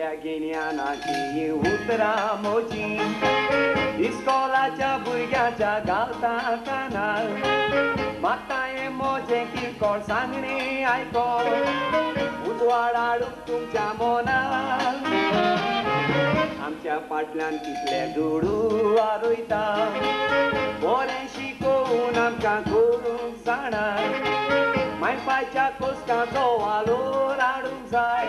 आपल्या गिन्यानाची उतरां मोजी इस्कोलाच्या भुरग्याच्या घालता कानार मागता हें मोजें किरकोळ सांगणें आयको उजवाड हाडूंक तुमच्या मनार आमच्या फाटल्यान कितले दुडू आरयता बरें शिकोवन आमकां करूंक जाणा मायपाच्या कोस्काचो वालोर हाडूंक जाय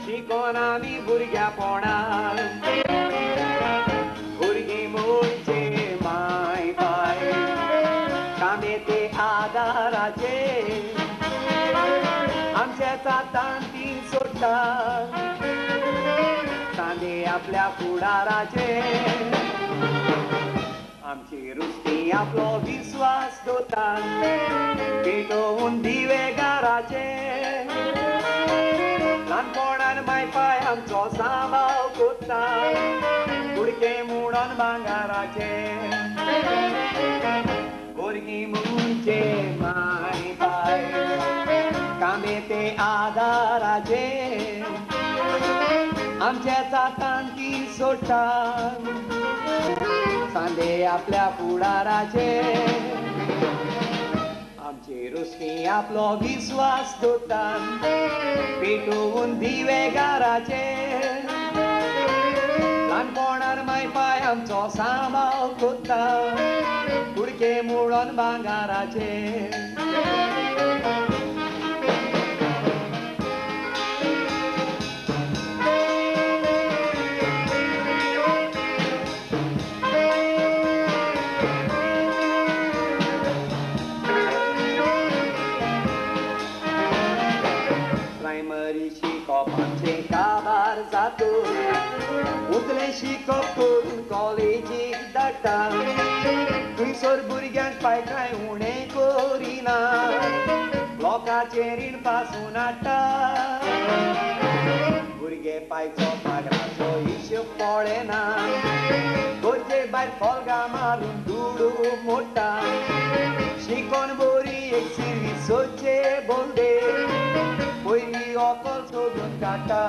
शिकोन आमी भुरग्यापणान भुरगीं म्हणचे माय पाय कामे ते आदाराचे आमच्या जातान ती सोडटा तांदे आपल्या फुडाराचे आमची रुस्ती आपलो विस्वास दवरता पेटोवन दिवे घराचे ल्हानपणान मायपाय आमचो सांबाळ करता कुडके म्हणून भांगाराचे भुरगीं म्हणचे माय पाय कामे ते आदाराचे आमच्या जातान ती सोडटा सांदे आपल्या फुडाराचे आमची रुस्ती आपलो विस्वास दवरता पेटोवन दिवे घराचे ल्हानपणार मायपाय आमचो सांबाळ करता कुडके म्हणून भांगाराचे. प्रायमरी शिकप आमचें काबार जाता उतलें शिकप करून कॉलेजीक धाडटा थंयसर भुरग्यांक पाय कांय उणें करिना लोकांचें रीण पासून हाडटा भुरगे पायचो पागराचो हिशोब पळयना गरजे भायर फोल्गां मारून दुडू मोडटा शिकोन बरी एक सिर्वीस सोदचे बोल्दे पयलीं अकल सोदून काडटा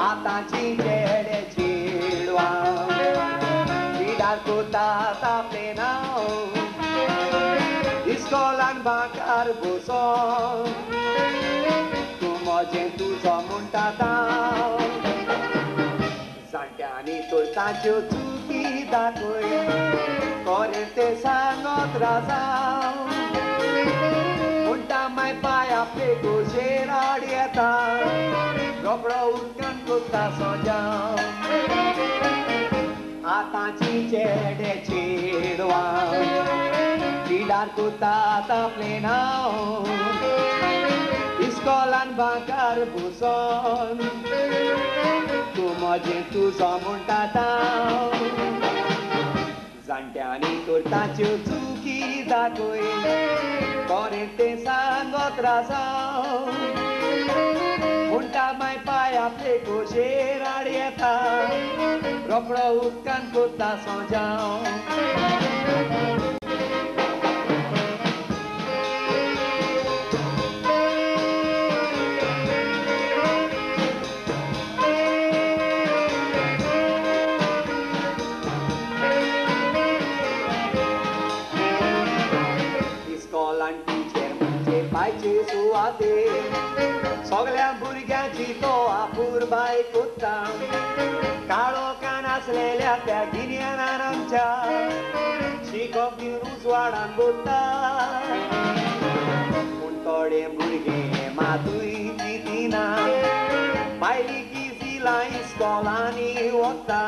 आतांची चेडे चेडवां पिडार कोतात आपलें नांव इस्कोलान बांकार बसोन तूं म्हजें तुजो म्हणटा हांव जाणट्यांनी तर ताच्यो चुकी दाखय खरें तें सांगत राजांव म्हणटा माय पाय आपले गोशेर हाड येता रोकडो उदकान कोत्ता सोजांव आतांची चेडे चेडवां पिडार कोतात आपलें नांव इस्कोलान बांकार बसोन तूं म्हजें तुजो म्हणटा हांव जाणट्यांनी तर ताच्यो चुकी दाखय खरें तें सांगत राजांव म्हणटा माय पाय आपले गोशेर हाड येता रोकडो उदकान कोत्ता सोजांव. पायचे सुवाते सगळ्या भुरग्यांची तो आपुरबाय कोत्ता काळो कान आसलेल्या त्या गिन्यानान आमच्या शिकप दिवन उजवाडान बोलता पूण थोडे भुरगे मातूय चिंतिना भायली किजिलां इस्कोलांनी वता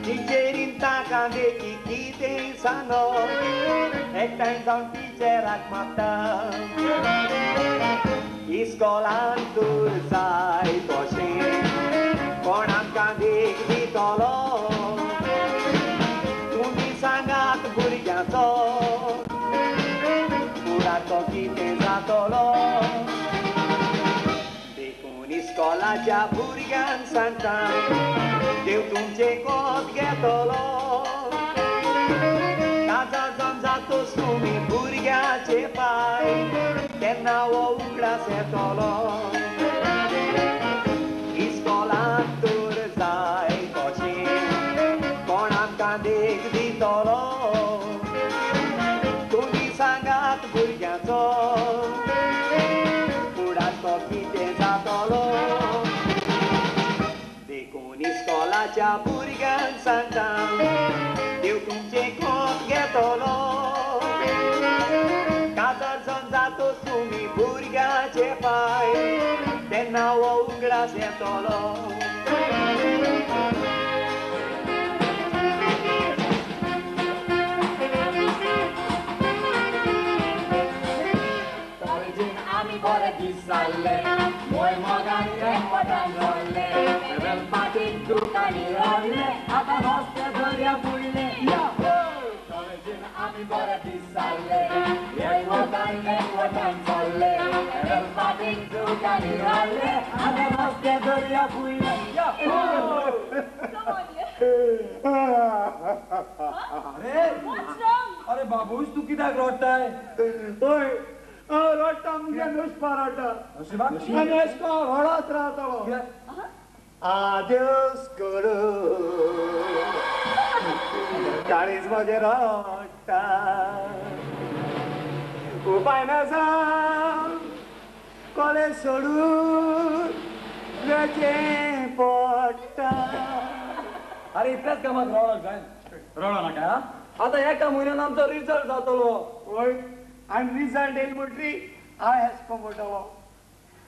टिचेरीन ताका देखी कितें सांगप एकठांय जावन टिचराक मागता इस्कोलान तर जाय तशें कोण आमकां देख दितलो तुमी सांगात भुरग्यांचो फुडार तो कितें जातलो देखून इस्कोलाच्या भुरग्यांक सांगता देव तुमचें कोत घेतलो काजार जावन जातोच तुमी भुरग्याचे पाय तेन्ना हो उगडास येतलो. कितें जातलो देखून इस्कोलाच्या भुरग्यांक सांगता देव तुमचें कोप घेतलो काजार जावन जातो तुमी भुरग्याचे पांय तेन्ना हो उगडास येतलो. मोय मोगान एकवटान जोडले वेलपाटीक दुकानी रावले आतां रस्ते दर्या फुडले कॉलेजीन आमी बरे दीस जाल्ले मोय मोगान एकवटान जोडले वेलपाटीक दुकानी रावले आतां रस्ते दर्या फुडले. अरे अरे बाबूश तूं कित्याक रडटाय? हय रडटा मुगे नुस्पा रडटा आनी अशें करून रडत रावतलो. आदेस करू काळीज म्हजें रडटा उपाय ना जावन कॉलेज सोडून वचें पडटा. अरे इतल्याच कामाक रडोंक जाय रडो नाका. आतां एका म्हयन्यान आमचो रिजल्ट जातलो. हय आनी रिजल्ट येयलो म्हणटरी हांव हेस्को म्हणटलो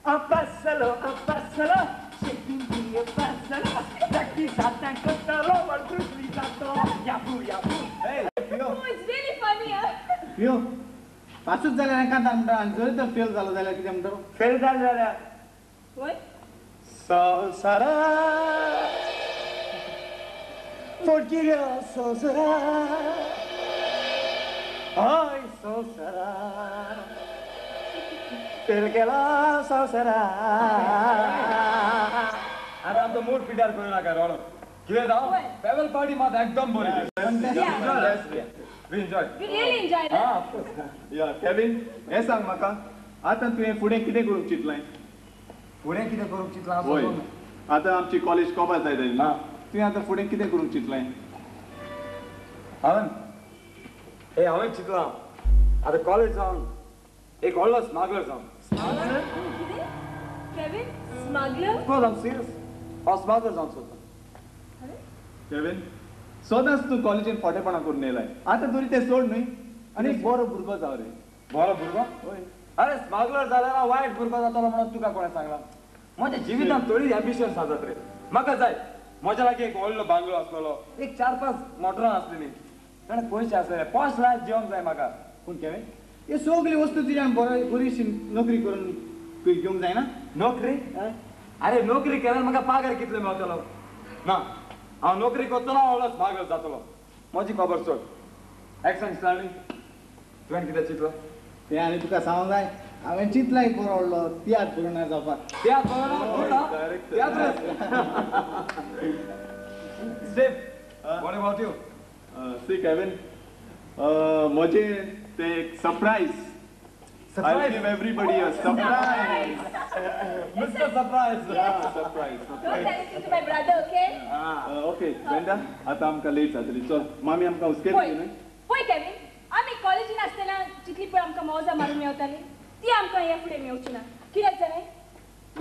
हांव पास जालो हांव पास जालो शेतीन पास जालो प्रॅक्टीस आतां करतलो ब्रुसली जातलो याबू याबू. पियो पासूच जाल्यार एकांत म्हणटा आनी जरी तर फेल जालो जाल्यार कितें म्हणटा? फेल जालें जाल्यार संवसारा फोडकिऱ्या संवसारा हय संवसारा फेल केला संवसारा. आतां आमचो मूड पिड्यार करूं नाका रडो. कितें जावं फेरवेल पार्टी मात एकदम बरी. We enjoy. We really enjoyed it. Ah, of course. Yeah, Kevin, हें सांग म्हाका आतां तुवें फुडें कितें करूंक चिंतलें? फुडें कितें करूंक चिंतलां? हय आतां आमची कॉलेज कोबा जायत आयली ना तुवें आतां फुडें कितें करूंक चिंतलें? हांवें हे हांवें चिंतलां आतां कॉलेज जावन एक व्हडलो स्मगलर जावन. स्मगलर? कितें? Kevin, smuggler? Of course, I'm serious. हांव स्मगलर जावंक सोदतां. केविन, सदांच तूं कॉलेजीन फोटेपणां करून येयलाय आतां तरी तें सोड न्हय आनी एक बरो भुरगो जाव रे. बरो भुरगो? हय. अरे स्मगलर जाल्यार हांव वायट भुरगो जातलो म्हणून तुका कोणें सांगलां? म्हज्या जिवितांत थोडी एम्बिशन्स आसात रे. म्हाका जाय म्हज्या लागीं एक व्हडलो बांगलो आसलेलो एक 4-5 मोटरां आसलेलीं जाणा पयशे आसलेले पॉश लायफ जिवंक जाय म्हाका. पूण केविन हे सगळी वस्तू तुज्यान बरीशी नोकरी करून घेवंक जायना? नोकरी? अरे नोकरी केल्यार म्हाका पागार कितलो मेळटलो? ना हांव नोकरी करतलो व्हडलो स्मगलर जातलो. म्हजी खबर सोड. एक्शन स्टार्ली तुवें कितें चिंतलां? तें आनी तुका सांगूंक जाय हांवें चिंतलां एक बरो व्हडलो तियात्र बरोवना जावपाक. तियात्र बरोवना? तियात्र? Steve, what about you? See Kevin, म्हजें तें एक surprise. I'll give everybody a surprise. Mr. Surprise. Yeah, surprise. Don't tell anything to my brother, okay? Okay, Brenda, आतां आमकां लेट जातली. चल, मामी आमकां हुस्केतली न्हय? पळय केविन, आमी कॉलेजीन आसतना जितली पळय आमकां मौजा मारून मेवताली ती आमकां हे फुडें मेवची ना. कित्याक जाणें?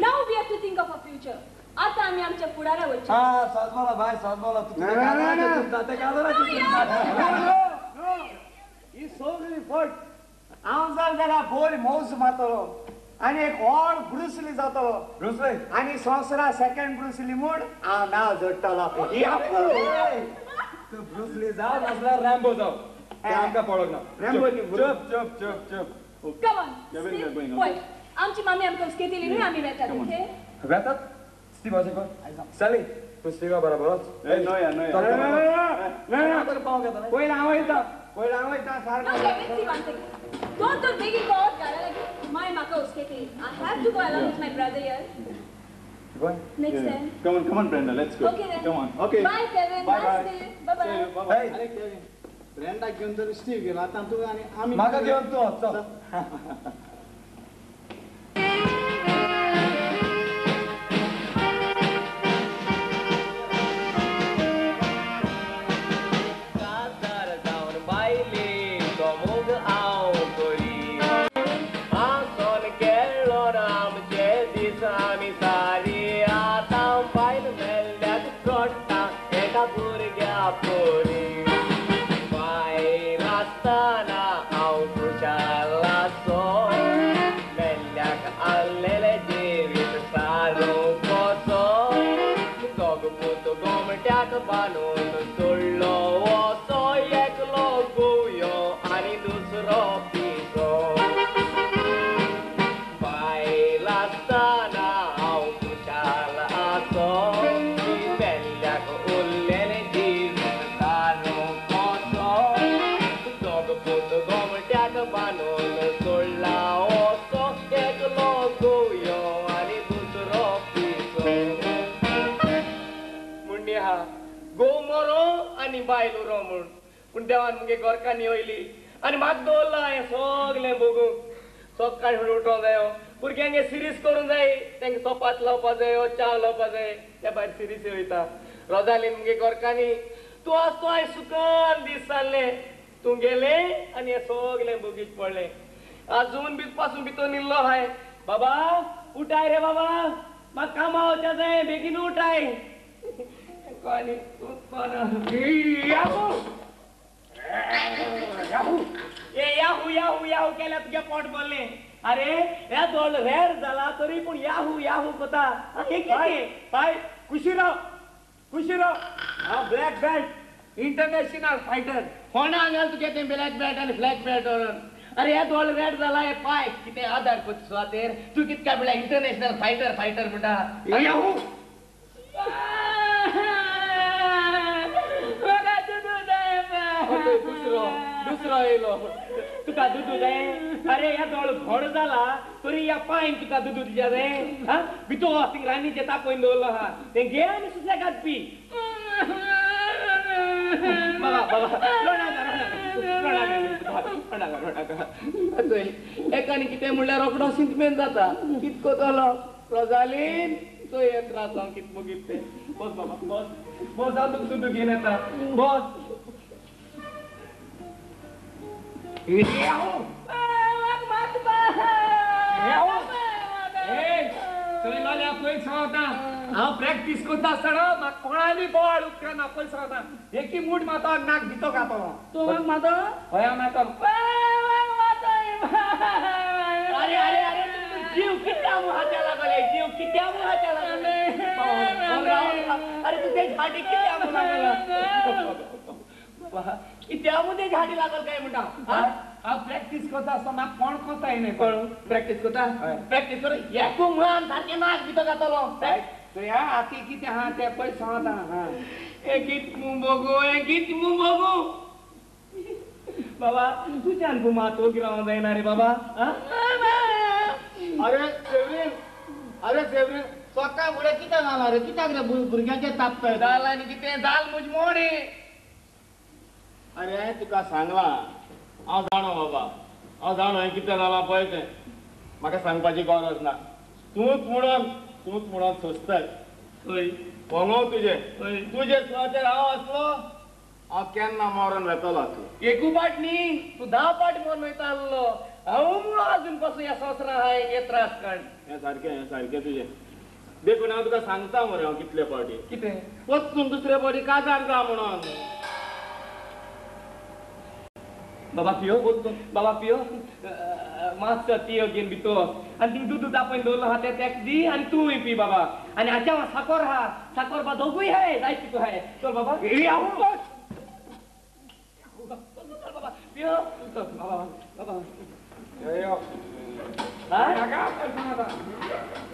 Now we have to think of our future. आतां आमी आमच्या फुडारा वचचें. आं, सजमोला बाय, सजमोला. तूं ते काजराचें चिंतता. ही सगळी फट. हांव जाल जाल्यार बरी मौज मारतलो आनी एक व्हड ब्रुसली जातलो. ब्रुसली? आनी संवसारा second Bruce Lee म्हूण हांव नांव जोडटलो. तूं ब्रुसली जाव नासल्यार रॅम्बो जाव. तें आमकां पडोंक ना. रॅम्बो न्ही. चुप चुप चुप चुप. Come on, Steve. पळय आमची मामी आमकां हुस्केतली न्हय आमी वेतात. ओके? वेतात? स्टीव अशें कर. सॅली तूं स्टिवा बरोबरच. न्हय न्हय. पयलीं हांव वयता. पयलीं हांव वयता सारको. दोन तर बेगीन पावत घरा लागीं माय म्हाका हुस्केतली. I have to go along with my brother here. Next time. Come on, come on, Brenda, let's go. Okay then. Come on. Okay. Bye, Kevin. Bye, bye. Steve. Bye, bye. Bye, bye. अरे Kevin, ब्रेंडाक घेवन तर Steve गेलो आतां तूं आनी आमी म्हाका घेवन तूं वच. काजार जावन बायले तो मोग हांव करी आसोन केळ्ळो ना आमचे दिसा आमी सारी आतां बायल मेल्ल्याक रडटा एका भुरग्या पोरी बायल आसतना हांव खुशाल आसो मेल्ल्याक आसलेलें जिवीत सारू कसो दोग पूत गोमट्याक बांदून सोडलो असो एकलो गुवयो आनी दुसरो पिसो बायल आसतना हांव खुशाल आसो मेल्ल्याक उरलेलें जिवीत सारू कसो दोग पूत गोमट्याक बांदून सोडला असो एकलो गुवयो आनी दुसरो पिसो मुंडी आहा गोव मरो आनी बायल उरो म्हूण पूण देवान मुगे गोरकांनी वयली आनी म्हाका दवरला हें सगलें भोगूंक सकाळीं फुडें उठोंक जायो भुरग्यांक सिरीस करूंक जाय तांकां चपात लावपा जायो च्या लावपा जाय त्या भायर सिरीस वयता रोजालीन मुगे गोरकांनी तूं आस तूं हांवें सुखान दीस जाल्ले तूं गेलें आनी हें सगलें भोगीत पडलें आजून बी पासून भितर न्हिल्लो हाय बाबा उठाय रे बाबा म्हाका कामां वचपा जाय बेगीन उठाय आनी तूं कोण याहू याहू ए याहू याहू याहू केल्यार तुगे पोट भरलें अरे हे दोळ रेर जाला तरी पूण याहू याहू कोता हे कितें पाय खुशी राव खुशी राव हांव ब्लॅक बेल्ट इंटरनॅशनल फायटर कोणा घाल तुगे तें ब्लॅक बेल्ट आनी फ्लॅक बेल्ट व्हरून अरे हे दोळ रेड जाला हे पाय कितें आदार कोता सुवातेर तूं कितक्या म्हणल्यार इंटरनॅशनल फायटर फायटर म्हणटा याहू दुसरो दुसरो येयलो तुका दुदू जाय अरे ह्या दोळ घोड जाला तरी ह्या पांयन तुका दुदू दिल्या जाय हा भितर थिंग रान्नीचें तापोवन दवरलो आहा तें घे आनी सुसेगाद पी बाबा बाबा रडनाका रडनाका रडनाका रडनाका चोय एकाने कितें म्हणल्यार रोकडो सिंतमेन जाता कितको तलो रोजालीन चोय हे त्रास हांव कित मोगीत तें बस बाबा बस बस हांव तुका दुदू घेवन येता बस याहू याहू ए थंय लोल्या पयस रावता हांव प्रॅक्टीस करता आसतना म्हाका कोणाली बोवाळ उपकारना पयस रावता एकी मूठ मातो नाक भितर घातलो तूं म्हाका मातो हय हांव मारतलो अरे अरे अरे जीव कित्या मुहाच्या लागले जीव कित्या मुहाच्या लागले अरे तूं ते झाडी कित्या मुहा लागला कित्या मुदे झाडी लागल काय म्हणटा हांव प्रॅक्टीस करता आसतना म्हाका कोण कोता येना कोण प्रॅक्टीस करता प्रॅक्टीस कर एकू मुहान सारकें नाक भितर घातलो थंय हाती कितें आहा तें पयस रावता हें गीत मू बगू हें गीत मू बगू बाबा तुज्यान मातो गिरावंक जायना रे बाबा अरे सेवरीन अरे सेवरीन सकाळ फुडें कितें जालां रे कित्याक रे भुरग्यांचें तापताय जाल आनी कितें जाल म्हज मोडे अरे तुका सांगलां हांव जाणो बाबा हांव जाणो हें कितें जालां पळय तें म्हाका सांगपाची गरज ना तूंच म्हणून सोंसताय पोंगो तुजें तुजे सुवातेर हांव आसलो हांव केन्ना मरून वेतलो आसलो एकू पाट न्ही तूं 10 पाट मरून वयता आसलो हांव म्हणून आजून पासून ह्या संवसारांत हांव हे त्रास काड हें सारकें तुजें देखून हांव तुका सांगता मरे हांव कितले फावटी कितें वचून दुसरे फावटी काजार जा म्हणून बाबा पियो बाबा पियो मातसो पियो घेवन भितर आनी थिंग दूद तापोवन दवरलो आहा तें तेका दी आनी तूंय पी बाबा आनी हाच्या साकोर आहा साकोर बा दोगूय हाय जाय तितू हाय चल बाबा चल बाबा पियो चल बाबा बाबा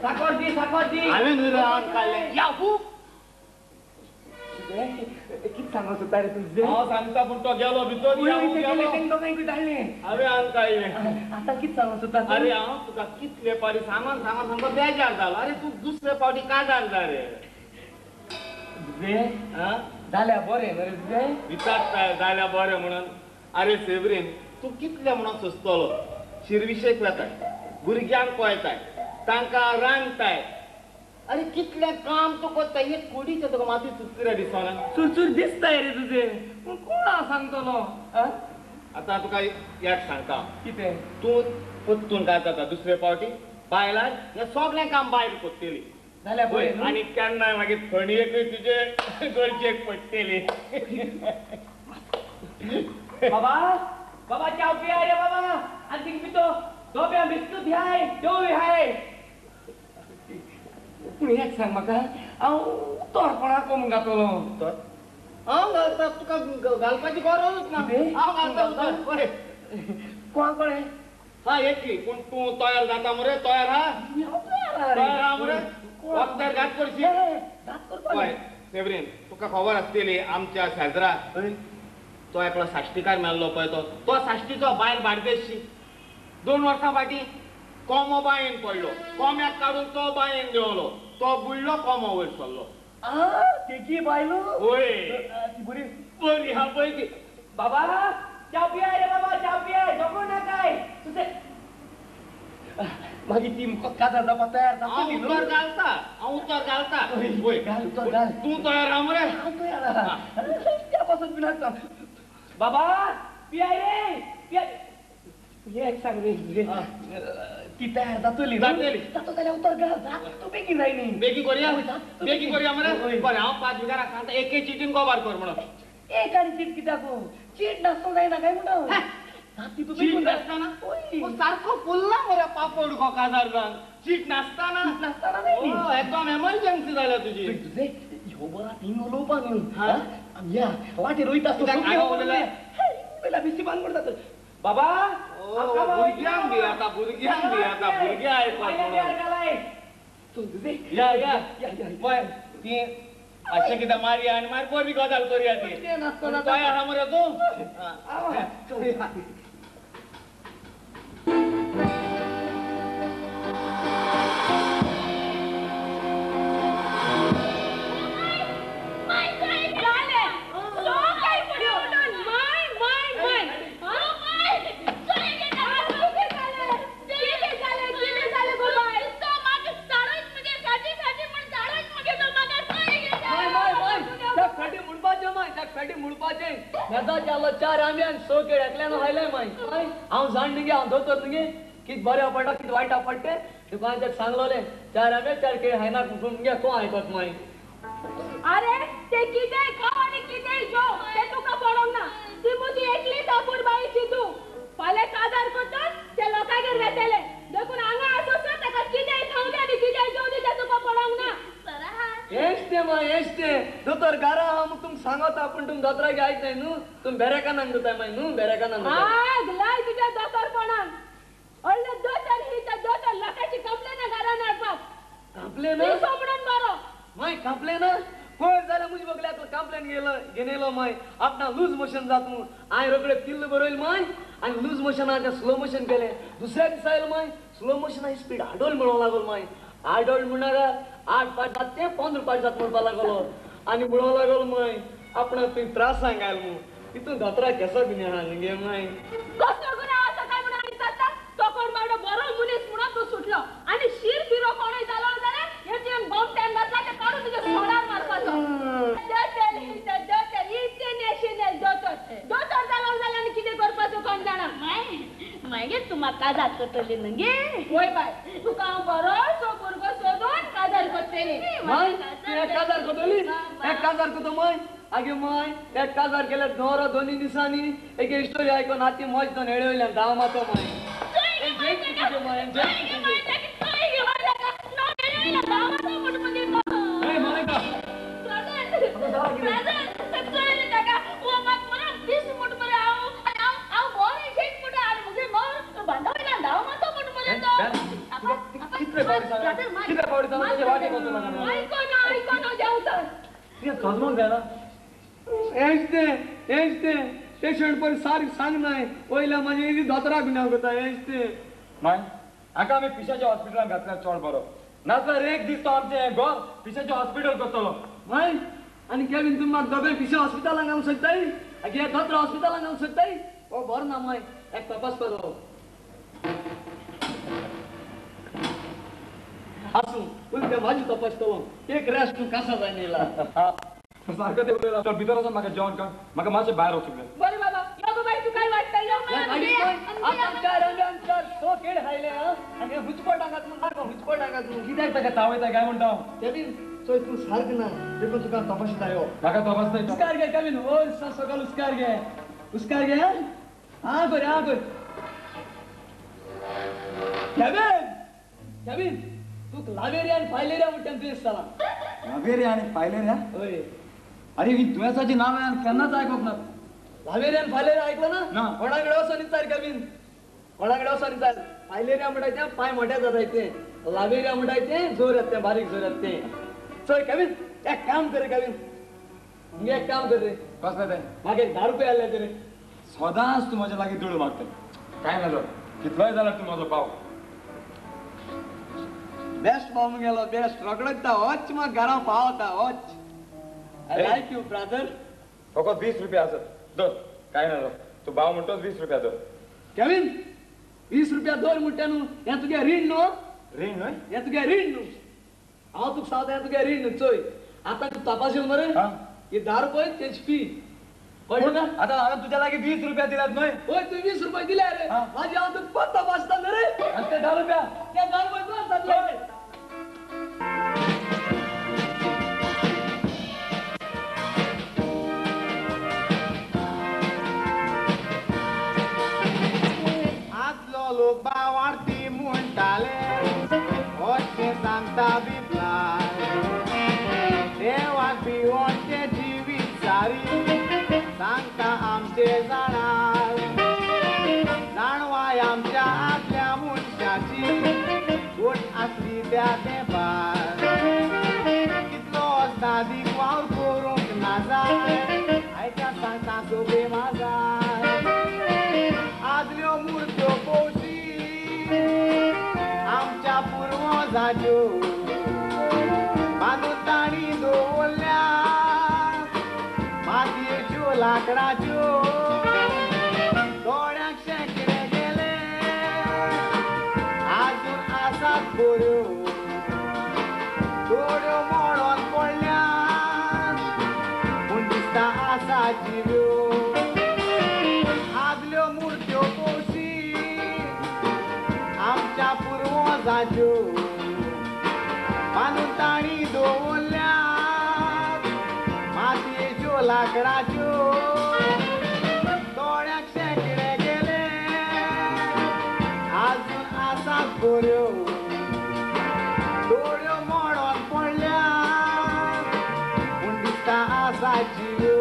साकोर दी साकोर दी हांवें न्हय रे आंग काडलें याहू कितें सांगूंक सोदता रे तुजें हांव सांगता पूण तो गेलो भितर हांवें आंग काडलें आतां कितें सांगूंक सोदता अरे हांव तुका कितले फावटी सांगून सांगून सामको बेजार जालो अरे तूं दुसरे फावटी काजार जा रे तुजें जाल्यार बरें न्हय रे तुजें विचारता जाल्यार बरें म्हणून अरे सेवरीन तूं कितले म्हणून सोंसतलो शिरविशेक वेताय भुरग्यांक पळयताय तांकां रांदताय अरे कितलें काम तूं करता एक कुडीचें तुका माती चुरचुरे दिसना चुरचूर दिसताय रे तुजें पूण कोणा सांगतलो आतां तुका एक सांगता कितें तूं परतून काय जाता दुसरे फावटी बायलां हें सगळें काम बायल करतली जाल्यार बरें. आनी केन्नाय मागीर खणयेकूय तुजे गरजेक पडटली. बाबा बाबा च्याव पियाय रे बाबा. आनी थिंग पितो दोब्या बिस्कूट हाय दोवी हाय. पूण एक सांग म्हाका हांव उतर कोणाक कोण घातलो? उतर हांव घालता तुका घालपाची गरजूच ना. हांव घालता उतर. कोणा कोणें? हा एकली. पूण तूं तयार जाता मरे? तयार हा? तयार हा मरे? वक्तार घात करशी? पळय सेवरीन तुका खबर आसतली आमच्या शेजरा तो एकलो साश्टीकार मेल्लो पळय तो तो साश्टीचो बायल बार्देशी 2 वर्सां फाटीं कोमो बांयेन पडलो. कोम्याक काडून तो बांयेन देंवलो. तो बुडलो कोमो वयर सरलो. तेजी बायलो? वय बरी बरी हा पळय ती. बाबा च्या पियाय रे बाबा च्या पियाय झगडू नाकाय. तुजें मागीर ती काजार जावपाक तयार जाता. हांव उतर घालता. हांव उतर घालता. वय घाल उतर घाल. तूं तयार हा मरे? हांव तयार आहा. त्या पासून पिनाका. बाबा पियाय रे पियाय. एक सांग रे ती तयार जातली जातली जातो जाल्यार उतर घाल. जात तूं बेगीन जाय न्ही. बेगीन करुया बेगीन करुया मरे. बरें हांव 5 विचाराक सांगता एके चिटीन गोबार कर म्हणून. एक आनी चीट कित्याक? चीट नासतूंक जायना काय म्हणटा? चीट नासतना सारको फुल्ला मरे पापड गो काजार जावन. चीट नासतना नासतना न्ही एकदम एमर्जन्सी जाल्या तुजी. तुजें ह्यो बरा थिंग उलोवपाक न्हू. या वाटेर वयता आसतना उलयला बेश्टी बांद करता. बाबा भुरग्यांक दी आतां भुरग्यांक दी आतां भुरग्यां आयकपाक. या या पळय ती अशें कितें मारया आनी मागीर बरी गजाल करुया ती. तयार आहा मरे तूं? चार आंबे आनी 6 केळी एकल्यान खायले माय. हांव जाण न्ही हांव दोतोर न्ही कित बरें पडटा कित वायट पडटे तुका हांवें ताका सांगलोलें 4 आंबे 4 केळी खायनाक मुगे कोण आयकत माय. अरे ते कितेंय खाव आनी कितेंय जेव तें तुका पडोंक ना. ती म्हजी एकलीच अपुरबायेची तूं. फाल्यां काजार करतच ते लोकांगेर वेतले देखून हांगा आसोसर ताका कितेंय खावं दी आनी कितेंय जेवं दी तें तुका पडोंक ना. हेंच तें माय हेंच तें. दोतोर घरा आहा म्हूण तुमकां सांगता पूण तुमी दोतोराक आयकनाय न्हू. तुमी बेरेकानाक दिताय माय न्हू बेरेकानाक. आग लाय तुज्या दोतोरपणान. व्हडले दोतोर ही त्या दोतोर लोकांची कंप्लेना घरान हाडपाक. कंप्लेना? दिसो म्हणून बरो माय. कंप्लेना कोण जाल्यार म्हजे बगल्याक कंप्लेन गेलो घेनेलो माय. आपणा लूज मोशन जात म्हूण हांवें रोखडें पिल्ल बरयलें माय आनी लूज मोशनान तें स्लो मोशन केलें. दुसऱ्या दिसा आयलो माय स्लो मोशना स्पीड आडोल म्हणूंक लागलो माय. आडोल म्हणनाका 8 पाट जात तें 15 पाट जात म्हणपाक लागलो आनी म्हणूंक लागलो माय आपणाक तुवें त्रास सांगायल म्हूण. तितून दोतोराक केसो बी आहा न्ही माय. कसलो गुन्यांव आसा काय म्हणून आनी विचारता? तो कोण बाबडो बरो मनीस म्हणून तूं सुटलो आनी शीर फिरो कोणूय जालो जाल्यार हे तुवें गोमट्यान घातला तें काडून तुज्या सोडार मारपाचो. दोतोर ही तो दोतोर इंटरनॅशनल दोतोर. दोतोर जालो जाल्यार आनी कितें करपाचो कोण जाणा. मागीर तूं म्हाका काजार करतली न्हू गे? वय बाय तुका हांव बरोसो भुरगो सोदून काजार करतली. माय तूं एक काजार करतली? एक काजार करतो माय? आगे माय एक काजार केल्यार न्हवरो 2 दिसांनी एक स्टोरी आयकोन आती मज दोन हेळे वयल्यान धांव मातो माय. हेंच तें पेशंट पळय सारकें सांगनाय वयल्या म्हाजे दोतोराक गुन्यांव करता. हेंच तें माय. हाका आमी पिशाच्या हॉस्पिटलान घातल्यार चड बरो. नाजाल्यार एक दीस तो आमचें हें घर पिशाचें हॉस्पिटल करतलो. माय आनी केवीन तुमी म्हाका दोगांय पिशा हॉस्पिटलान घालूंक सोदताय? आगे दोतोर हॉस्पिटलान घालूंक सोदताय? हो बरो ना माय. एक तपासपाचो आसूं पूण तें म्हाजी तपासतलो. एक रेस्ट तूं कासा जाय न्ही. सारको ते उलयला. चल भितर वचून म्हाका जेवण कर. म्हाका मातशें भायर वचूंक जाय. बरें बाबा यो गो बाय तूं काय वाडटा यो. आतां 4 आंबे आनी 4 सो केळ खायले आनी हुचपट हांगात म्हूण हुचपट हांगात म्हूण कित्याक ताका तावयता काय म्हणटा केवीन चोय तूं सारकें ना देखून तुका तपासता यो म्हाका तपासता उस्कार घे केवीन ओ सकाळ उस्कार घे उस्कार घे हा कर हा कर केवीन केवीन तूं लावेरिया आनी फायलेरिया म्हणटा दुयेंस जाला लावेरिया आनी फायलेरिया हय अरे ही दुयेंसाची नांव हांवें केन्नाच आयकूंक ना लावेरिया आनी फायलेरिया आयकलं ना कोणा कडेन वचोन विचार केवीन कोणा कडेन वचोन विचार फायलेरिया म्हणटाय तें पांय मोठे जाताय तें लावेरिया म्हणटाय तें जोर येता तें बारीक जोर येता तें चोय केवीन एक काम कर केवीन मुगे एक काम कर रे कसलें तें म्हाका एक 10 रुपया आसले तरी सदांच तूं म्हज्या लागीं दुडू मागता कांय ना कितलोय जाल्यार तूं म्हजो पाव बेस्ट पाव मुगेलो बेस्ट रोकडोच वच म्हाका घरा पावता वच I like you brother फकत 20 रुपया आसत धर कांय ना तूं भाव म्हणटोच 20 रुपया धर केवीन 20 रुपया दवर म्हणटा न्हू हें तुगे रीण न्हू रीण न्हय हें तुगे रीण न्हू हांव तुका सांगता हें तुगे रीण न्हू चोय आतां तूं तपाशील मरे ही 10 रुपये तेजी फी कळ्ळें तुका आतां हांवें तुज्या लागीं 20 रुपया दिल्यात न्हय हय तुवें 20 रुपये दिल्या रे मागीर हांव तुका परत तपासता न्हय रे आनी ते 10 रुपया ते 10 रुपये तुका जातले लोक बावार्थी म्हणटाले अशें सांगता बिबलाय देवाक भिवन तें जिवीत सारी सांगता आमचे जाणार जाणवाय आमच्या आदल्या मनशाची गोट आसली त्या तेंपार कितलो असदादीक वावर करूंक ना जाय आयच्या सांगता सोबे माजाय आदल्यो मुर्त्यो पोवशी आमच्या पुर्वजाच्यो बांदून तांणी दवरल्या मातयेच्यो लाकडाच्यो थोड्यांक शेंकडे गेले आजून आसात बऱ्यो थोड्यो मोडोन पडल्यात पूण दिसता आसा जिव्यो आदल्यो मुर्त्यो पोवशी आमच्या पुर्वजाच्यो बांदून तांणी दवरल्यात मातयेच्यो लाकडाच्यो थोड्यांक शेंकडे गेले आजून आसात बऱ्यो थोड्यो मोडोन पडल्यात पूण दिसता आसा जिव्यो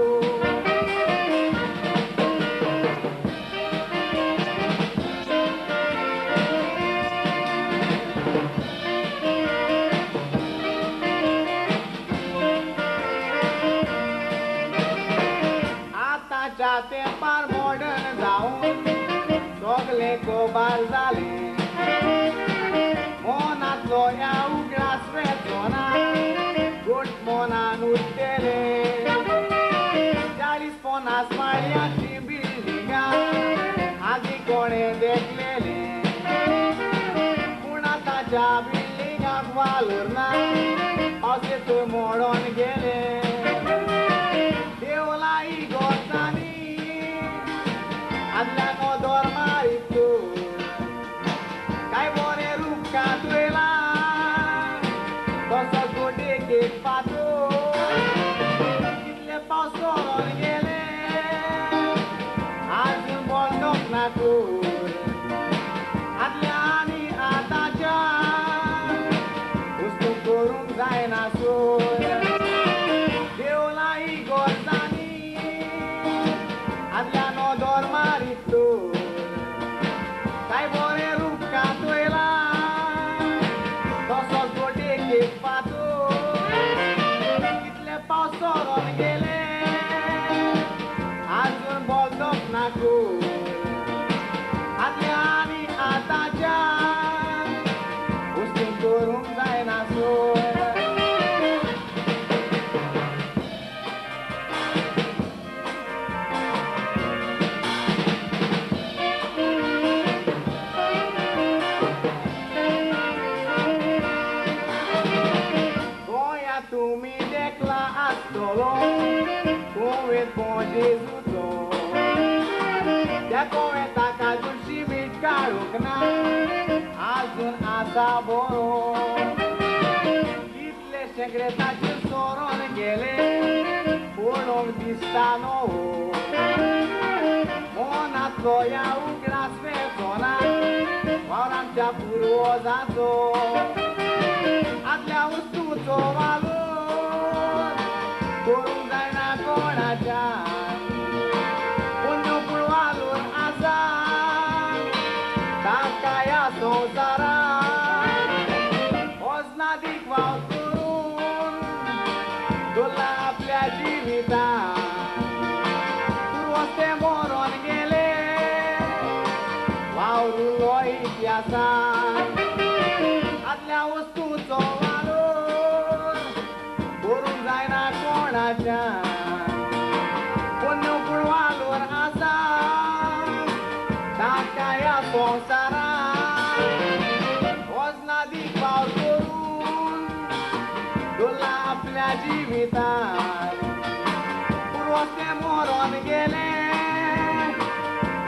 तेंपार मॉडर्न जावन सगले कोबार जाले मनांतलो ह्या उगडास वेचो ना गोट मनान उरतले 40-50 माळयांची बिल्डिंगां आदीं कोणें देखलेले पूण आतांच्या बिल्डिंगाक वालोर ना पावस येतूय मोडोन गेले देवला इगोर्जांनी आदल्या नदर मारीत काय बरें रुपकांत वयला तसोच गोटेक एक पातो कितले पावस सरोन गेले आजून बदलूंक ना तर आदल्या आनी आतांच्या वस्तू करूंक जायना सोय देवला इगोर्जांनी आदल्या नदर मारीत काय बरें रुपकांत वयला तसोच गोटेक एक पातो कितले पावस सरोन गेले आजून बदलूंक ना तर आदल्या आनी आतांच्या वस्तू करूंक जायना सोय तुमी देखला आसतलो कोवेंत बो जेजूचो त्या कोवेंताका दुशी मीठ काडूंक ना शेंकरे ताचेर सोरोन गेले पळोवंक दिसता न्हू मनांतलो ह्या उगडास वेचोना वावर आमच्या पुर्वजांचो आदल्या वस्तूचो वालोर करूंक जायना कोणाच्यान पोन्न्यो पूण वालोर आसा तांकां ह्या संवसारान वचनादीक वावर करून दवरला आपल्या जिवितान पुर्वज ते मरोन गेले वावर उरलो इतिहासान आदल्या वस्तूचो वालोर करूंक जायना कोणाच्यान पोन्न्यो पूण वालोर आसा तांकां ह्या संवसारान वचनादीक वावर करून दवरला आपल्या जिवितान पुर्वज ते मरोन गेले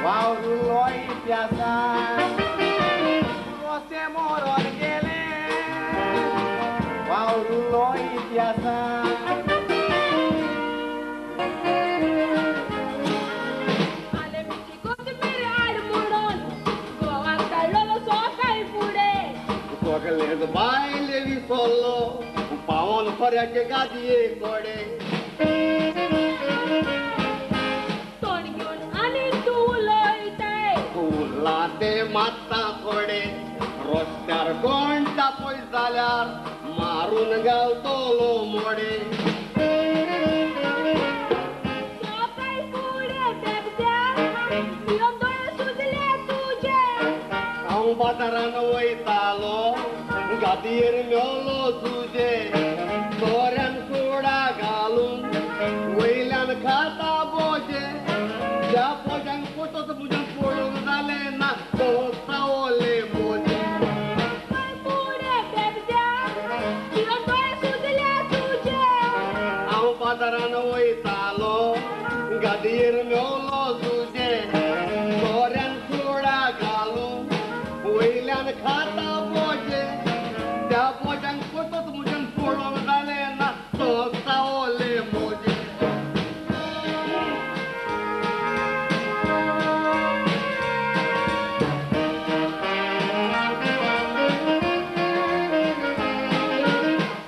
वावर उरलो इतिहासान पुर्वज ते मरोन गेले वावर उरलो इतिहासान. आलेमीची कोथमीर हाड म्हणून गोवाक धाडलेलो सकाळी फुडें. सगळेच बायले विसरलो पावन पर्याचे गादये कोडे. तोंड घेवन आनी तूं उलयताय. उरला ते मात्ता थोडे रस्त्यार कोण तापय जाल्यार मारून घालतलो मोडे. सकाळी फुडें बेबद्या पिवन दोळे सुजले तुजे. हांव बाजारान वयतालो गादयेर मेवलो तुजे सोऱ्यान सोडा घालून वयल्यान खाता बोजे ज्या बोज्यांक फोटोच म्हज्यान पळोवंक जालें ना दोस्तावले बोजे. सकाळी फुडें बेबद्या पिवन दोळे सुजले तुजे. हांव बाजारान वयतालो गादयेर मेवलो तुजे सोऱ्यान सोडा घालून वयल्यान खाता बोजे त्या बोज्यांक फोटोच म्हज्यान पळोवंक जालें ना दोस्तावले बोजे.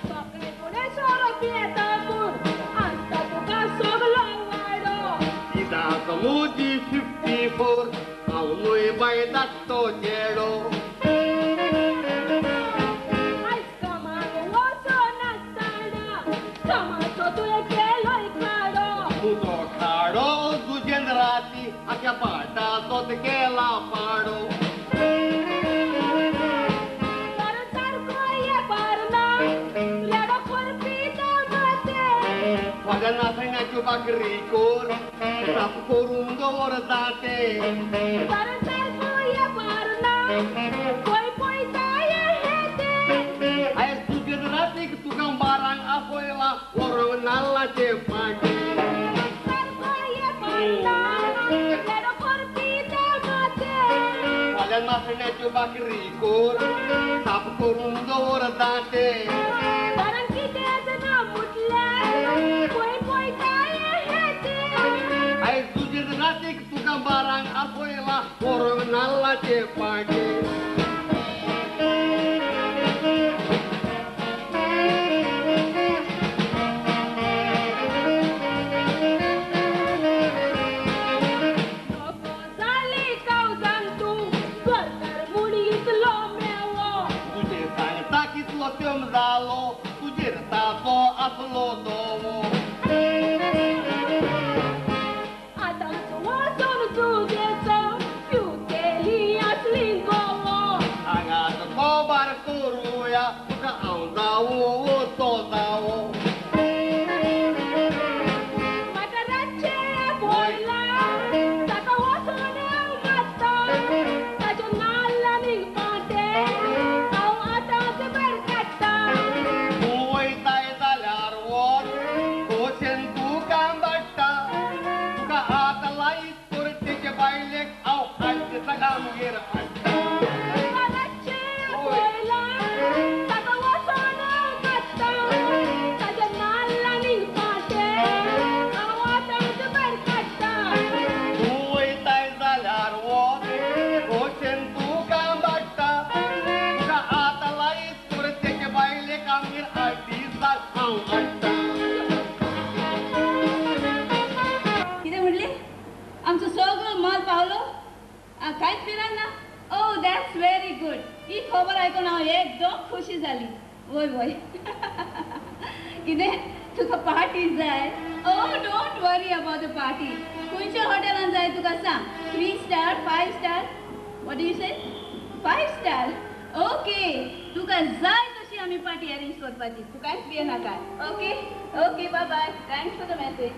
सकाळी फुडें सोरो पियेता म्हूण आसता तुका सगलो वाडो. इदाक म्हजी 54 हांव न्हय बाय धाकटो चेडो. आयज कामाक वचनासतना कामाचो तुवें केलोय खाडो. तुजो खाडो तुजेन राती आख्या पाटाचो केला पाडो. कारण सारको येपार ना रेडो करपी माते. म्हज्या नासण्याच्यो भाकरी कोर साफ करून दवर दाते. कारण सारको येपार ना खंय पळयता हें तें. आयज तुजेन रातीक तुका बारांक आपयला व्हरोंक नाल्लाचे पाटे. सारको येपार ना रेडो करपी माते. म्हज्या नासण्याच्यो भाकरी कोर साफ करून दवर दाते. कारण कितेंच ना म्हटल्यार खंय पळयता हें तें. आयज तुजेन रातीक तुका बारांक आपयला व्हरोंक नाल्लाचे पाटे. नको जाली कावजान तूं घरकार मुडींतलो मेवो. तुजेर सांगता कितलो तेम जालो तुजेर ताचो आसलो दोवो. आतांच वचोन जुगेचो पिवतेली आसली गोवो. हांगाच कोबार करुया तुका हांव जावो तो जावो. म्हाका रातचें आपयला ताका वचोन हांव मारता ताच्यो नाल्ल आनी पांटे हांव आतांच भायर काडटा. तूं वयताय जाल्यार वच खोशेन तूं काम धाडटा तुका हात लायत तर तेजे बायलेक हांव आयज कामगेर हाडटा. म्हाका रातचें आपयला ताका वचोन हांव मारता. वय. कितें तुका पार्टी जाय? Oh don't worry about the party. खंयच्या हॉटेलान जाय तुका सांग? 3 star 5 star? What do you say? 5 star? Okay, तुका जाय तशी आमी पार्टी अरेंज करपाची. तूं कांयच भिये नाका. Okay okay, bye bye. Thanks for the message.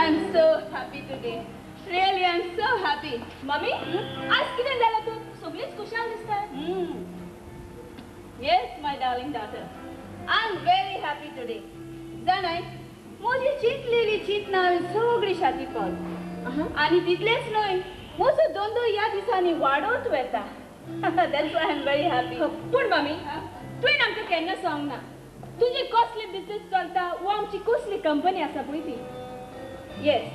I'm so happy today. Really, I'm so happy. Mummy, आज कितें जालां तूं सगळीच खुशाल दिसता. Yes, my darling daughter. I'm very happy today. जाणाय, म्हजी चिंतलेली चिंतना हांवें सगळी शाती पावली. आनी तितलेंच न्हय, म्हजो धंदो ह्या दिसांनी वाडत वता. That's why I'm very happy. पूण मामी, तुवें आमकां केन्ना सांग ना तुजी कसली बिजनेस चलता वो आमची कसली कंपनी आसा पळय ती. येस,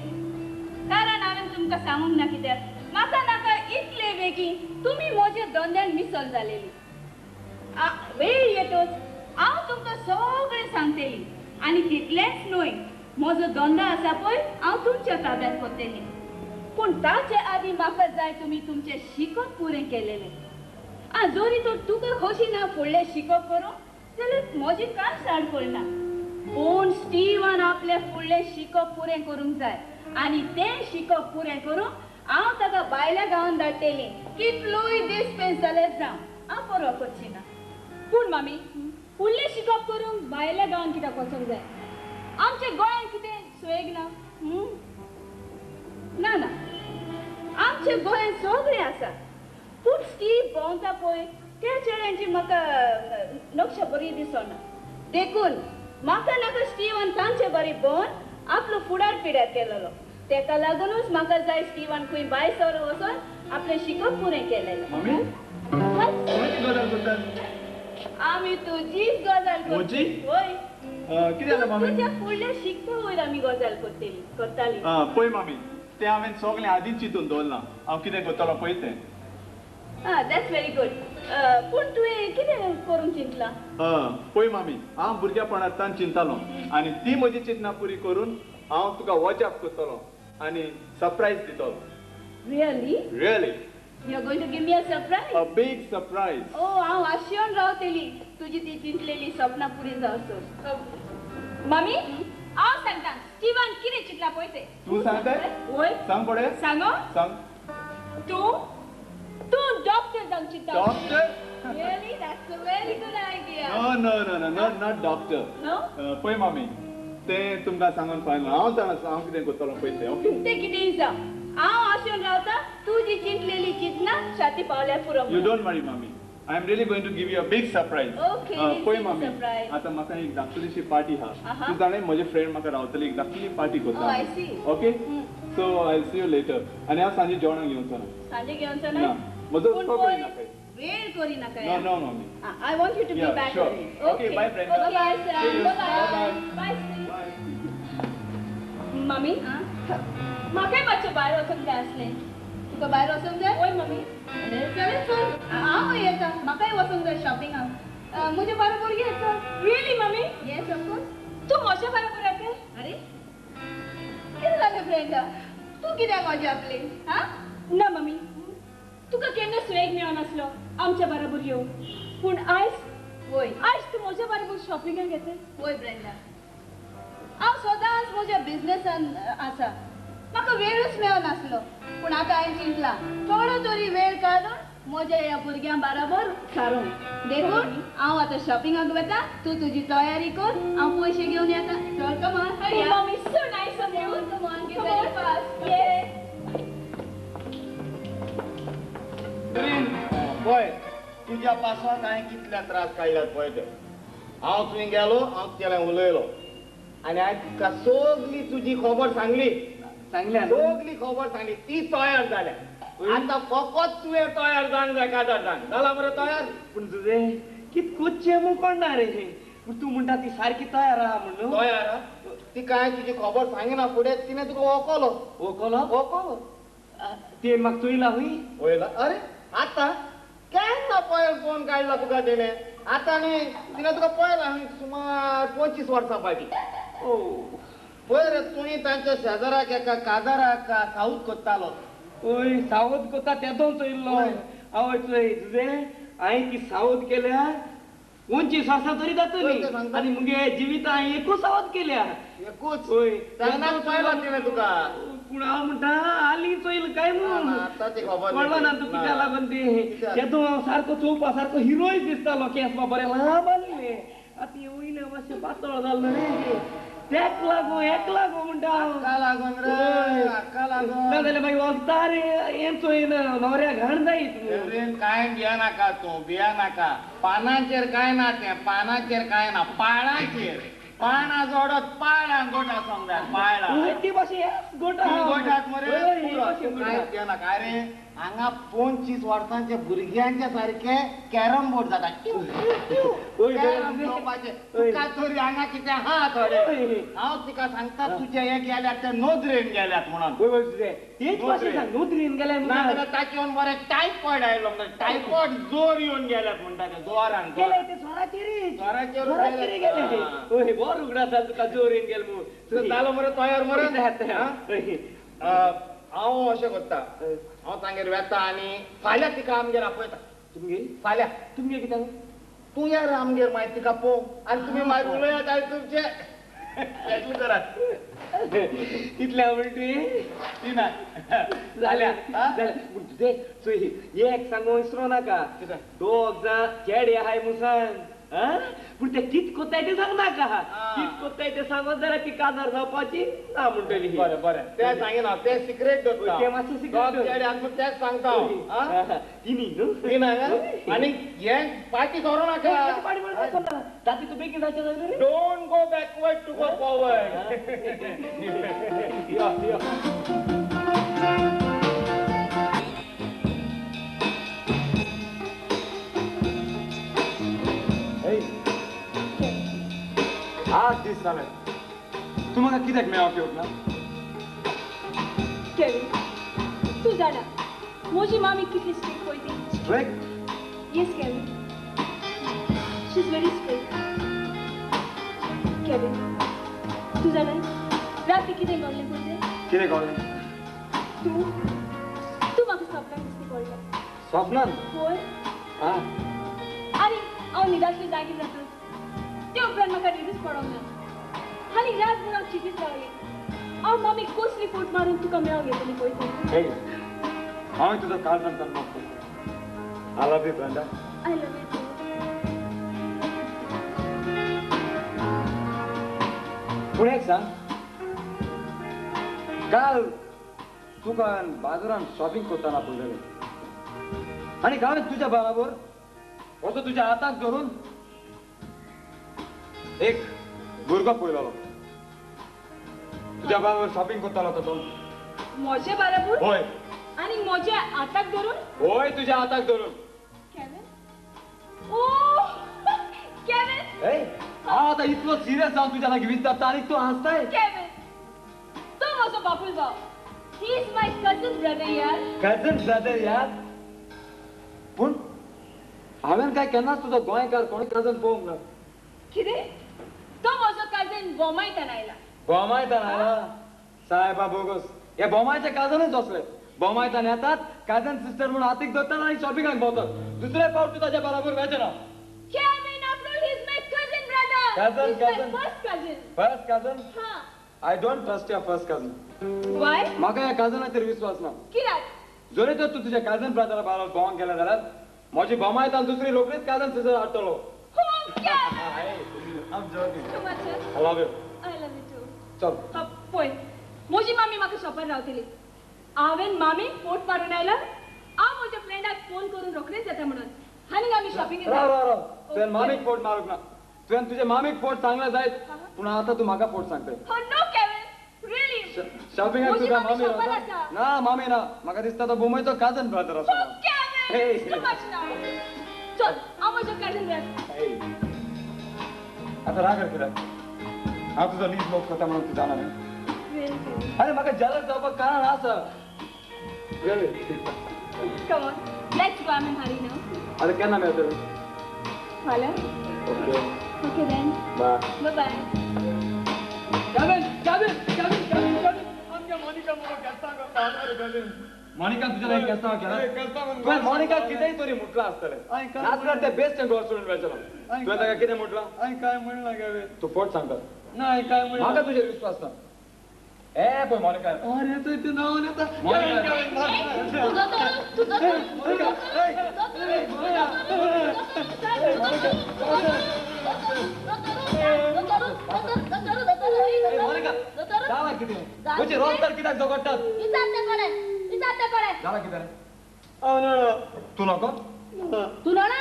कारण हांवें तुमकां सांगूंक ना कित्याक म्हाका नाका इतले बेगीन तुमी म्हज्या धंद्यान मिसल जालेली. वेळ येतच हांव तुमकां सगळें सांगतली. आनी तितलेंच न्हय, म्हजो धंदो आसा पळय हांव तुमच्या ताब्यांत करतली. पूण ताचे आदीं म्हाका जाय तुमी तुमचें शिकप पुरें केलेलें. आं, जरी तर तुका खोशी ना फुडलें शिकप करूंक जाल्यार म्हजी कांयच आड पडना. पूण स्टीवान आपलें फुडलें शिकप पुरें करूंक जाय. आनी तें शिकप पुरें करूंक हांव ताका भायल्या गांवांत धाडटली. कितलोय दीस पेंस जाल्यार जावं, हांव परवा करची ना. पूण मामी, फुडलें शिकप करूंक भायल्या गांवांत कित्याक वचूंक जाय? आमच्या गोंयांत कितें सोयेक ना? ना ना, आमच्या गोंयांत सगळें आसा. पूण स्टीव भोंवता पळय त्या चेड्यांची म्हाका नक्षा बरी दिसना. देखून म्हाका नाका स्टीवान तांचे बरी भोंवन आपलो फुडार पिड्यार केलेलो. तेका लागूनच म्हाका जाय स्टीवान खंय भायर सर वचून आपलें शिकप पुरें केलेलें. आमी तुजीच गजाल म्हजी? वय. कितें जालें मामी? तुज्या फुडल्या शिकपा वयर आमी गजाल करतली करताली. पळय मामी, तें हांवें सगळें आदींच चिंतून दवरलां. हांव कितें करतलो पळय तें. आं, that's very good. पूण तुवें कितें करूंक चिंतलां? पळय मामी, हांव भुरग्यापणांतल्यान चिंतालो आनी ती म्हजी चिंतना पुरी करून हांव तुका वजाप करतलो आनी सरप्रायज दितलो. Really? Really. You are going to give me a surprise? A big surprise. Oh, हांव आशेवन रावतली तुजी ती चिंतलेली सपनां पुरी जावसर. मामी, हांव सांगता स्टीवान कितें चिंतलां पळय तें. तूं सांगताय? वय. सांग पळय. सांगो. सांग. तूं तूं डॉक्टर जावंक चिंतता. Doctor? Really? That's a very good idea. No, no, no, no, not not doctor. No? पळय मामी, तें तुमकां सांगून फायनल. हांव जाणा हांव कितें करतलो पळय तें. ओके? तें कितेंय जावं, हांव आशेवन रावता तुजी चिंतलेली चिंतना शाती पावल्यार पुरो. You don't worry मामी, I am really going to give you a big surprise. Okay, पळय मामी, आतां म्हाका एक धाकटुलीशी पार्टी आहा. तूं जाणा म्हजे फ्रेंड म्हाका रावतली, एक धाकटुली पार्टी करता. I see. Okay, so I see you later. आनी हांव सांजे जेवणाक येवचो ना. सांजे घेवचो ना? म्हजो हुस्को करिनाका. वेळ करिनाका. No no मामी, I want you to be back. Okay, bye friend. Bye sir. Bye bye. मामी, म्हाकाय मातशें भायर वचूंक जाय आसलें. तुका भायर वचूंक जाय? वय मामी. चल चल, हांव येता. म्हाकाय वचूंक जाय शॉपिंगाक. म्हजे बरोबर ये चल. Really mummy? Yes, of course. तूं म्हजे बरोबर येता? अरे कितें जालें फ्रेंडा, तूं कित्याक म्हजें आपली? हां ना मामी, तुका केन्ना सुवेग मेळनासलो आमच्या बरोबर येवंक. पूण आयज वय, आयज तूं म्हज्या बरोबर शॉपिंगाक येता? वय ब्रेंडा, हांव सदांच म्हज्या बिजनेसान आसा. म्हाका वेळूच मेळनासलो. पूण आतां हांवें चिंतलां थोडो तरी वेळ काडून म्हज्या ह्या भुरग्यां बरोबर सारूंक. देखून हांव आतां शॉपिंगाक वता. तूं तुजी तयारी कर, हांव पयशे घेवन येता. चल, come on. Mummy, so nice of you. Come on, get very fast. Yes. पळय, तुज्या पासून हांवें कितले त्रास काडल्यात पळय ते. हांव तुवें गेलो, हांव तुगेलें उलयलो आनी हांवें तुका सगली तुजी खबर सांगली. सगली खबर सांगली. ती तयार जाल्या. आतां फकत तुवें तयार जावंक जाय. काजार जावंक जाला मरे तयार? पूण तुजें कित कोच्चें म्हूण कोण रे हें. पूण तूं म्हणटा ती सारकी तयार आहा म्हणून. तयार आहा? ती काय तुजी खबर सांगिना फुडें तिणें तुका वखलो. वखलो? वखलो. तें म्हाका चोयला हूंय? वयला. अरे आतां केन्ना पयर फोन काडला तुका तिणें? आतां न्ही तिणें तुका पळयलां सुमार 25 वर्सां फाटीं. पळय रे तुवें तांच्या शेजाराक एका काजाराक सावूद कोत्तालो. ओय सावद कोता तेदोन चोयल्लो. आवय चोय तुजें हांवें ती सावद केल्या 25 वर्सां तरी जातली आनी मुगे जिविता हांवें एकूच सावद केल्या. एकूच? हय. तेन्नाच पळयला तिणें तुका. पूण हांव म्हणटा आली चोयल काय म्हूण कळ्ळो ना तूं कित्याक लागून ती. तेदो हांव सारको चोवपा सारको हिरोय दिसतालो. केंस बा बरें लांब आसले. आतां वयलें मातशें पातळ जालें न्ही. तेक लागो एक लागो म्हणटा हाका लागून रे हाका लागून. ना जाल्यार मागीर वखदार हें चोयना न्हवऱ्या घाण जायत. कांय भिया नाका तूं, भिया नाका. पानांचेर कांय ना तें, पानांचेर कांय ना, पाळांचेर. पानां जोडत पाळां गोट आसूंक जाय. पाळां ती भाशेन गोट गोटात मरे. कांय भिया नाका. अरे हांगा 25 वर्सांच्या भुरग्यांच्या सारके कॅरम बोर्ड जाता. तुका तरी हांगा कितें आहा थोडे. हांव तिका सांगता तुजे हे गेल्यात ते नदरेन गेल्यात म्हणून. नदरेन गेल्यात ना जाल्यार ताचे येवन बरें टायफॉयड आयलो म्हणटा. टायफॉयड जोर येवन गेल्यात म्हणटा ते जोरान. जोराचेर गेले. बरो उगडास जालो तुका जोर येवन गेले म्हूण. जालो मरे तयार मरे. हांव अशें करता, हांव तांगेर वेता आनी फाल्यां तिका आमगेर आपयता. तुमगेर? फाल्यां. तुमगेर कित्याक? तूं या रे आमगेर, मागीर तिका पळोवंक आनी तुमी मागीर उलयात आनी तुमचें सेटल करात. इतलें म्हणटी ती ना जाल्या जाल्या. पूण तुजें चोय एक सांगू विसरूं नाका. दोग जाण चेडे आहाय म्हूण सांग. पूण ते कित कोत्ताय तें सांग नाका. कित कोत्ताय तें सांगत जाल्यार ती काजार जावपाची ना म्हणटली. बरें बरें तें सांगिना, तें सिक्रेट दवरता. तें मातशें सिक्रेट तेंच सांगता हांव. तिनी न्हू ती ना. आनी हें फाटीं सरूं नाका. फाटीं सरना. ताती तूं बेगीन जावचें जाय रे. Don't go backward to go forward. यो यो. 8 दीस जाले तूं म्हाका कित्याक मेळोवंक येवंक ना? केविन तूं जाणा म्हजी मामी कितली स्ट्रिक्ट पळय ती. Strict? Yes Kevin, she is very strict. Kevin तूं जाणा राती कितें घडलें पळय तें? कितें घडलें? तूं तूं म्हाका सपनान दिसती पडलें. सपनान? पळय. आं आनी हांव न्हिदांतली जागी जातच ते उपरांत म्हाका न्हिदूच पडोंक ना. आनी रातभर हांव चिंतीत रावलें. हांव मम्मीक कसली फूट मारून तुका मेळोवंक येतली पळय तें. हांव तुजो काळजांतल्यान मोग करता. I love you Brenda. I love you too. पूण एक सांग, काल तुका बाजारान शॉपिंग करतना पळयलें आनी हांवें तुज्या बराबर असो तुज्या हाताक धरून एक भुरगो पळयलो. तुज्या बराबर शॉपिंग करतालो तो. म्हजे बराबर? हय. आनी म्हज्या हाताक धरून? हय तुज्या हाताक धरून. केविन? ओ केविन! हांव आतां इतलो सिरियस जावन तुज्या लागीं विचारता आनी तूं हांसताय. केविन तो म्हजो बापूल भाव. He is my cousin brother यार. कजन ब्रदर यार? पूण हांवें काय केन्नाच तुजो गोंयकार कोण कजन पळोवंक ना. कितें? तो म्हजो कजन बोमायतान आयला. बोमायतान आयला? सायबा बोगस. हे बोमायचे कजनूच असले. बोमायतान येतात, कजन सिस्टर म्हणून हातीक धरतात आनी शॉपिंगाक भोंवतात. दुसरे फावट तूं ताच्या बराबर वचना. Kevin, after all, he is my cousin brother. Cousin, he is cousin. My first cousin. First cousin? हां. I don't trust your first cousin. Why? म्हाका ह्या कजनाचेर विश्वास ना. कित्याक? जरी तर तूं तुज्या कजन ब्रदरा बरोबर भोंवंक गेलें जाल्यार म्हजी बोमायतान दुसरी रोखडीच कजन सिस्टर हाडटलो. I'm joking. Too much, huh? I love you. I love you too. चल. पळय, म्हजी मामी म्हाका शॉपार रावतली. हांवें मामी पोट मारून आयला. हांव म्हज्या फ्रेंडाक फोन करून रोखडेच येता म्हणून. आनी आमी शॉपिंग. राव राव राव. तुवें मामीक फोट मारूंक ना. तुवें तुज्या मामीक फोट सांगला जायत, पूण आतां तूं म्हाका फोट सांगताय. No Kevin, really. शॉपिंगाक तुका मामी रावता? ना मामी ना. म्हाका दिसता तो बोमयचो कजन ब्रदर आसा. Kevin, too much now. चल, हांव म्हजो कजन ब्रदर. आतां राग कित्याक? हांव तुजो नीज मोग करता म्हणून तूं जाणा न्ही? अरे म्हाका जेलस जावपाक कारण आसा. Come on, let's go. I'm in hurry now. अरे केन्ना मेळटलें? फाल्यां. Okay okay then. Bye bye bye. Kevin Kevin Kevin Kevin Kevin आमगे मोनिका मुगो केस्तांव करता केविन. मोनिका तुज्या लागीं केस्तांव केलां? तुवें मोनिका कितेंय तरी म्हटलां आसतलें. नासल्यार तें बेश्टें घर सोडून वेचलो. तुवें ताका कितें म्हटलां? हांवें कांय म्हणलां केविन? तूं फट सांगता. ना हांवें कांय म्हणलां. म्हाका तुजेर विस्वास ना. ए पळय मोनिका. अरे थंय तें नांव येता. मोनिका जालां कितें? म्हजे रस्त्यार कित्याक झगडटात? जालां कितें रे? हांव जाणा. तूं नको? तूं जाणा?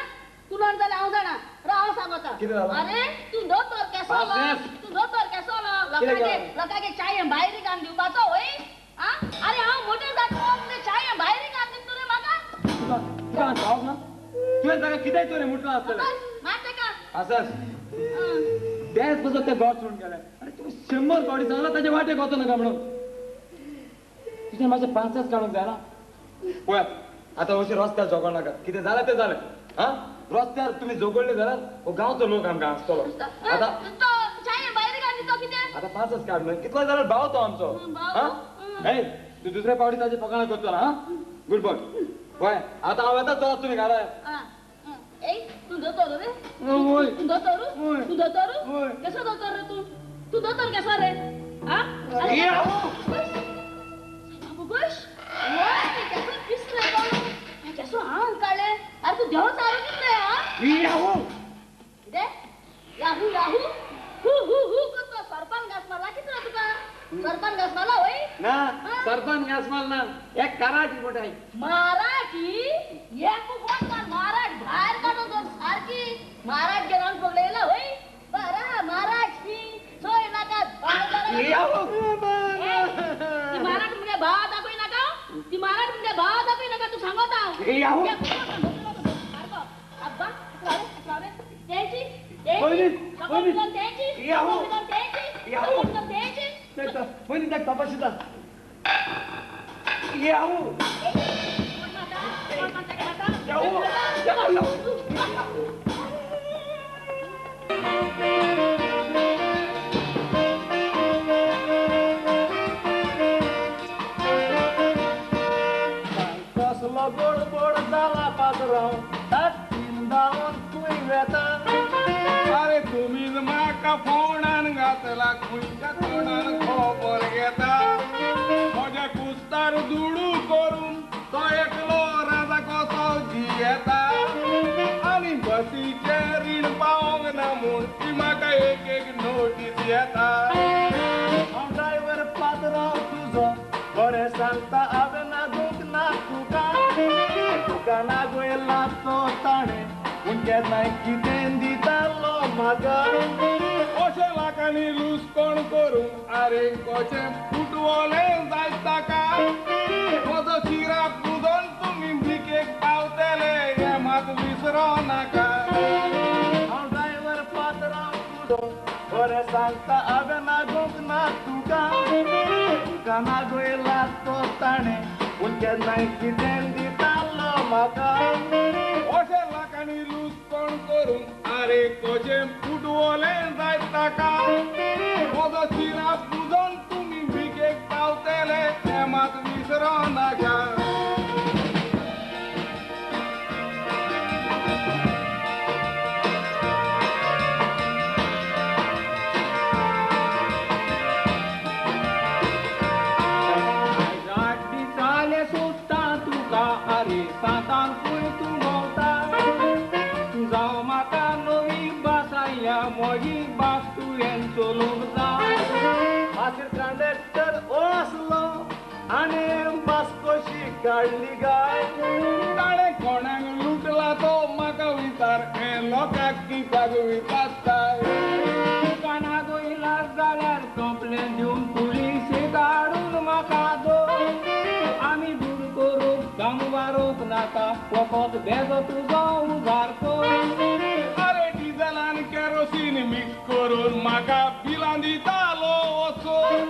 तूं जाणा जाल्यार हांव जाणा. राव हांव सांगता. कितें जालां? अरे तूं दोतोर केसोलो, तूं दोतोर केसोलो, लोकांगे चाये भायर घालून दिवपाचो वय? आं, अरे हांव मोटें जाता चाये भायर घालून दिता रे म्हाका? तुका ठावक ना? तुवें ताका कितेंय तरी म्हटलां आसतलें. मार ताका. आसास तेच पासत तें घर सोडून गेलें. आरे तुवें 100 फावटी सांगलां ताजे वाटेक वचो नाका म्हणून. तुजें मातशें पांचच काडूंक जायना? पळयात आतां अशें रस्त्यार झगड नाका. कितें जालें तें जालें. आं, रस्त्यार तुमी झगडले जाल्यार हो गांवचो लोक आमकां आसतलो. आतां आतां पांचच काड न्हय, कितलो जाल्यार भाव तो आमचो. आं, हे तूं दुसऱ्या फावटी ताजे फकाणां करचो ना. आं, गूड बॉय. पळय आतां हांव येता, चलात तुमी घरा. तूं दोतोर रे? तूं दोतोर? तूं दोतोर? केसो दोतोर रे तूं? तूं दोतोर केसो रे? आं, बाबू गोश केसो पिसरे केसो आंग काडले. अरे तूं देव चारू कितले? आं, कितें याहू याहू हू हू हू करता? सरपान घास मारला कितलो तुका? सरपान घास मारला वय? ना सरपान घास मारला. एक कराटी मोठाय मराठी एक कोण महाराज भायर काडून दोन सारकी महाराज गेला पगलेला वय. बरा महाराज सोय नाका. ती महाराज मुगे भाव दाखय नाका. ती महाराज मुगे भाव दाखय नाका. तूं सांगता अब्बा तेची पयलीं ताका तपाशिता. Yahoo Yahoo Yahoo. कसलो गोडबोड जाला पात्रांव, ताटीन धांवन खंय वेता? अरे तुमी म्हाका फोणान घातला, खंयच्या तोंडान खबर घेता? म्हज्या कुस्तार दुडू करून तो एकलो राजा कसो जियेता. आनी बसीचें रीण पावोंक ना म्हूण ती म्हाका एक एक नोटीस येता. हांव ड्रायव्हर पात्रांव तुजो, बरें सांगता हांवें नागूंक ना तुका. तुका नागयला तो ताणें, पूण केन्नाय कितें दितालो म्हाका. अशें लोकांनी लुसकोण करून आरे कशें फुटवलें जायत ताका. म्हजो शिराप बुदोन तुमी भिकेक पावतले हें मात विसरो नाका. हांव ड्रायव्हर पात्रांव तुजो, बरें सांगता हांवें नागूंक ना तुका. तुका नागयला तो ताणें, पूण केन्नाय कितें दितालो म्हाका. अशें लोकांनी लुसकोण करून आरे कशें फुटवलें जायत ताका. म्हजो शिराप बुदोन तुमी भिकेक पावतले हें मात विसरो नाका. तुका अरे सातान खंय तूं भोंवता? जावं म्हाका नवी भास आयल्या, म्हजी भास तुवें चलोवंक जाय. मागीर कंडक्टर आसलो आनी बस कशी काडली गाय. ताणें कोणाक लुटला तो म्हाका विचार, हें लोकांक कित्याक विचारताय? तुका नागयला जाल्यार कंप्लेन दिवन पुलिसेक हाडून म्हाका दवर. आमी दूर करूंक दम मारूंक नाका, फकत बेजो तुजो उजार कर. अरे डिझल आनी केरोसीन मिक्स करून म्हाका बिलां दितालो वचून.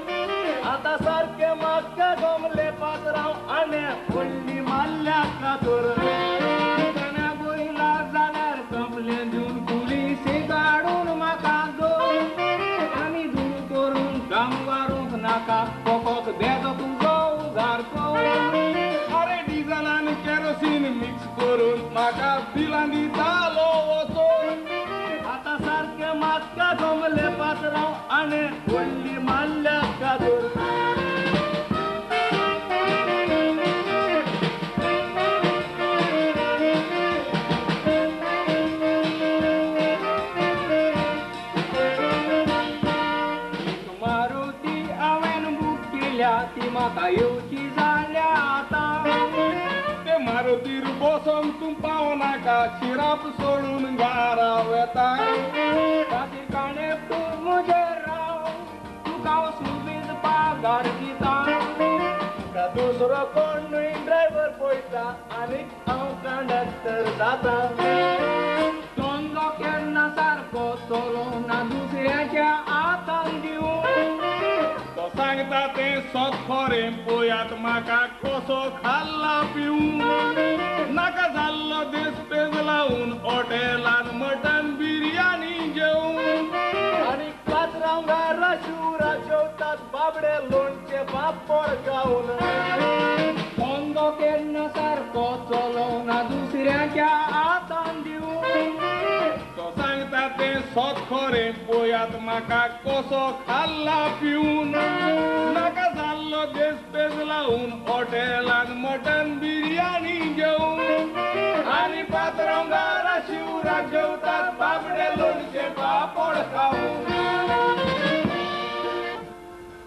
आतां सारकें म्हाका गमले पात्रांव आनी व्हडली मारल्या कातोर. तुका नागयला जाल्यार कंप्लेन दिवन काम वारूंक नाका फकत बेजो तुजो उजार कर अरे डिझल आनी केरोसीन मिक्स करून म्हाका बिलां दितालो वचून आतां सारकें म्हाका जमले पात्रांव आनी व्हडली मारल्या कादूर मारुती हांवें बूक केल्या ती म्हाका येवची जाल्या आतां ते मारुतीर बसोन तूं पावनाका शिराप सोडून घरा वेता खातीर काणे तूं म्हजेर राव तुका हांव सुबीज पागार दिता तुका दुसरो कोणूय ड्रायव्हर पळयता आनी हांव कंडक्टर जाता धंदो केन्ना सारको चलोना दुसऱ्याच्या हातान दिवन तो सांगता तें सत खरें पळयात म्हाका कसो खाल्ला पिवन नाका जाल्लो दीस पेज लावन हॉटेलान मटन बिर्याणी जेवन आनी पात्रांव घरा शिवरा जेवतात बाबडे लोणचे पापड खावन धंदो केन्ना सारको चलोना दुसऱ्याच्या हातान दिवन तो सांगता तें सत खरें पळयात म्हाका कसो खाल्ला पिवन नाका जाल्लो देस पेज लावन हॉटेलान मटन बिर्याणी जेवन आनी पात्रांव घरा शिवरा जेवतात बाबडे लोणचे पापड खावन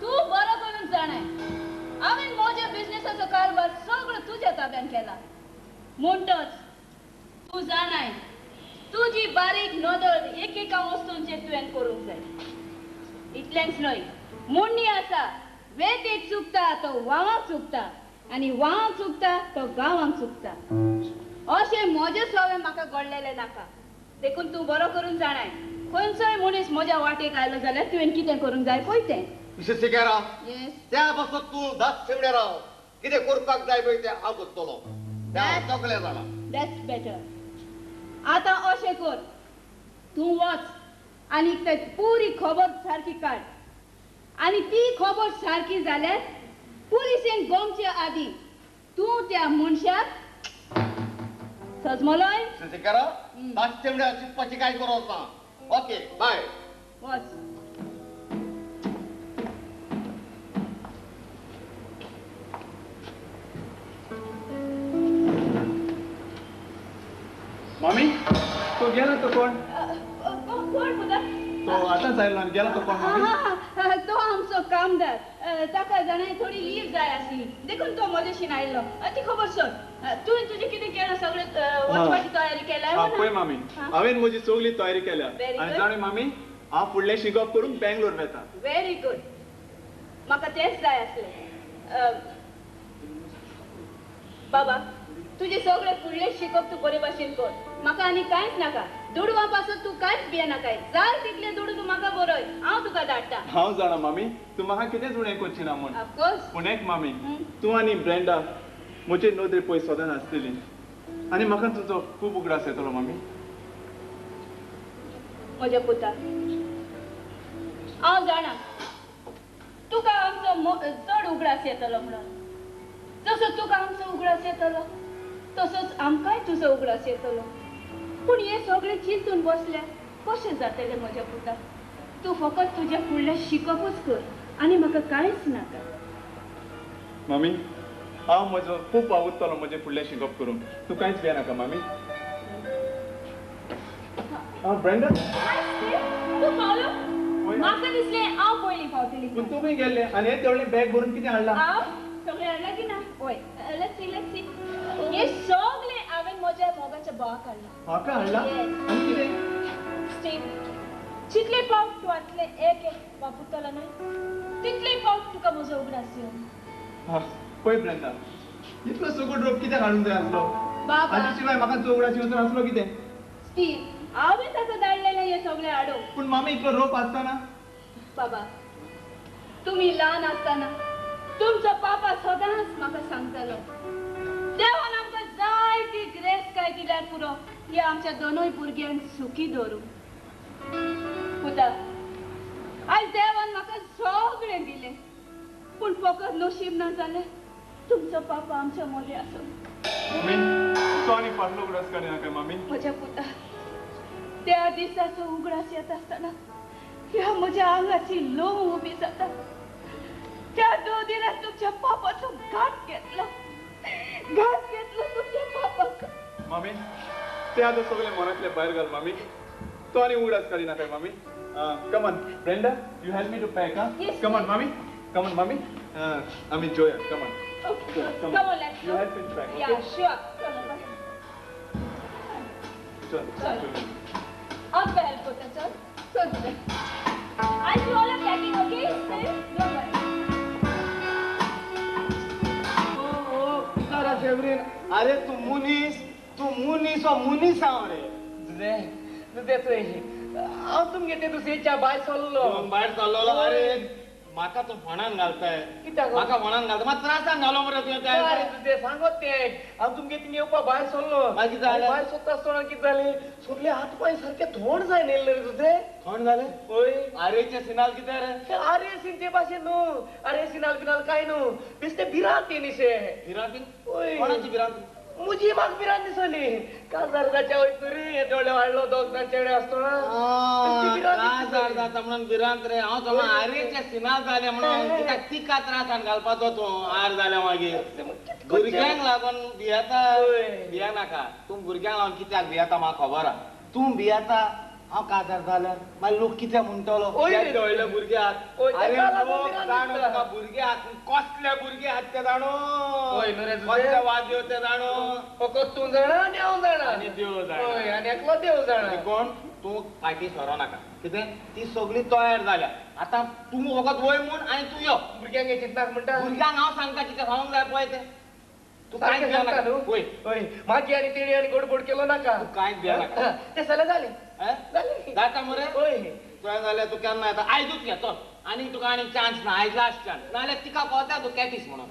तूं बरो करून जाणाय हांवें म्हज्या बिजनेसाचो कारभार सगळो तुज्या ताब्यान केला म्हणटच तूं जाणाय तुजी बारीक नदर एकेका वस्तूंचेर तुवें करूंक जाय इतलेंच न्हय म्हणणी आसा वेत एक चुकता तो वावाक चुकता आनी वावाक चुकता तो गांवाक चुकता अशें म्हजें सवे म्हाका घडलेलें नाका देखून तूं बरो करून जाणाय खंयचोय मनीस म्हज्या वाटेक आयलो जाल्यार तुवें कितें करूंक जाय पळय तें मिसेस सिकेरा येस त्या पासत तूं दास शेवड्या राव कितें करपाक जाय पळय तें हांव करतलो तें हांव सगळें जाणा That's better. आतां अशें कर तूं वच आनी ते पुरी खबर सारकी काड आनी ती खबर सारकी जाल्यार पुलिसेन गोमचे आदीं तूं त्या मनशाक सजमलोय मिसेस सिकेरा दास शेवड्या चिंतपाची कांय गरज ना ओके बाय वच मामी तो गेला तो कोण कोण पुता तो आतांच आयलो आनी गेला तो कोण मामी तो आमचो कामदार ताका जाणाय थोडी लीव जाय आसली देखून तो म्हजेशीन आयलो ती खबर सोड तुवें तुजें कितें केलां सगळें वचपाची तयारी केल्या पळय मामी हांवें म्हजी सगळी तयारी केल्या आनी जाणा मामी हांव फुडलें शिकप करूंक बेंगलोर वता व्हेरी गुड म्हाका तेंच जाय आसलें बाबा तुजें सगळें फुडलें शिकप तूं बरे भाशेन कर म्हाका आनी कांयच नाका दुडवां पासून तूं कांयच भियेनाकाय जाय तितले दुडू तूं म्हाका बरय हांव तुका धाडटा हांव जाणा मामी तूं म्हाका कितेंच उणें करची ना म्हूण ऑफकोर्स पूण एक मामी तूं आनी ब्रेंडा म्हजे नदरे पळय सदांच आसतली आनी म्हाका तुजो खूब उगडास येतलो मामी म्हज्या पुता हांव जाणा तुका आमचो चड उगडास येतलो म्हणून जसो तुका आमचो उगडास येतलो तसोच आमकांय तुजो उगडास येतलो पूण हें सगळें चिंतून बसल्यार कशें जातलें म्हज्या पुता तूं फकत तुज्या फुडलें शिकपूच कर आनी म्हाका कांयच नाका मामी हांव म्हजो खूब वावुरतलो म्हजें फुडलें शिकप करूंक तूं कांयच भियेनाका मामी ब्रेंडा तूं पावलो म्हाका दिसलें हांव पयलीं पावतली पूण तुमी गेल्ले आनी हें तेवळें बॅग भरून कितें हाडलां हांव सगळें हाडलां की ना वय let's see let's see हें सगळें हांवें म्हज्या मोगाच्या भावाक हाडलां म्हाका हाडलां आनी कितें स्टीव जितले पावट तूं हांतले एक एक वापरतलो न्हय तितले पावट तुका म्हजो उगडास येवन पळय ब्रेंडा इतलो सगळो ड्रोप कित्याक हाडूंक जाय आसलो बाबा हाचे शिवाय म्हाका जो उगडास येवचो नासलो कितें स्टीव हांवें ताका धाडलेलें हें सगळें हाडूंक पूण मामी इतलो रोप आसतना बाबा तुमी ल्हान आसतना तुमचो पापा सदांच म्हाका सांगतालो देवान आमकां जायती ग्रेस काय दिल्यार पुरो ही आमच्या दोनूय भुरग्यांक सुखी दवरूं. पुता आयज देवान म्हाका सगळें नशीब ना जालें तुमचो पापा आमच्या मोदी आसो. मम्मी तो आनी फाटलो उगडास काडिनाका मामी. म्हज्या पुता त्या दिसाचो उगडास येता आसतना ह्या म्हज्या आंगाची लोम उबी जाता. त्या दोन दिनात तुमच्या पापाचो घात घेतलो, घात घेतलो तुमच्या पापाचो. मामी ते आतां सगळे मनांतले भायर घाल मामी. तो आनी उगडास काडिनाका मामी. Come on Brenda, you help me to pack. हा, कम ऑन मामी, कम ऑन मामी. आमी Zoya, come on. Okay, come on, let's go. You help me to pack. Yeah, sure. चल चल, अब हेल्प करता. चल चल तुझे. I do all the packing, okay? Don't worry. ओ सेवरीन, अरे तू मुनीस, तू मुनीस ओ मुनीस हांव रे. तुझे तुझे थंय हांव तुमगे ते दुसरेच्या भायर सरलो. भायर सरलो? अरे म्हाका तूं फोणान घालताय. कित्याक म्हाका फोणान घालता? म्हाका त्रासान घालो मरे तुवें. अरे तुजें सांगत तें हांव तुमगे थिंग येवपा भायर सरलो. मागीर जालें? भायर सरता आसतना कितें जालें, सगळे हात पांय सारके थंड जायन येयल्ले रे तुजे. थंड जाले? हय. आरेचे सिनाल कितें रे? आरे सीन ते भाशेन न्हू, आरे सिनाल बिनाल कांय न्हू, बेश्टे भिरांत येयली. भिरांत? हय. कोणाची भिरांत? मुजी म्हाका भिरांत दिसली. काजार जाच्या वयत रे, हे डोळे वाडलो दोग जाण चेडे आसतना काजार जाता म्हणून भिरांत रे. हांव समज आरेचे सिनाल जाले म्हणून कित्याक तिका त्रासान घालपाचो तूं. आर जाल्या मागीर भुरग्यांक लागून भियेता. भियेनाका तूं, भुरग्यांक लागून कित्याक भियेता म्हाका खबर आहा. तूं भियेता हांव काजार जाल्यार मागीर लोक कितें म्हणटलो? व्हडले भुरगे आहात. अरे लोक जाणो तुका, भुरगे आहात कसले भुरगे आहात ते जाणो, कसले वाद्यो ते जाणो. फकत तूं जाणा आनी हांव जाणा आनी देव जाणा आनी एकलो देव जाणा. कोण तूं फाटीं सरो नाका. कितें ती सगळी तयार जाल्या आतां. तूं फकत वय म्हूण आनी तूं यो. भुरग्यांक चिंतनाक म्हणटा? भुरग्यांक हांव सांगता कितें सांगूंक जाय पळय तें. तूं कांयच भियेनाका. वय वय मागीर आनी तेणी आनी गडबड केलो नाका. तूं कांयच भियेनाका. तें सगळें जालें जाता मरे. हय तुवें जाल्यार तूं केन्ना येता? आयजूच घे चल. आनी तुका आनी चान्स ना, आयज लास्ट चान्स. नाजाल्यार तिका कळटा तूं कॅटीस म्हणून.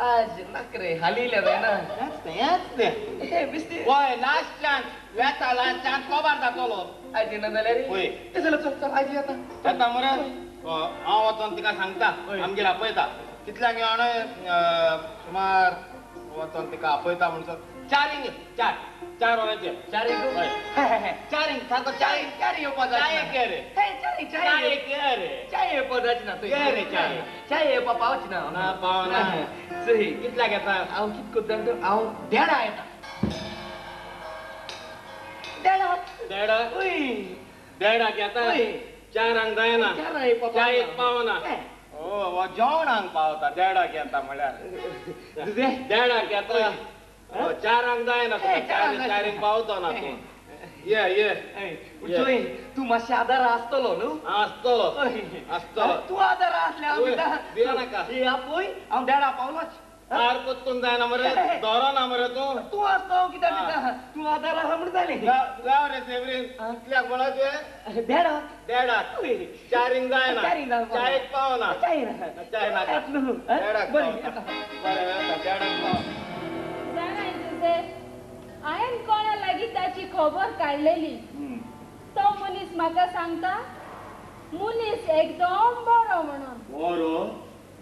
आज नाक रे, हालीं येयल्या जायना. हेंच तें. हय लास्ट चान्स. वेता लास्ट चान्स कबार जातलो. आयज येना जाल्यार? हय तें जाल्यार चल चल आयज येता. येता मरे? हांव वचोन तिका सांगता, आमगेर आपयता. कितल्यांक यो सुमार वचोन तिका आपयता म्हणसर चारींक, चार चार वरांचेर. चारींक? हय चारींक सारको. चारींक चारींक येवपा चायेक ये रे. चारींक चायेक ये रे. चाय येवपा जायची ना. ये रे चाय. चाय येवपा पावची ना. ना पावना. सही कितल्याक येता? हांव कित करता जाणा, हांव देडा येता. देडा? देडा? हय देडाक येता? चारांक जायना, चायेक पावना. ओ जेवणाक पावता. देडाक येता म्हळ्यार देडाक येता. चारांक जायना, चारींक पावतो ना तूं. ये ये चोय तूं मातशें आदारा आसतलो न्हू? आसतलो आसतलो. तूं आदारा आसल्यार भियेनाका. आपय हांव देडा पावलोच. आर कोत्तून जायना मरे, दवरना मरे तूं. तूं आसता हांव कित्याक भिता? तूं आदारा आहा म्हूण जालें. राव रे सेवरीन, कितल्याक म्हणला तुवें? देडाक. देडाक. चारींक जायना, चायेक पावना. चाय ना, चाय नाका. देडाक पावता. बरें येता, देडाक पावता. जाणाय तुजे, हांवें कोणा लागीं ताची खबर काडलेली. तो मनीस म्हाका सांगता मनीस एकदम बरो म्हणून. बरो?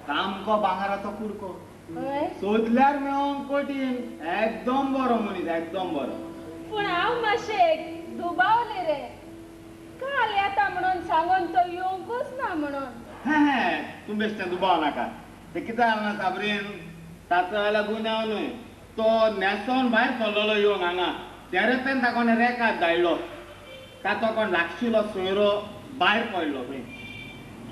सामको भांगराचो कुडको. सोदल्यार मेळोंक कठीण. एकदम बरो मनीस, एकदम बरो. पूण हांव मातशें दुबावलें रे, काल येता म्हणून सांगून तो येवंकूच ना म्हणून. तूं बेश्टें दुबाव नाका. तें कितें जालें साबरीन, ताचो जाल्यार गुन्यांव न्हय. तो न्हेसोन भायर सरलेलो येवंक हांगा, तेरेपेन ताका कोणें रेकाद धाडलो. ताचो कोण लागशिलो सोयरो भायर पडलो.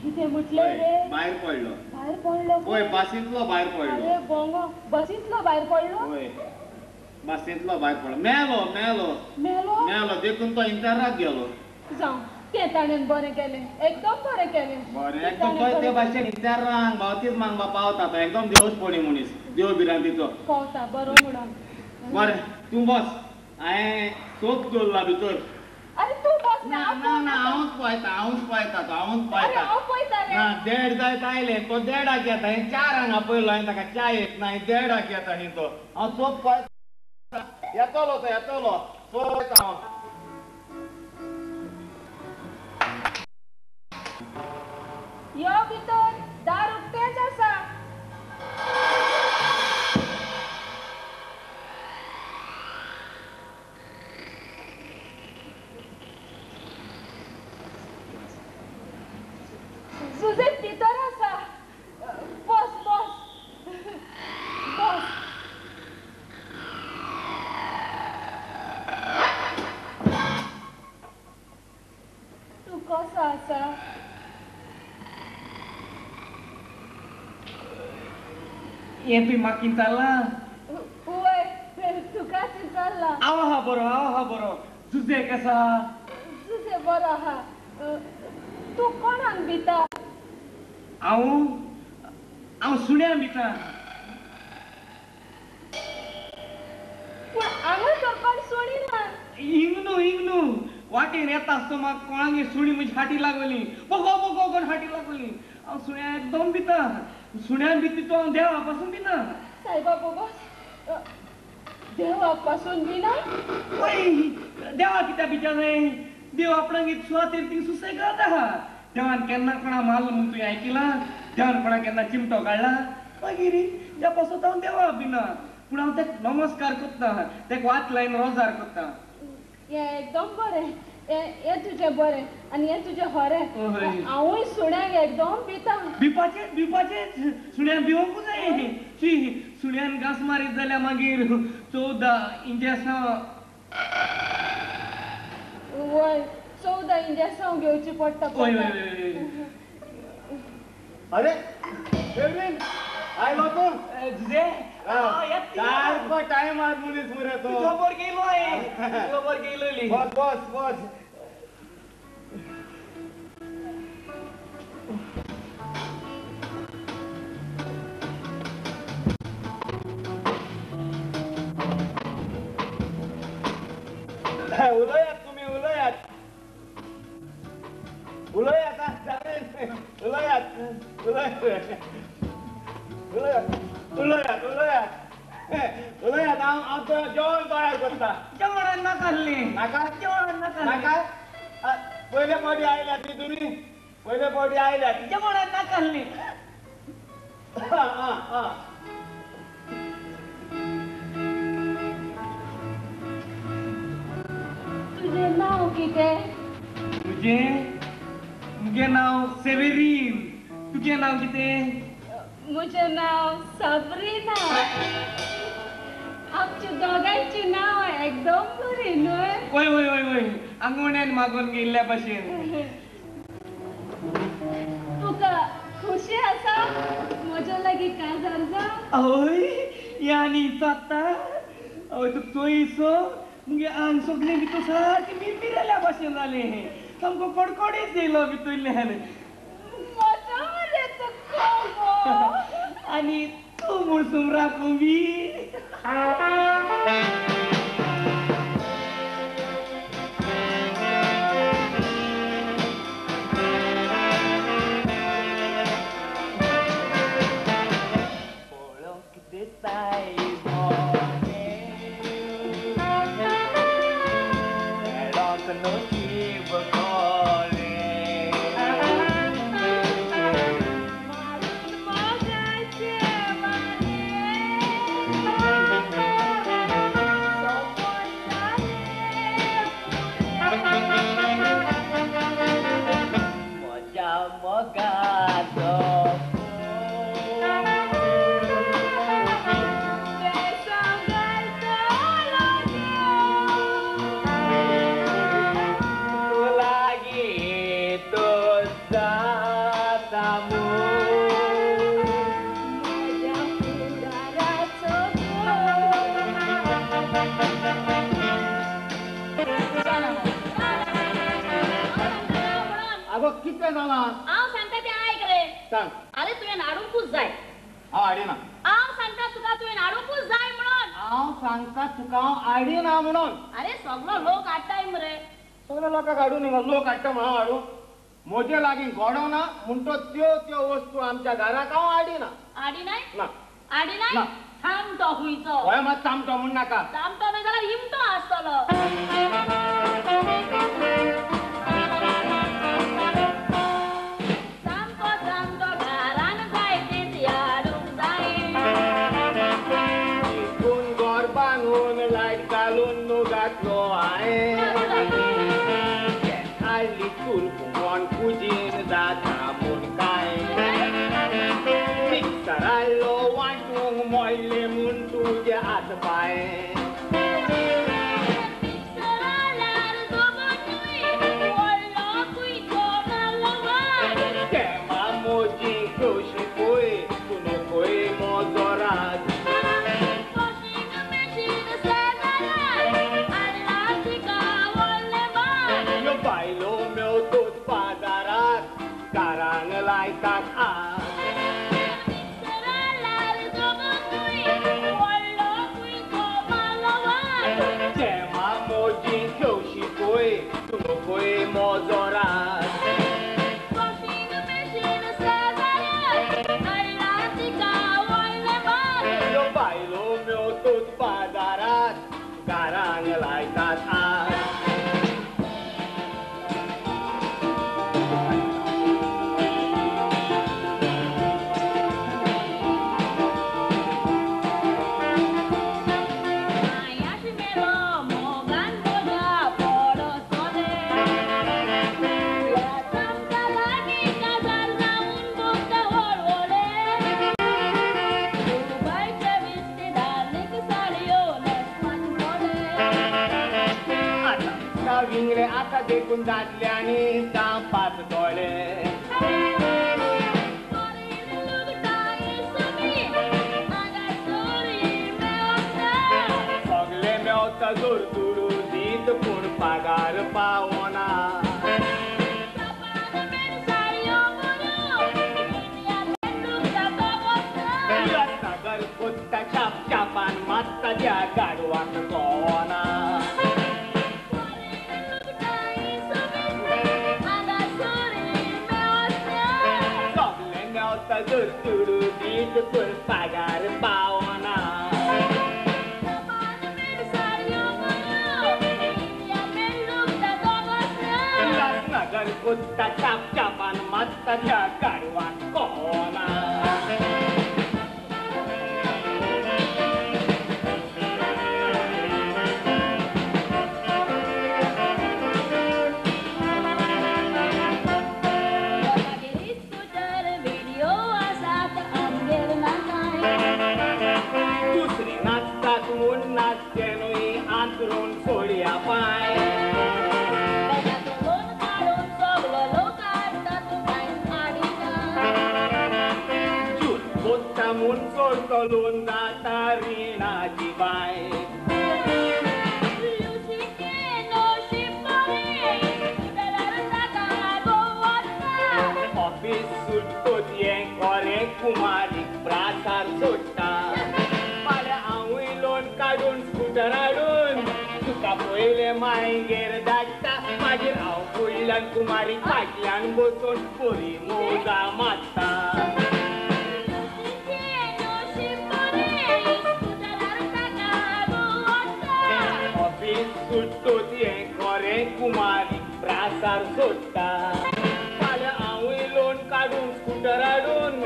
कितें म्हटलें रे? भायर पडलो. भायर पडलो? हय, बसींतलो भायर पडलो. अरे बोंगो, बसींतलो भायर पडलो? हय, बसींतलो भायर पडलो. मेलो मेलो मेलो मेलो. देखून तो इंटराक गेलो. जावं, तें ताणें बरें केलें, एकदम बरें केलें. बरें एकदम. तो ते भाशेन इंटरांक बावतीच मागपा पावता. तो एकदम देवस्पणी मनीस, देव भिरांतीचो. पावता बरो म्हणून. बरें तूं बस, हांवें सोप दवरला भितर. अरे तूं बस ना. ना ना, हांवूच पळयता, हांवूच पळयता तो, हांवूच पळयता. हांव पळयता रे. ना देड जायत आयलें, तो देडाक येता. हें चारांक आपयलो हांवें ताका, च्या येत ना, देडाक येता न्ही तो. हांव सोप पळयता. येतलो तो, येतलो. सोप पळयता हांव. यो भितर, दार उक्तेंच आसा. हें तुवें म्हाका विचारलां? वय, तुकाच विचारलां. हांव आहा बरो, हांव आहा बरो. जुजे कसा? जुजे बरो आहा. तूं कोणाक भिता? हांव हांव सुण्या भिता. पूण हांगा तर कोण सुणी ना. हिंग न्हू, हिंग न्हू, वाटेर येता आसतना म्हाका कोणागे सुणी म्हजी फाटी लागली, बोगो बोगो कोण फाटी लागली. हांव सुण्या एकदम भिता. सुण्यान भिता तो हांव देवा पासून भिना. सायबा बोगोस, देवा पासून भिना? वय, देवा कित्याक भिता न्हय? देव आपणाक सुवातेर थिंग सुसेगाद आहा. देवान केन्ना कोणा मारलो म्हूण तुवें आयकिलां? देवान कोणा केन्ना चिमटो काडला? मागीर त्या पासून हांव देवा भिना. पूण हांव तेका नमस्कार करता, तेका वात लायन रोजार करता. हें एकदम बरें, हें तुजें बरें आनी हें तुजें खरें. हांवूय सुण्यांक एकदम भिता. भिवपाचें, भिवपाचेंच. सुण्यान भिवंकूच जाय. शी, सुण्यान घांस मारीत जाल्यार मागीर 14 इंजेसांव. वय, 14 इंजेसांव घेवची पडटा. वय वय वय. अरे सेवरीन आयलो तूं? जुजे सारको टायमार मनीस मरे तूं. खबर गेलो हांवें, खबर गेलोली. बस बस बस. उलयात तुमी, उलयात, उलयात, उलयात, उलयात, उलयात, उलयात, उलयात, उलयात. हांव हांव जेवण तयार करता. जेवण नाका आसलें. नाका? जेवण नाका. नाका? पयले फावटी आयल्यात न्ही तुमी? पयले फावटी आयल्यात. जेवण नाका आसलें. आं आं. तुजें नांव कितें? तुजें? मुगे नांव सेवेरीन. तुजें नांव कितें? म्हजें नांव साब्रिना. आमच्या दोगांयची नांव एकदम बरी न्हय? वय वय वय वय, आंगवण्यान मागून गेल्ल्या भशेन. तुका खुशी आसा म्हज्या लागीं काजार जावं? हय, हें आनी विचारता? हय, तुका चोयसो मुगे आंग सगळें भितर सारकें मिरमिरेल्या भशेन जालें. सामको कडकडीत येयलो भितरल्यान. मजा मरे तुका गो. आनी तूं म्हूण सुमराक उबी. पळोवंक दिसाय मोने, मेळोंक नशीब कोळें. मारून मोगाचें वारें, सोंपोन जालें पुरें. म्हज्या मोगाचो बेसांव घालतलो देव. तूं लागीं तूं जाता म्हूण. म्हज्या फुडाराचो आगो कितें जालां? हांव सांगता तें आयक रे. सांग. अरे तुवें हाडुंकूच जाय. हांव हाडिना. हांव सांगता तुका तुवें हाडुंकूच जाय म्हणून. हांव सांगता तुका हांव हाडिना म्हणून. अरे सगळो लोक हाडटाय मरे. सगळ्या लोकांक हाडूं न्ही गो, लोक हाडटा म्हणून हांव हाडूं? म्हजे लागीं घोडो ना म्हणटो त्यो त्यो वस्तू आमच्या घराक हांव हाडिना. हाडिनाय? ना. हाडिनाय? ना. चामटो खुंयचो. हय मात चामटो म्हूण नाका. चामटो न्हय जाल्यार इमटो आसतलो. सामको चामटो घरान जाय तेंच हाडूंक जाय. कोण घर बांदून लायट घालून न्हू घातलो हांवें. हाडली चूल कोण कुजीन जाता म्हूण काय. मिक्सर हाडलो वांटूंक मोडलें म्हूण तुजे हात पांय. मिक्सराल्यार दोगोटूय व्हडलो कुयचो मारलो वाट. तेमा म्हजी खोशी पळय तूं नकय म्हजो राग. देखून दादल्यांनी पांच दोळे. सगळे मेवता जोर दुडू दीत पूण पागार पावना. नगर कोत्ता छाप छापान मात्ता त्या गाडवाक कोना. सगळे मेवता जोर दुडू दीत पूण पागार पावना. नगर कोत्ता छाप छापान मात्ता त्या गाडवाक कोना. चलून जाता रिणाची बाय. ऑफीस सुटतोच हें खरें कुमारीक प्रासार सोडटा. फाल्यां हांवूय लोन काडून स्कुटर हाडून तुका पयलें मायगेर धाडटा. मागीर हांव फुडल्यान कुमारीक फाटल्यान बसून पोरी मोजा मारता. सुटतोच हें खरें कुमारीक प्रासार सोडटा. फाल्यां हांवूय लोन काडून स्कुटर हाडून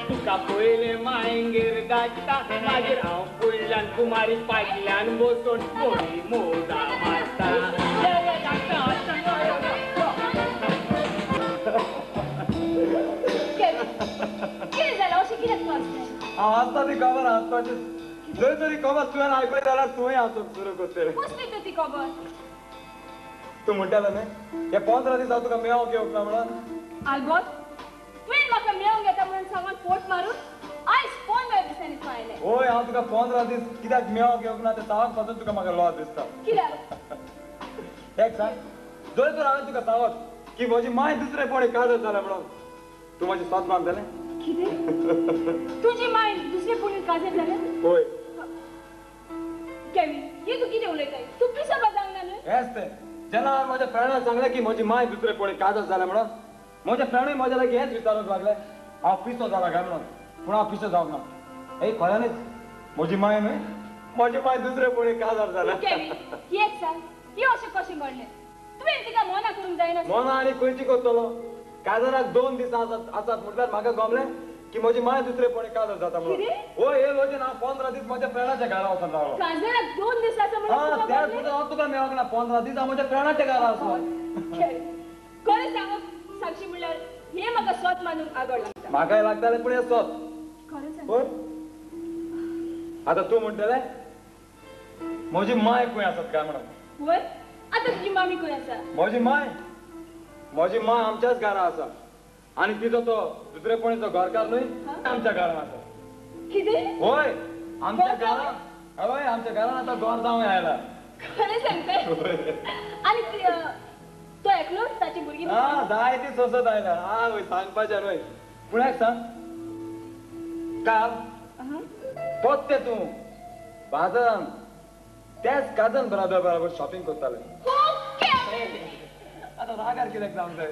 तुका पयलें मायगेर धाडटा. मागीर हांव फुडल्यान कुमारीक फाटल्यान बसून पोरी मोजा मारता. कितें जालां अशें कित्याक तूं हांसलें? हांव हांसता ती खबर हांसपाची. जर तरी खबर तुवें आयकली जाल्यार तुवें हांसूंक सुरू करतलें. कसली तर ती खबर? तूं म्हणटालें न्हय हे 15 दीस हांव तुका मेळोवंक येवंक ना म्हणून. आल्बोत तुवें म्हाका मेळोवंक येता म्हणून सांगून फोट मारून आयज 15 दिसांनी तूं आयलें. हय, हांव तुका 15 दीस कित्याक मेळोवंक येवंक ना तें सांगत पासून तुका म्हाका लॉस दिसता. कित्याक? एक सांग, जर तर हांवें तुका सांगत की म्हजी माय दुसरे पडे काजर जाल्या म्हणून तूं म्हजी सोद मानतलें? कितें? तुजी माय दुसरे पुणी काजर जाल्या? हय. केवी, हे तूं कितें उलयताय? तूं पिसो जावंक ना न्हय? हेंच तें. जेन्ना हांवें म्हज्या फ्रेंडाक सांगलें की म्हजी माय दुसरे पडे काजर जाल्या म्हणून, म्हज्या फ्रेंडूय म्हज्या लागीं हेंच विचारूंक लागले हांव पिसो जाला काय म्हणून. पूण हांव पिसो जावंक ना. एक खऱ्यांनीच म्हजी माय न्हय, म्हजी माय दुसरे पडे काजर जाल्या. केवी, ही एक सांग, ही अशें कशें घडलें? तुवें तिका मना करूंक जायना. मना आनी खंयची करतलो? काजराक 2 दीस आसात म्हटल्यार म्हाका गमलें की म्हजी माय दुसरे पडे काजर जाता म्हणून. हय, हे वचून हांव 15 दीस म्हज्या फ्रेंडाच्या घरा वचून रावलो. काजराक 2 दीस आसा म्हणून? त्याच हांव तुका मेळोंक ना. 15 दीस हांव म्हज्या फ्रेंडाच्या घरा आसलो. खरें सांगप सांगशी म्हणल्यार हें म्हाका सोत मानूंक आगळ लागता. म्हाकाय लागतालें पूण हें सोत. खरें सांग. आतां तूं म्हणटलें म्हजी माय खंय आसात काय म्हणून. हय, आतां तुजी मामी खंय आसा? म्हजी माय, म्हजी माय आमच्याच घरा आसा. आनी तिचो तो दुसरे पणीचो घरकार न्हय आमच्या घरान आसा. कितें? हय, आमच्या घरान. हय, आमच्या घरान आतां घर जावंक आयला. खरें सांगताय? आनी तो एकलोच ताची भुरगीं? हा, जायती सोंसत आयला. हा वय, सांगपाचें न्हय. पूण एक सांग, काल पोत्ते तूं बाजारान त्याच काजन ब्रदर बराबर शॉपिंग करतालें. आतां रागार कित्याक जावंक जाय?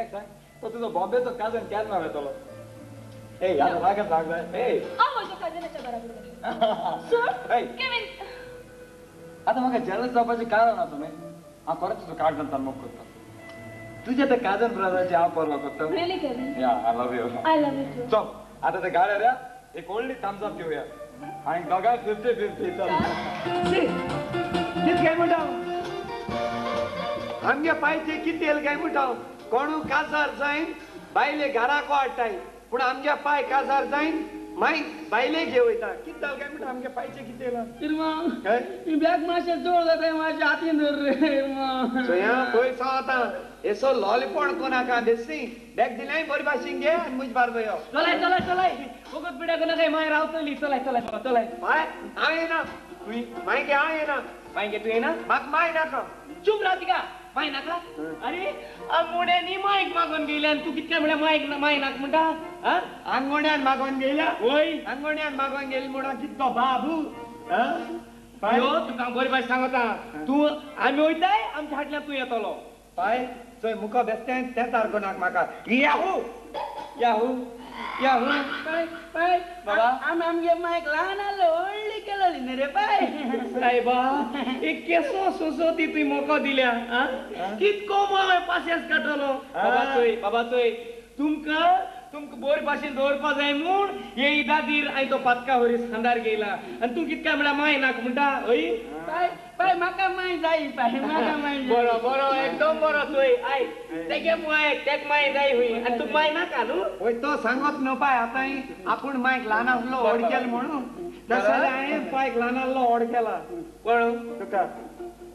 एक सांग, तो तुजो बॉम्बेचो काजन केन्ना वेतलो? ए, आतां रागार जावंक जाय? ए, हांव म्हज्या काजनाच्या बराबर. आतां म्हाका जेलस जावपाचें कारण आसा न्हय. हांव खरेंच तुजो काळजान तान मोग करता. तुज्या त्या काजन ब्रदराची हांव पर्वा करता. Really Kevin? Yeah, I love you. I love you too. चल आतां ते गाड्यार या, एक व्हडली थम्स अप घेवया आनी दोगांय 50-50. चल कितें काय म्हणटा? आमगे पायचे कितें काय म्हणटा? कोणू काजार जायन बायले घराक वाडटाय, पूण आमगे पाय काजार जायन माय बायले घे वयता कितें जालें काय म्हणटा आमगे पायचें कितें येयलां इरमांव बॅग मातशें चड जाता मातशें हातीन धर रे इरमांव चोया पळय सो आतां येसो लॉलीपॉण कोनाका बेस्ती बॅग दिल्याय बरी भाशेन घे आनी म्हज बारबो यो चलाय चलाय चलाय वगत पिड्या कोनाकाय मागीर रावतली चलाय चलाय बाबा चलाय बाय हांव येना माय घे हांव येना माय घे तूं येना म्हाका माय नाका चूप राव तिका माय नाका अरे आंगोड्यांनी मायक मागोन गेल्या आनी तूं कितल्या म्हळ्यार मायक माय नाका म्हणटा आंगोड्यान मागोन गेल्या वय आंगोड्यान मागोन गेली म्हणून कितको बाबू यो तुका बरी भाशेन सांगता तूं आमी वयताय आमच्या फाटल्यान तूं येतलो पाय चोय मुखो बेस्तें तें सारको नाका म्हाका याहू याहू याहू पाय पाय बाबा आमी आमगे मायक ल्हान आहलो व्हडली केलोली न्ही रे पाय सायबा एक केसो सोसो ती तुवें मोको दिल्या आं कितको हांवें पासियेंस काडटलो बाबा चोय बाबा चोय तुमकां तुमकां बरे भाशेन दवरपा जाय म्हूण हे दादीर हांवें तो पातका हरीस खांदार घेयला आनी तूं कितक्या म्हळ्यार माय नाका म्हणटा हय पाय पाय म्हाका माय जाय पाय म्हाका माय बरो बरो एकदम बरो चोय आयक तेगे माय तेक माय जाय हुंय आनी तुका माय नाका न्हू वय तो सांगत न्हू पाय आतां आपूण मायक ल्हान आसलो व्हड केलो म्हणून तशें जाल्यार हांवें पायक ल्हान आसलो व्हड केला कोण तुका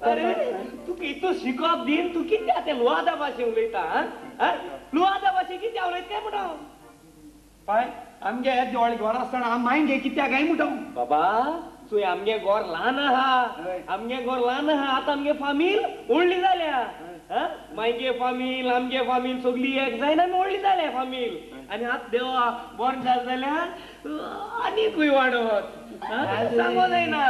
अरे तुका इतू शिकोप दीन तूं कित्याक तें लुवादा भाशेन उलयता आं लुवादा भाशेन कित्याक उलयता काय म्हणटा पाय आमगे येदें व्हडलें घर आसतना हांव माय घे कित्याक काय म्हणटा बाबा चोय आमगे घर ल्हान आहा आमगे घर ल्हान आहा आतां आमगे फामील व्हडली जाल्या मायगे फामील आमगे फामील सगळी एक जायना आमी व्हडली जाल्या फामील आनी आतां देवा बरें जालें जाल्यार आनीकूय वाडत सांगो जायना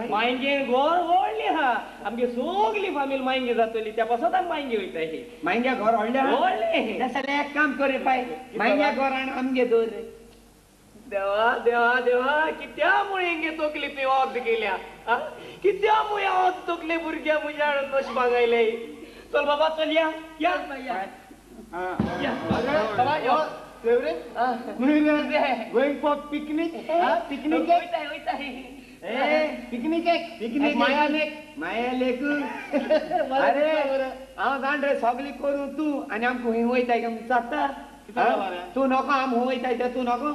मायगे घर व्हडलें आहा आमगे सगळी फामील मायगे जातली त्या पासत आमी मायगे वयता मायगे घर व्हडलें व्हडलें जाल्यार एक काम कर रे पाय मायगे घर आनी आमगे दवर रे देवा देवा देवा कित्या मुळे हिंगे तकली तुवें वखद केल्या कित्या मुळे हांव तकले भुरग्या म्हज्या हाडून नशिबाक आयले चल बाबा चल या या या बाबा यो Going for picnic? Picnic? वयताय वयताय पिकनिक पिकनिक माया लेक माया लेक अरे हांव जाण रे सगळी करूं तूं आनी आमकां खंय वयताय काय विचारता तूं नको आम खंय वयताय तें तूं नको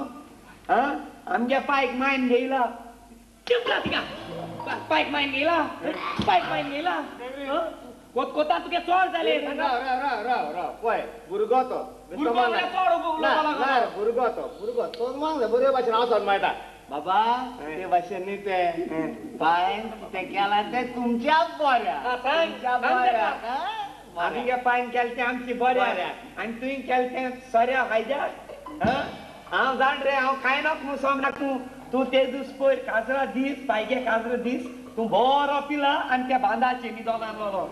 आमगे पायक मायन घेयला चूप राव तिका पायक मायन घेयला पायक मायन घेयला कोत कोता तुगे चोड जाले राव राव राव राव राव पळय भुरगो तो भुरगो चोड ना भुरगो तो भुरगो तो मागले बरे भाशेन हांव सदमायता बाबा ते भाशेन न्ही तें पायन कितें केलां तें तुमच्याच बऱ्या तुमच्या बऱ्या आमगे पायन केलें तें आमची बऱ्या आनी तुवें केलें तें सोऱ्या फायद्याक हांव जाण रे हांव कांय नाक न्हू सोम नाक तूं तूं ते दीस पयर काजरा दीस पायगे काजरा दीस तूं बरो पिला आनी त्या बांदाचे न्हिदोन आहलोलो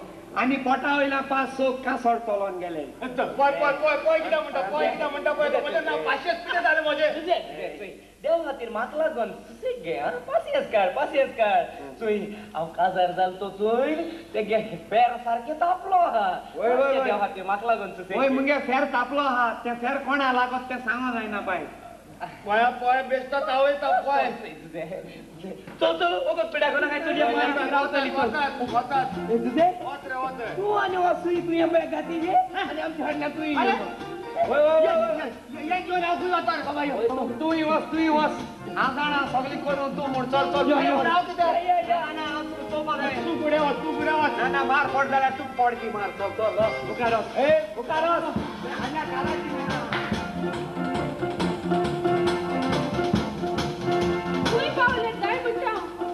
आनी पोटा वयल्या पांच स कांसोड चलोन गेले पळय पळय पळय पळय कितें म्हणटा पळय कितें म्हणटा पळय म्हजें नांव पाशेच कितें जालें म्हजें देव खातीर म्हाका लागून सुसेग घे आं पासियेंस काड पासियेंस काड चोय हांव काजार जालो तो चोय तेगे फेर सारकें तापलो आहा देव खातीर म्हाका लागून सुसेग वय मुगे फेर तापलो आहा तें फेर कोणा लागत तें सांगो जायना बाय पळय पळय बेश्टो तावयता पळय चल चल वगत पिड्या कोणा काय चलया रावतली तुझे तूं आनी वसूय तूं हे पळय घाती घे आनी आमच्या फाटल्यान तूं तूंय वच तूंय वच हांव जाणा सगळी करून तूं म्हूण चल चल तूं फुडें वच तूं फुडें वच ना ना मार पड जाल्यार तूं पड की मार चल चल मुखार वच मुखार वच खंय पावले जाय म्हणटा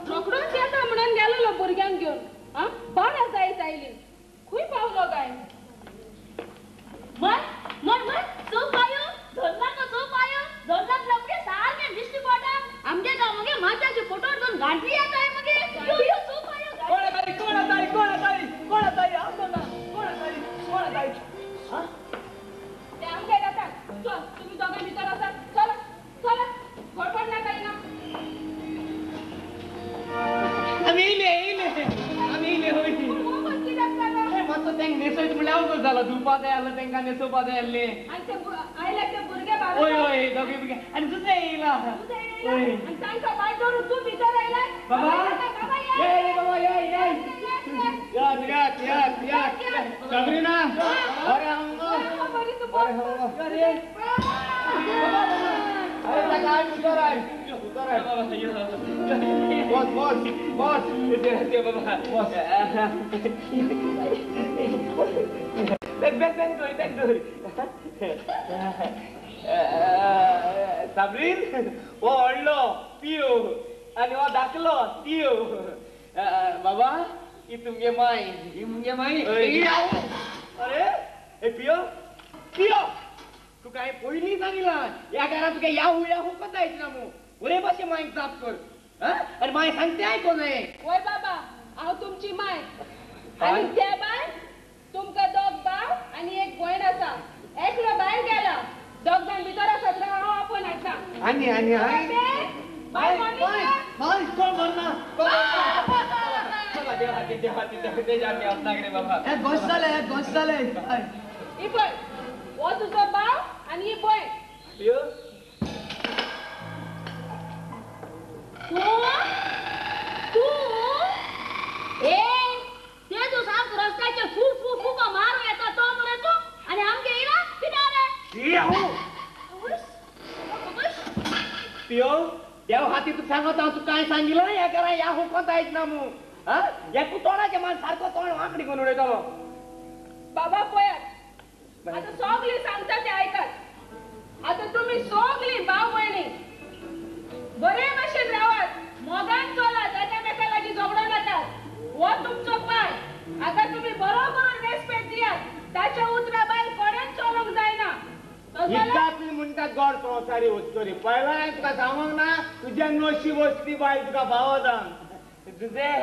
रोखडोच येता म्हणून गेलेलो भुरग्यांक घेवन आं 12 जायत आयली खंय पावलो काय मर मर मर सो पायो धरला सो पायो धरला लपके सारखे दिश्टी पडटा आमगे गांव मगे मात्याचे फोटोर दोन गांठी येताय मगे यो यो सो पायो कोण ताई कोण ताई कोण ताई कोण ताई हांव ना कोण ताई कोण ताई हां ते आमगे जाता चल तुम्ही दोघां भितर आसात चला चला गडबड ना काही ना आमी येयले येयले आमी येयले होय मातसो तांकां न्हेसयत म्हणल्यार अवघड जालो धुवपा जाय आसलो तांकां न्हेसोवपा जाय आसलें आनी ते आयले ते भुरगे वय वय दोगे भुरगे आनी दुसरे येयला वय आनी तांकां भायर धरून तूं भितर आयला बाबा ये बाबा ये ये यात यात यात यात सबरीना बरें आहा मगो बरी तूं बस अरे अरे ताका आमी राय. बस बस बस बाबा बस. बॅग बॅग बॅग दवर बॅग दवर. साबरीन हो व्हडलो पियो आनी हो धाकलो तियो. बाबा ही तुमगे माय. ही मुगे माय. अरे हे पियो पियो तुका हांवें पयलीं सांगिलां ह्या घरांत तुका याहू याहू कोता येतना मू. बरे भाशेन मांयक जाप कर. आनी माय सांगते आयको न्हय. वय बाबा हांव तुमची माय आनी ते बाय तुमकां दोग भाव आनी एक भयण आसा. एकलो भायर गेला दोग जाण भितर आसात. हांव आपोवन हाडटा. आनी आनी बाय माय कोण मरना. हे गोश जाले गोश जाले. ही पळय हो तुजो भाव आनी ही भयण. तूं तूं ए ते तूं सामको रस्त्याचेर फू फू फू मारू येता तो मरे तूं आनी आमगे येयला कितें रे. पियो देव हाती तुका सांगता हांव तुका कांय सांगिलां ह्या घरा याहू कोता येतना मू. ह्या तोंडाचें मान सारको तोंड वांकडी करून उडयतलो. बाबा पळयात आतां सगळीं सांगता तें आयकात. आतां तुमी सगळीं भाव भयणी बरे भाशेन रावात मोगान चलात एकामेका लागीं झगडो नाकात. हो तुमचो पाय. आतां तुमी बरो करून रेस्पेक्ट दियात. ताच्या उतरा भायर कोणेच चलोवंक जायना. इतकाच म्हणटात गोड संवसारी वस्तोरी. पयला हांवें तुका सांगूंक ना तुजें नशीब वचपी बायल तुका भाव जावन. तुजें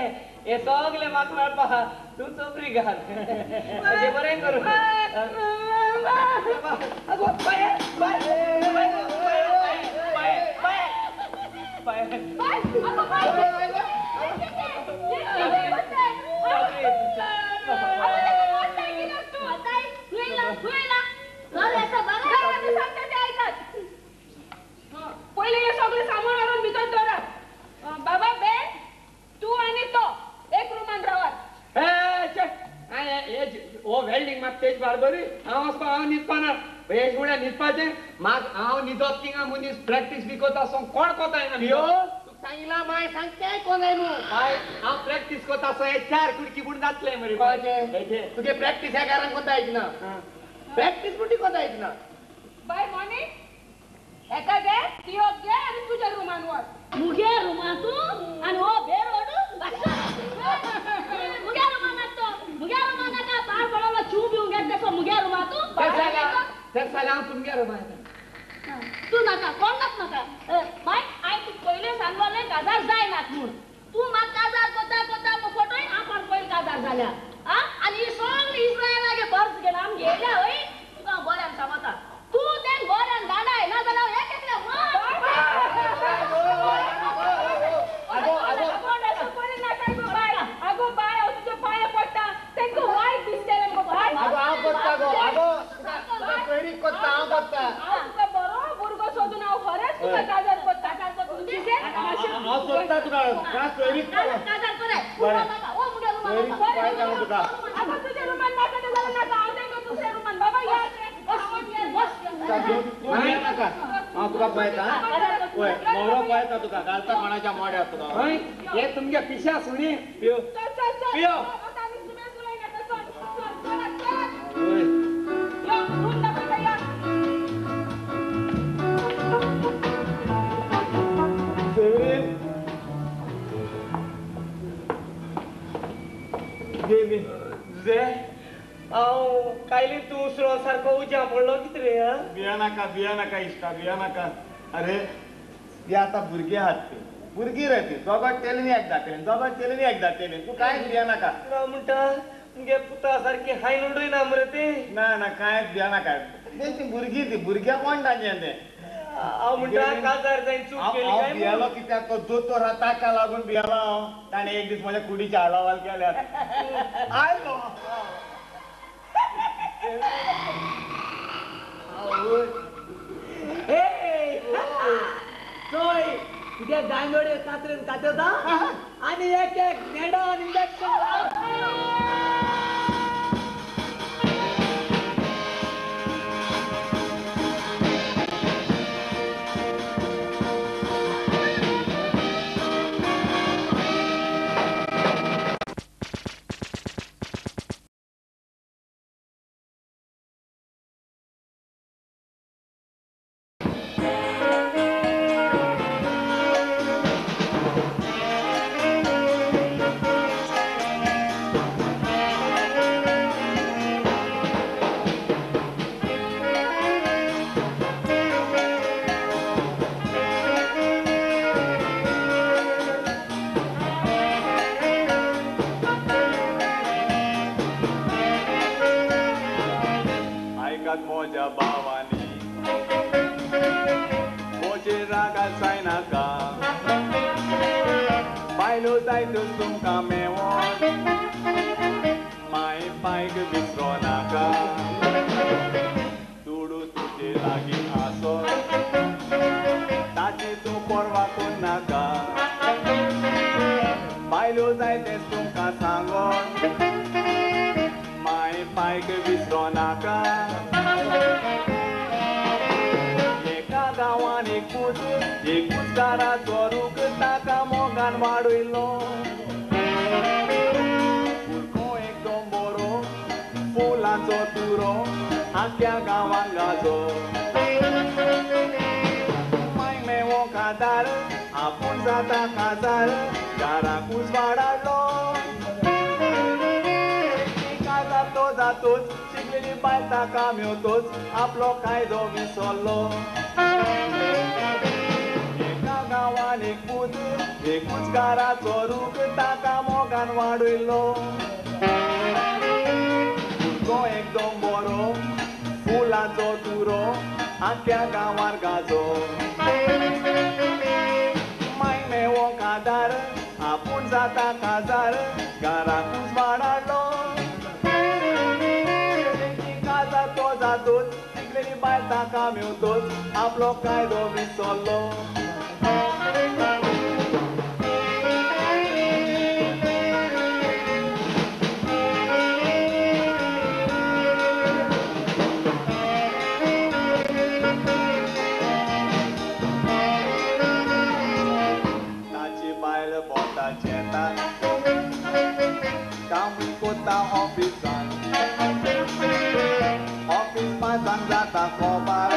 हे सगळें म्हाका मेळपा तूं चोपरी घाल. अशें बरें करूं. बाय बाय बाय बाय पयलीं हें सगळें सामान व्हरून भितर दवरात. बाबा बेन तूं आनी तो एक रुमान रावात. हो वेल्डिंग मात तेज बारबरी. हांव वचपा हांव न्हिदपाना. हेच म्हळ्यार न्हिदपाचें म्हाका हांव न्हिदप थिंगा मनीस प्रॅक्टीस बी कोता सो कोण कोता येना. पियो तुका सांगिलां माय सांगतें आयको न्हय मू. बाय हांव प्रॅक्टीस कोता सो हे चार कुडकी पूण जातले मरे. तुगे प्रॅक्टीस ह्या घरान कोता येना. प्रॅक्टीस पूण कोता येना. बाय मोनी एका घे तियोक घे आनी तुज्या रुमान वच. मुगे रुमान तूं आनी हो भेर ओडू मुगे रुमानाक तो मुगे रुमानाक पार पडलो चू बिवंक घेत तसो मुगे रुमा तूं. तें जाल्यार हांव तुमगे रुमान येता. तूं नाका कोणाक नाका. बाय हांवें तुका पयलें सांगलोलें काजार जायनात म्हूण. तूं म्हाका काजार कोता कोता फटोय आपूण पयलीं काजार जाल्या. आं आनी ही सगळी इस्रायलागे बर्ज घेवन आमगे येयल्या हय. तुका हांव बऱ्यान सांगता तूं तें बऱ्यान धाडाय ना जाल्यार एक एकलें आगो बाय हांव तुज्या पांया पडटा. तांकां वायट दिसतलें गो बाय. आगो हांव कोत्ता गो. आगो तुका सोयरीक कोत्ता हांव कोत्ता. हांव तुका बरो भुरगो सोदून हांव खरेंच तुका काजार कोत्ता. हांव सोदता तुका सोयरीक काजार कराय. तुका आगो तुज्या रुमान नाका तें जाल्यार नाका. हांव तांकां दुसऱ्या रुमान. बाबा या नाका हांव तुका पळयता. पळय न्हवरो पळयता तुका घालता कोणाच्या मोड्यार तुका. हे तुमगे पिशा सुणी. पियो पियो. हांव कायली तूं उसरो सारको उज्या पडलो कितें रे. भिया नाका भिया नाका इश्टा भिया नाका. अरे ती आतां भुरगीं आहात ती भुरगीं रे ती दोगां तेलनी एकदां तेलेन दोगां तेलनी एकदां तेलेन. तूं कांयच भिया नाका. ना म्हणटा मुगे पुता सारकी हायन उडयना मरे ती. ना ना कांयच भिया नाका. ती भुरगीं ती भुरग्यां कोण तांचें तें. हांव म्हणटा काजार जायन चूक केली हांव काय भियेलो कित्याक तो दोतोर आहा ताका लागून भियेलो हांव. ताणें एक दीस म्हज्या कुडीचे हालावाल केल्यात. आयलो चोय तुगे दांगोडे कातरेन कातरता आनी एक एक नेडान इंजेक्शन. बायलो जायतच तुमकां मेवोन माय पायक विसरो नाका दुडू तुजे लागीं आसो ताची तूं पर्वा करनाका बायलो जायतेच तुमकां सांगोन माय पायक विसरो नाका एका गांवान एकूच एकूच घराचो रूख ताका मोगान वाडयलो भुरगो एकदम बरो फुलांचो तुरो आख्या गांवान गाजो माय मेवो काजार आपूण जाता काजार घराक उजवाड हाडलो काजार तो जातोच शिकलेली बायल ताका मेवतोच आपलो कायदो विसरलो एका गांवान एक पूत एकूच घराचो रूख ताका मोगान वाडयलो भुरगो एकदम बरो फुलांचो तुरो आख्या गांवार गाजो माय मेवो काजार आपूण जाता काजार घराक उजवाड हाडलो काजार तो जातोच शिकलेली बायल ताका मेवतोच आपलो कायदो विसरलो. ताची बायल बोता चेता कामूय कोता ऑफिसान ऑफिस पांचांक जाता कोबार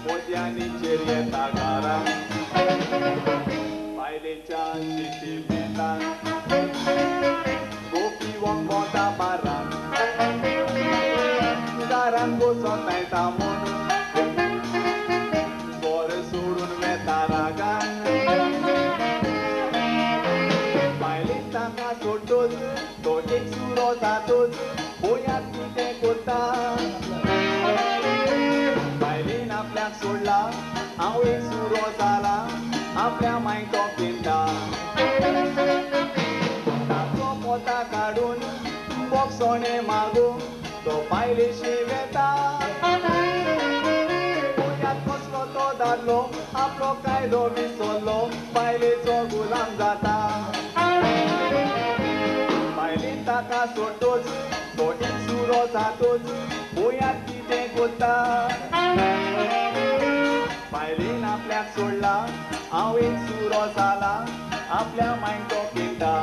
मोदयांनीचेर येता घरा बायलेच्या शिटी बेतान गोपी वंग बोता बारान घरान बसोन मेळटा म्हूण घर सोडून वेता रागान बायलेक ताका सोडटोच तो एक सुरो जातोच पोयात कितें कोता बायलेन आपल्याक सोडला हांव एक सुरो जाला आपल्या मांयक तो पिंता ताचो पोता काडून बोगसोणे मागूंक तो बायलेशी वेता पोयात कसलो तो दादलो आपलो कायदो विसरलो बायलेचो गुलाम जाता बायलेन ताका सोडटोच तो एक सुरो जातोच पोयात कितें कोता बायलेन आपल्याक सोडला हांव एक सुरो जाला आपल्या मांयक तो पिंता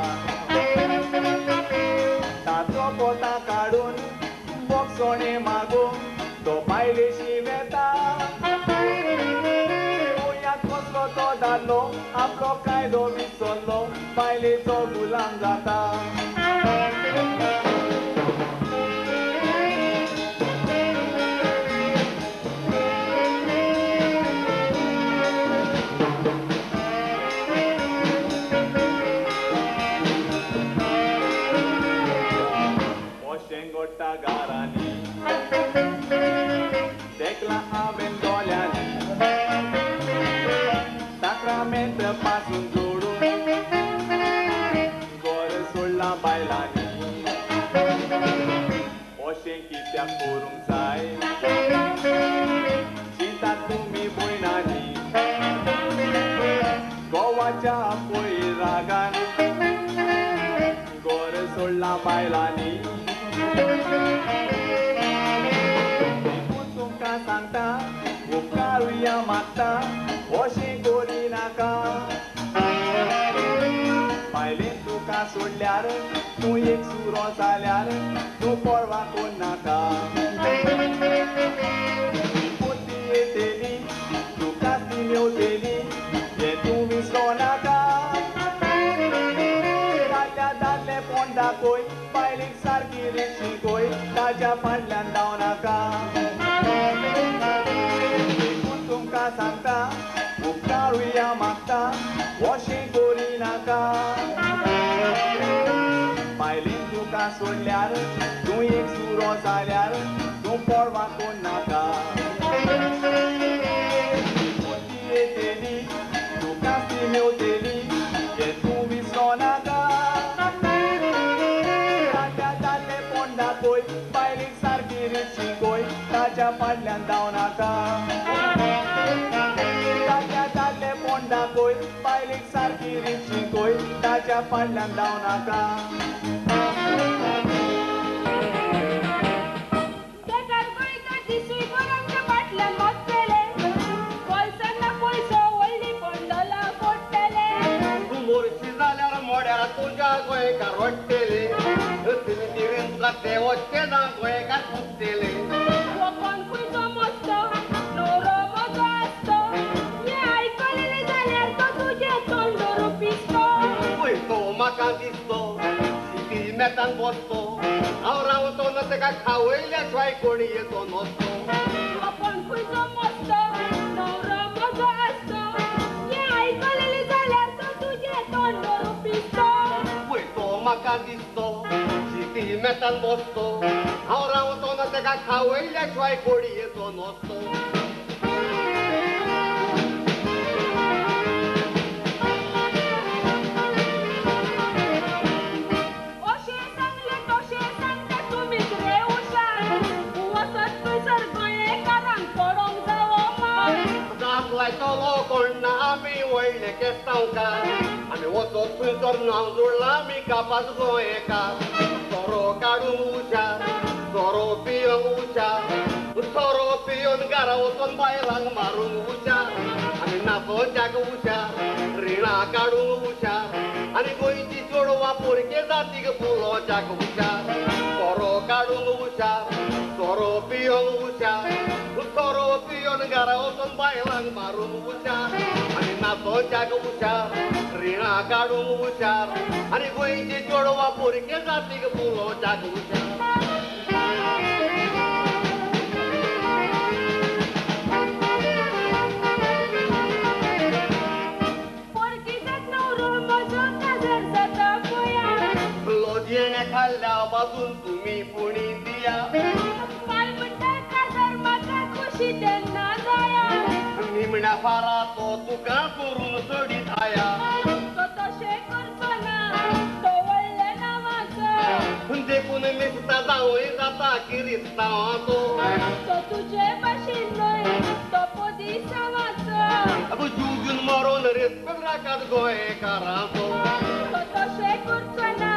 ताचो पोता काडून बोगसोणे मागूंक तो बायलेशी वेता पोयात कसलो तो दादलो आपलो कायदो विसरलो बायलेचो गुलाम जाता. गोट्टा घरांनी देखला हांवें दोळ्यांनी साक्रामेंत पासून जोडून घर सोडलां बायलांनी अशें कित्याक करूंक जाय चिंतात तुमी भयणांनी गोवाच्या पयर रागान घर सोडलां बायलांनी. देखून तुमकां सांगता उपकारुया मागता अशें करिनाका बायलेन तुका सोडल्यार तूं एक सुरो जाल्यार तूं पर्वा करनाका पोती येतली तुका ती मेवतली हें तूं विसरो नाका दादल्या दादलेपण दाखय बायलेक सारकी रेशी गोय ताज्या फाटल्यान धांव नाका. देखून तुमकां सांगता उपकारुया मागता अशें करिनाका बायलेन तुका सोडल्यार तूं एक सुरो जाल्यार तूं पर्वा करनाका पोती येतली तुका ती मेवतली हें आमच्या फाटल्यान धांव नाका. तुझ्या गोंयकार वट्टेले ते वच्चे ना गोंयकार पुसतेले. कोण खंयचो मस्तो नवरो म्हजो आसतो हें आयकलेलें जाल्यार तो तुजें तोंड धरून पिसतो. पळय तो म्हाका दिसतो सिटी मेतान बसतो हांव रावतो ना तेका खावयल्या शिवाय कोणी येतो नसतो. कोण खंयचो मस्तो नवरो म्हजो आसतो हें आयकलेलें जाल्यार तो तुजें तोंड धरून पिसतो. पळय तो म्हाका दिसतो सिटी मेतान बसतो हांव रावतो ना तेका खावयल्या शिवाय कोणी येतो नसतो. अशें सांगलें तशें सांगता तुमीच रे हुशार वचत थंयसर गोंयकारांक पडोंक जावो मार. दास लायतलो कोण ना आमी व्हडले केस्तांवकार आमी वचत थंयसर नांव जोडलां आमी कापास गोंयकार. सोरो काडूंक हुशार सोरो पियोंक हुशार सोरो पियोन घरा वचोन बायलांक मारूंक हुशार आमी नाचोच्याक हुशार रिणां काडूंक हुशार आनी गोंयची चेडवां पोरके जातीक फुलोच्याक हुशार. सोरो काडूंक हुशार सोरो पियोंक हुशार सोरो पियोन घरा वचोन बायलांक मारूंक हुशार आनी नाचोच्याक हुशार रिणां काडूंक हुशार आनी गोंयची चेडवां पोरके जातीक फुलोच्याक हुशार. खाल्ल्या बाजून तुमी पुणी दिया माय म्हणटा काजार म्हाका खुशी तेन्ना जाया निमण्या फारा तो तुका करून सोडीत आया. तो तशें करचो ना तो व्हडल्या नांवाचो देखून मिस्ता जावय जाता किरिस्तांवाचो. तो तुजे भाशेन न्हय तो पोदिसांवाचो. अगो जीव मरोन रेस्पेद राखात गोंयकारांचो. तो तशें करचो ना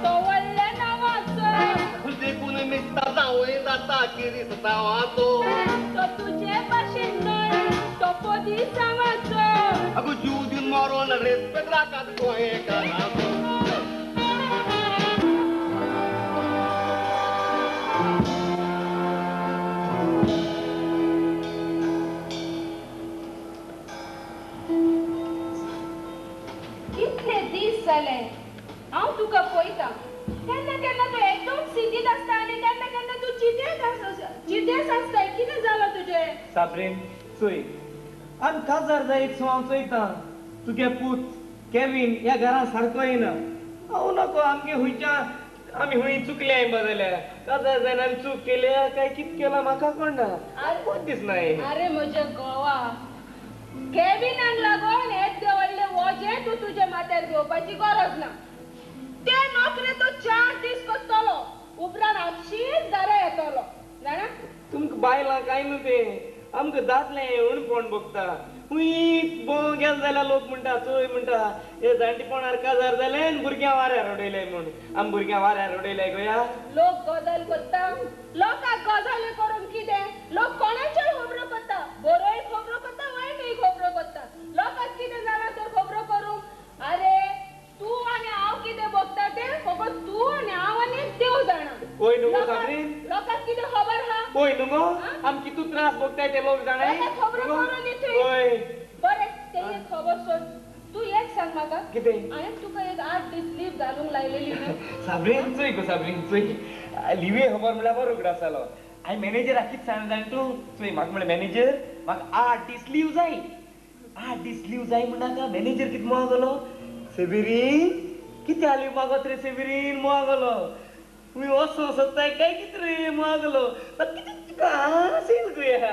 तो व्हडल्या नांवाचो देखून मिस्ता जावय जाता किरिस्तांवाचो. तो तुजे भाशेन न्हय तो पोदिसांवाचो. अगो जीव दिवन मरोन रेस्पेद राखात गोंयकारांचो. कितले दीस जाले हांव तुका पळयता केन्ना केन्ना तूं एकदम सिटीत आसता आनी केन्ना केन्ना तूं चिंतेस आसता. कितें जालां तुजें? साबरीन चोय आनी काजार जायत सो हांव चोयता तुगे पूत केवीन ह्या घरान सारको येना. हांव नको आमगे खंयच्या आमी खंय चुकले बा जाल्यार काजार जायना आमी चूक केल्या काय कितें केलां म्हाका कोण ना कोण दिसना. अरे म्हज्या गोवा केविनाक लागून येद्दें व्हडलें वजें तूं तुज्या माथ्यार घेवपाची गरज ना. ते नोकरे तो 4 दीस करतलो उपरांत आपशींच दारा येतलो जाणा. तुमकां बायलां कांय न्हू तें आमकां दादलें उणपण भोगता. खूंय भोंवंक गेले जाल्यार लोक म्हणटा चोय म्हणटा हे जाणटेपणार काजार जालें आनी भुरग्यां वाऱ्यार उडयलें म्हूण. आमी भुरग्यां वाऱ्यार उडयले गोया. लोक गजाल करता लोकांक गजाली करून कितें लोक कोणाच्योय खबरो करता बरोय खबरो करता वायटूय खबरो करता. लोकांक कितें जालां तर खबरो करूंक. अरे तूं आनी हांव कितें भोगता तें फकत तूं आनी हांव आनी देव जाणा. वय न्हू गो साबरीन लोकांक कितें खबर आहा? वय न्हू गो आमी कितू त्रास भोगताय ते लोक जाणाय. खबरो करून वय बरें तें एक खबर सोड तूं एक सांग म्हाका कितें हांवें तुका एक 8 दीस लीव घालूंक लायलेली न्हू. साबरीन चोय गो साबरीन चोय लिवे खबर म्हणल्यार बरो उगडास जालो. हांवें मॅनेजराक कितें सांगलें जाणा तूं? चोय म्हाका म्हणलें मॅनेजर म्हाका 8 दीस लीव जाय 8 दीस लीव जाय म्हणनाका. मॅनेजर कितें मागलो सेविरीन कितें लीव मागत रे सेविरीन मागलो तुमी वचों सोदताय काय कितें रे मागलो कितें तुका आसील गोया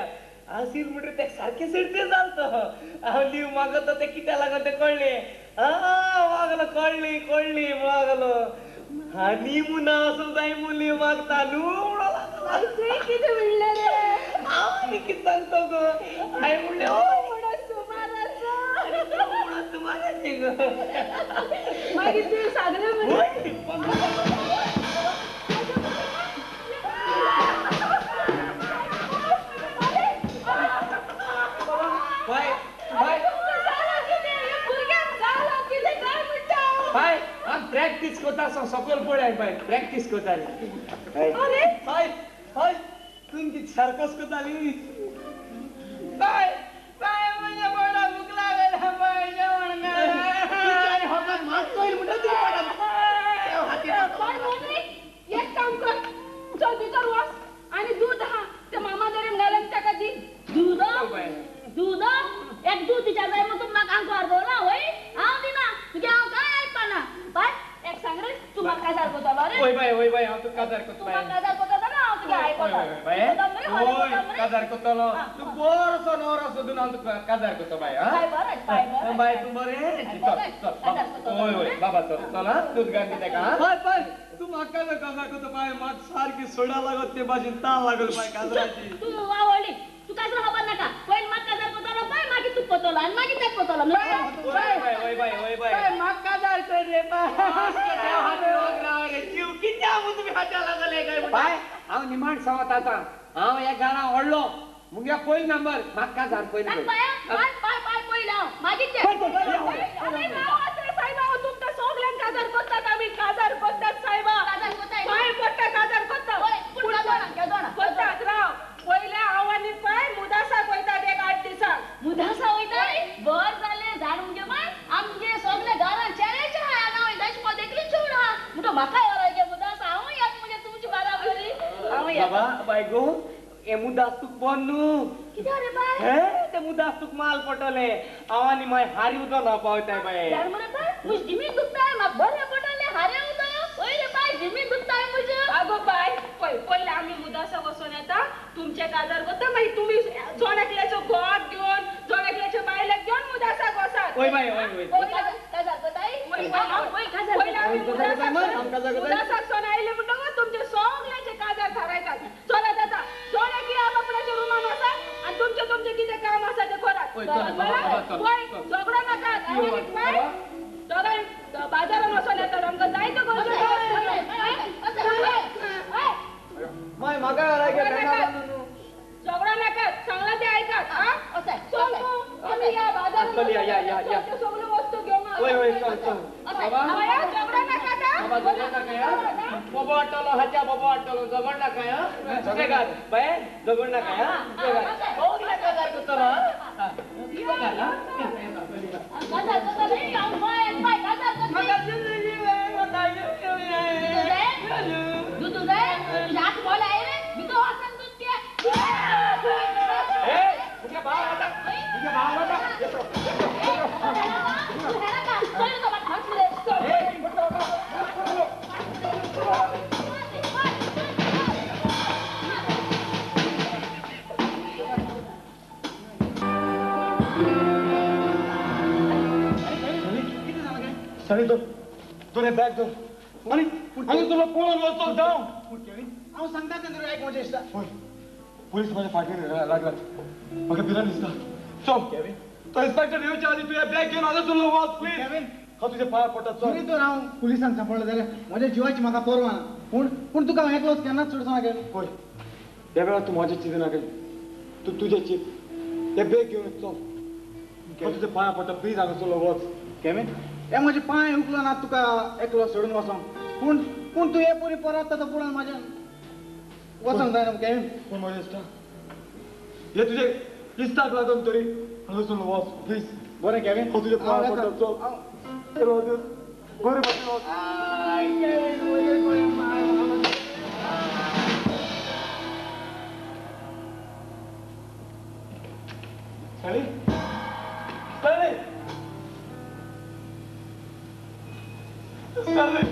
आसील म्हणटकीर तेका सारकें सिडते जाल तो. हांव लीव मागता तें कित्याक लागून तें कळ्ळें. आं मागलो कळ्ळी कळ्ळी मागलो आनी मुना वचूंक जाय म्हूण लीव मागता न्हू म्हणूंक लागलो. तुवें कितें म्हणलें रे? हांव आनी कितें सांगता गो हांवें म्हणलें हय म्हणून सुमार आसा म्हणून सुमार आसा गो. मागीर आसा सकयल पळय बाय प्रॅक्टीस करताली. अरे हय हय तूं सर्कस करताली बाय. बाय म्हज्या पोटाक भूक लागल्या बाय, जेवण घाल. हातान मारतो येईल म्हणटा तुज्या पोटाक. बाय मोनी एक काम कर, चल भितर वच आनी दूद आहा ते मामा दरेन घालून ताका दी. दूद दूद एक दूद तिच्या जाय म्हूण तूं म्हाका आंकवार दवरला वय? हांव दिना तुगे, हांव कांय आयकपाना. बाय एक सांग रे, तूं म्हाका काजार करतलो रे? वय बाय वय बाय, हांव तुका काजार करता. तूं म्हाका काजार करतलो ना? हांव तुगे आयकता. बाय वय काजार करतलो. तूं बरोसो न्हवरो सोदून हांव तुका काजार करता बाय. बाय बरें बाय बरें बाय तूं बरें चल चल वय वय बाबा चल चल. हा दूद घाल दी ताका. बाय बाय तूं म्हाका काजार करता बाय, म्हाका सारकी सोडा लागत ते भाशेन तान लागल बाय काजराची. तूं आवडली तूं काजरा खबर नाका. पयलीं म्हाका काजार करतलो बाय, मागीर तूं करतलो आनी मागीर तें करतलो. वय बाय वय बाय वय बाय म्हाका काजार कर रे बाय. जीव कित्याक म्हूण तुमी हाता लागले काय बाय? हांव निमाण सांगता आतां, हांव ह्या घरां व्हडलो, मुगे पयलो नंबर, म्हाका काजार पयलीं. बाय बाय बाय पयलीं हांव मागीर तें. सायबा तुमकां सगल्यांक काजार करतात आमी, काजार करतात सायबा. काजार करताय पांय पडटा काजार करतात. पूण करतात राव. पयले हांव आनी पाय मुदासाक वयतात एक 8 दिसांक. मुदासा वयताय? बर जालें झाड मुगे माय आमगे सगळे घरान चेड्याचे आहा हांगा वयता अशें म्हण एकली चेडूं आहा म्हणटो म्हाका व्हर गे मुदासा. हांव येता मुगे तुमचे बाराबरी. हांव येता बाबा. बाय गो हे मुदास तुका बन न्हू. कित्याक रे बाय? हे ते मुदास तुका माल पडटले. हांव आनी माय हारी उदक ना पावताय बाय. जाण मरे बाय म्हजी जिमीन दुखताय, म्हाका बरें पडटलें हारे उदक. वय रे बाय जिमीन दुखताय म्हजें. आगो बाय पळय पयलीं आमी मुदासाक वचोन येता, तुमचे काजार करता, मागीर तुमी जण एकल्याचो घोवाक घेवन जण एकल्याच्या बायलेक घेवन मुदासाक वचात. वय बाय वय वय काजार करताय. पयलीं आमी मुदासाक सोन आयले म्हणटकच तुमचे सगल्यांचे काजार थारायतात. चलात आतां जण एकले आपल्याच्या रुमान वचात आनी तुमचें तुमचें कितें काम आसा तें करात. पळय झगडो नाकात. आनी दोगांय बाजारान वचोन येतात, आमकां जायत्यो गरजो. माय म्हाका झगडो नाकात, सांगलां तें आयकात. चल आमी या बाजारान सगल्यो वस्तू घेवंक. झगडो नाकात. बोबो वाडटलो हाच्या बोबो वाडटलो. झगड नाका सुसेगाद बाय, झगड नाका. सगळे काजार करतलो. सनी दोन दोन हे बॅग दोन आनी आनी तुला पळोवन वचो जावं. हांव सांगता तें तुका आयक म्हजें इश्टा. पळय पुलीस म्हज्या फाटीर लागलात, म्हाका भिरांत दिसता. चल तो इन्स्पेक्टर येवच्या आदी तूं हे बॅग घेवन हांगा तुला वच प्लीज. हांव तुज्या पांयार पडटा. चल तर हांव पुलिसांक सांपडलो जाल्यार म्हज्या जिवाची म्हाका पर्वा ना, पूण पूण तुका हांव एकलोच केन्नाच सोडचो ना. पळय ह्या वेळार तूं म्हजें चिंत नाका, तूं तुजें चिंत. हे बॅग घेवन चल, हांव तुज्या पांयार पडटा प्लीज. हांगा चल वच. केविन हे म्हजे पांय उखलो ना तुका एकलो सोडून वचोंक, पूण पूण तूं हे परी परत आतां पळोवन म्हाज्यान वचोंक जायना केविन. पूण म्हजें इश्टा हे तुजे इश्टाक लागून तरी हांगा चल वच प्लीज. बरें केविन हांव तुज्या पांयार पडटा. चल बरें भाशेन वच. Stanley? Stanley! Stanley!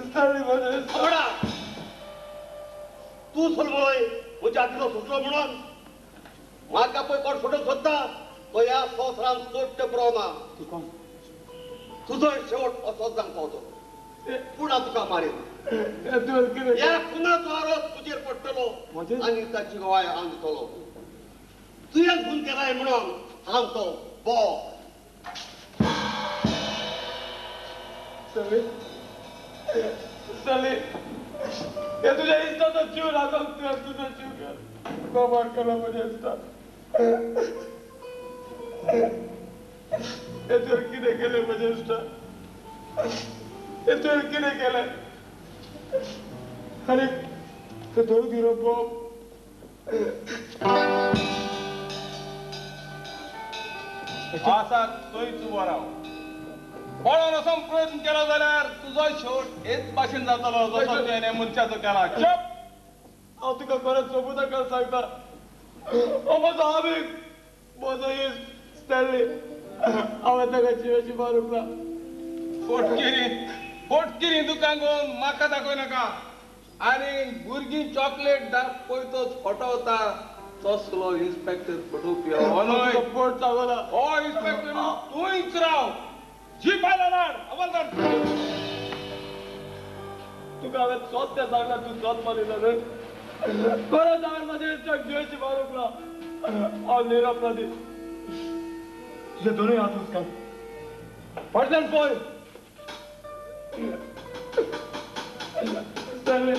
Stanley म्हजें सोडा. तूं सोडलोय म्हज्या आदिलो सुटलो म्हणून म्हाका पळय कोण सोडूंक सोदता तो ह्या संवसारान सोडटे पुरो ना. तुजो शेवट असोच जावंक पावतो. पूण हांव तुका मारीन. ह्या खुनाचो आरोप तुजेर पडटलो आनी ताची गवाय हांव दितलो. तुवें खून केलाय म्हणून हांव तो बो. Stanley, Stanley, हे तुज्या इश्टाचो जीव राखूंक तुवें तुजो जीव केलो. मार केलो म्हज्या इश्टान. हे तुवें कितें केलें म्हज्या इश्टा, हे तुवें कितें केलें? आनी ते दोन हिरो बॉम्ब आसा थंयच उबो राव. पळोवन असो प्रयत्न केलो जाल्यार तुजो शेवट हेच भाशेन जातलो जसो तुवें मनशाचो केला. चप! हांव तुका खरेंच सोबूत सांगता, हो म्हजो आमीग, म्हजो इश्ट स्टॅनली, हांवें ताका जिवेशी मारूंक ना. फोटकिरी फोटकिरी दुकान घेवन म्हाका दाखय नाका. आनी भुरगीं चॉकलेट पळयतच फटवता तसलो इन्स्पेक्टर फटोवपी हो न्हय. पोट सांगला हो इन्स्पेक्टर तूंच राव. जीप आयला नाड हवालदार. तुका हांवें सोद सांगला, तूं सोद मारिल्लो न्हय. खरेंच हांवें म्हज्या इश्टाक जिवेशी मारूंक ना. हांव निरपराधी. तुजे दोनूय हात उचकाल फाटल्यान पळय. स्टॅनली,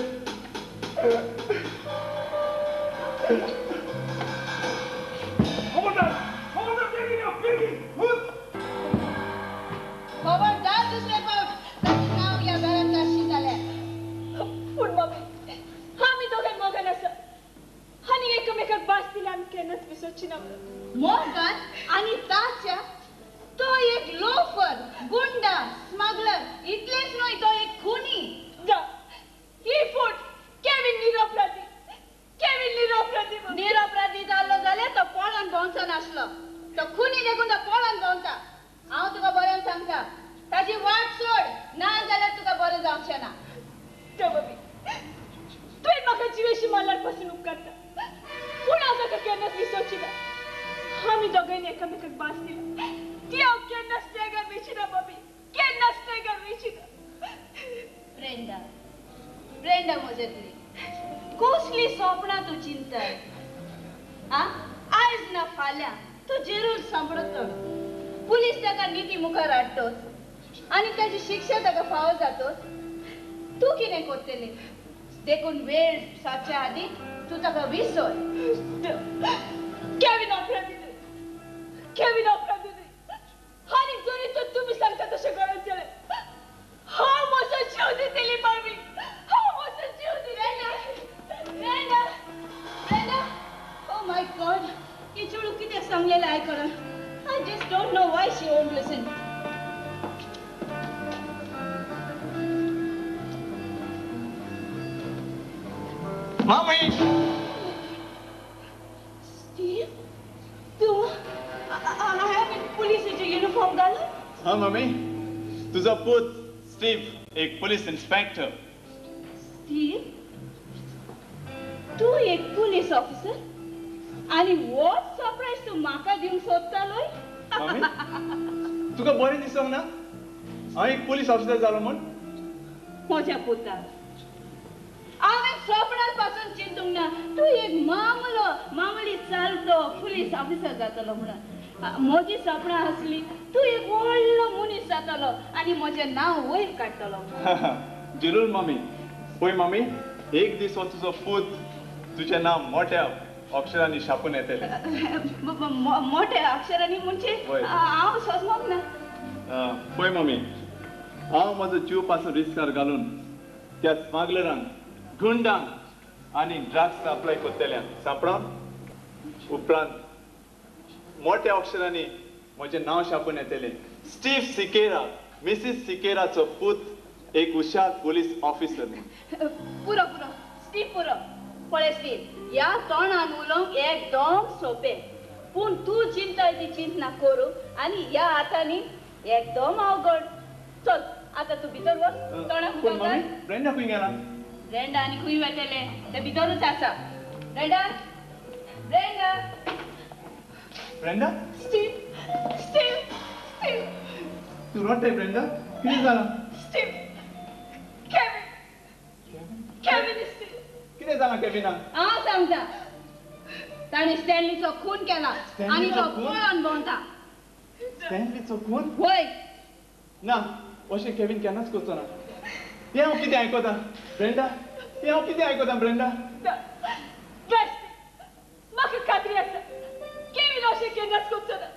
खबरदार दुसरे फावट ताचें नांव ह्या घरांत काडशी जाल्यार. पूण मम्मी, आमी दोगांय मोगान आसा आनी एकामेकाक भास दिल्या आमी केन्नाच विसरची ना. मोगान आनी ताच्या? तो एक लोफर, गुंडा, स्मगलर, इतलेंच न्हय तो एक खुनी. जा ही फूट केविन निरपराधी, केविन निरपराधी. निरपराधी जाल्लो जाल्यार तो पळोवन भोंवचो नासलो. तो खुनी देखून तो पळोवन भोंवता. हांव तुका बरें सांगता, ताची वाट सोड, ना जाल्यार तुका बरें जावचें ना. मम्मी, तुवें म्हाका जिवेशी मारल्यार पासून उपकारता, पूण हांव ताका केन्नाच विसरची ना. आमी दोगांयनी एकामेकाक भास दिला ती हांव केन्नाच पेगार वयची ना मम्मी, केन्नाच पेगार वयची ना. ब्रेंडा, ब्रेंडा म्हजेतली कसली सोपणां तूं चिंतय? आं, आयज ना फाल्यां तूं जेरूल सांपडटलो. पुलीस ताका निती मुखार हाडटोच आनी ताची शिक्षा ताका फावो जातोच. तूं कितें करतली? देखून वेळ सारच्या आदीं तूं ताका विसर. केविन अपराधी न्हय, केविन अपराधी न्हय. आनी जरी तर तुमी सांगता तशें घडत जाल्यार हांव म्हजो जीव दितली मम्मी, हांव म्हजो जीव दितली. Brenda, Brenda, oh my God, ही चेडूं कितें सांगलेलें आयकना. I just don't know why she won't listen. Mummy! Steve, तूं हांवें पुलिसाचें युनिफॉर्म घाला? हां मम्मी, तुजो पूत स्टीव एक पुलीस इन्स्पेक्टर. स्टीव, तूं एक पुलीस ऑफिसर आनी व्हड सरप्रायज तूं म्हाका दिवंक सोदतालोय? मम्मी, तुका बरें दिसोंक ना हांव एक पुलीस ऑफिसर जालो म्हूण? म्हज्या पुता, हांवें सपनात पासून चिंतूंक ना तूं एक मामलो मामली चालतो पुलीस ऑफिसर जातलो म्हणून. म्हजी सपनां आसली तूं एक व्हडलो मनीस जातलो आनी म्हजें नांव वयर काडटलो. जरूर मम्मी. पळय मम्मी, एक दीस हो तुजो पूत तुजें नांव मोठ्या अक्षरांनी छापून येतलें. मोठ्या अक्षरांनी म्हणजे हांव समजूंक ना. पळय मम्मी, हांव म्हजो जीव पासून रिस्कार घालून त्या स्मगलरांक, गुंडांक आनी ड्रग्स सप्लाय करतल्यांक सांपडोवन उपरांत मोठ्या अक्षरांनी म्हजें नांव छापून येतलें. स्टीव सिकेरा, मिसीस सिकेराचो पूत, एक हुशार पुलीस ऑफिसर. पुरो पुरो स्टीव, पुरो. पळय स्टीव, ह्या तोंडान उलोवंक एकदम सोंपें, पूण तूं चिंताय ती चिंतना करूं आनी ह्या हातांनी एकदम अवघड. चल आतां तूं भितर वच, तोंडाक पूण मम्मी, ब्रेंडा खंय गेला? ब्रेंडा आनी खंय वेतलें, तें भितरूच आसा. Brenda, Brenda, Brenda, Steve, Steve, Steve. तूं रडटाय ब्रेंडा, कितें जालां? स्टीव, केविन, केविन, स्टीव, कितें जालां केविनाक? हांव सांगता, ताणें स्टॅनलीचो खून केला आनी तो पळोवन भोंवता. स्टॅनलीचो खून? वय. ना, अशें केविन केन्नाच करचो ना. हें हांव कितें आयकता ब्रेंडा, हें हांव कितें आयकता ब्रेंडा? म्हाका खात्री आसा केविन अशें केन्नाच करचो ना.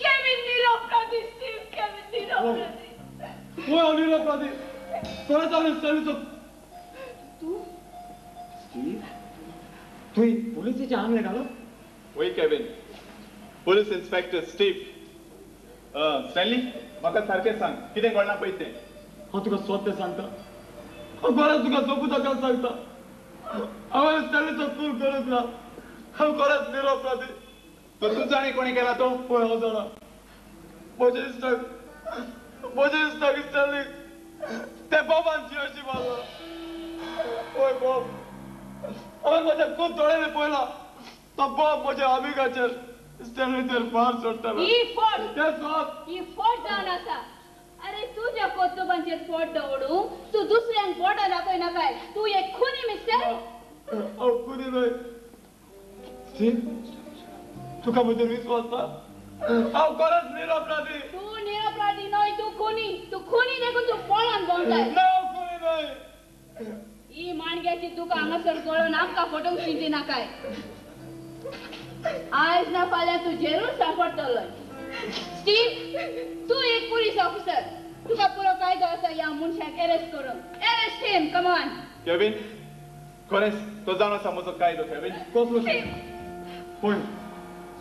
केविन निरपराधी. निरपराधी स्टीव केविन, निरपराधी. होय हांव निरपराधी. खरेंच हांवें स्टॅनलीचो. तूं स्टीव, तुवें पुलिसेचे आंगले घालो? वय Kevin, police inspector Steve. Stanley, म्हाका सारकें सांग कितें घडलां पळय तें. हांव तुका सत्य सांगता, हांव खरेंच तुका सोपूत घालून सांगता, हांवें स्टॅनलीचो खून करूंक ना. हांव खरेंच निरपराधी. तर तूं जाणें कोणें केला तो? पळय हांव जाणा, म्हजे इश्टाक, म्हजे इश्टाक स्टॅनलीक ते बॉबान जियोशी मारला. ओय बॉब, हांवें म्हज्या खूब दोळ्यांनी पळयला तो बॉब म्हज्या आमिगाचेर स्टॅनलीचेर फार सोडटालो. ही फट, तें सोद. ही फट जावन आसा. अरे तुज्या कोतुबांचेर फट दवरून तूं दुसऱ्यांक बोटां दाखय नाकाय. तूं एक खुनी मिस्टर. हांव खुनी न्हय स्टीव, तुका म्हजेर विस्वास ना? हांव खरेंच निरपराधी. तूं निरपराधी न्हय, तूं खुनी. तूं खुनी देखून तूं पोळान भोंवताय. ना, हांव खुनी न्हय. ही माणग्याची तुका हांगासर गळोवन आमकां फटोवंक चिंती नाकाय. आयज ना फाल्यां तूं जेरूर सांपडटलो. स्टीव, तूं एक पुलीस ऑफिसर, तुका पुरो कायदो आसा ह्या मनशाक अरेस्ट करूंक. Arrest him, come on. Kevin, खरेंच तो जाणो आसा म्हजो कायदो. केविन, कसलो? पळय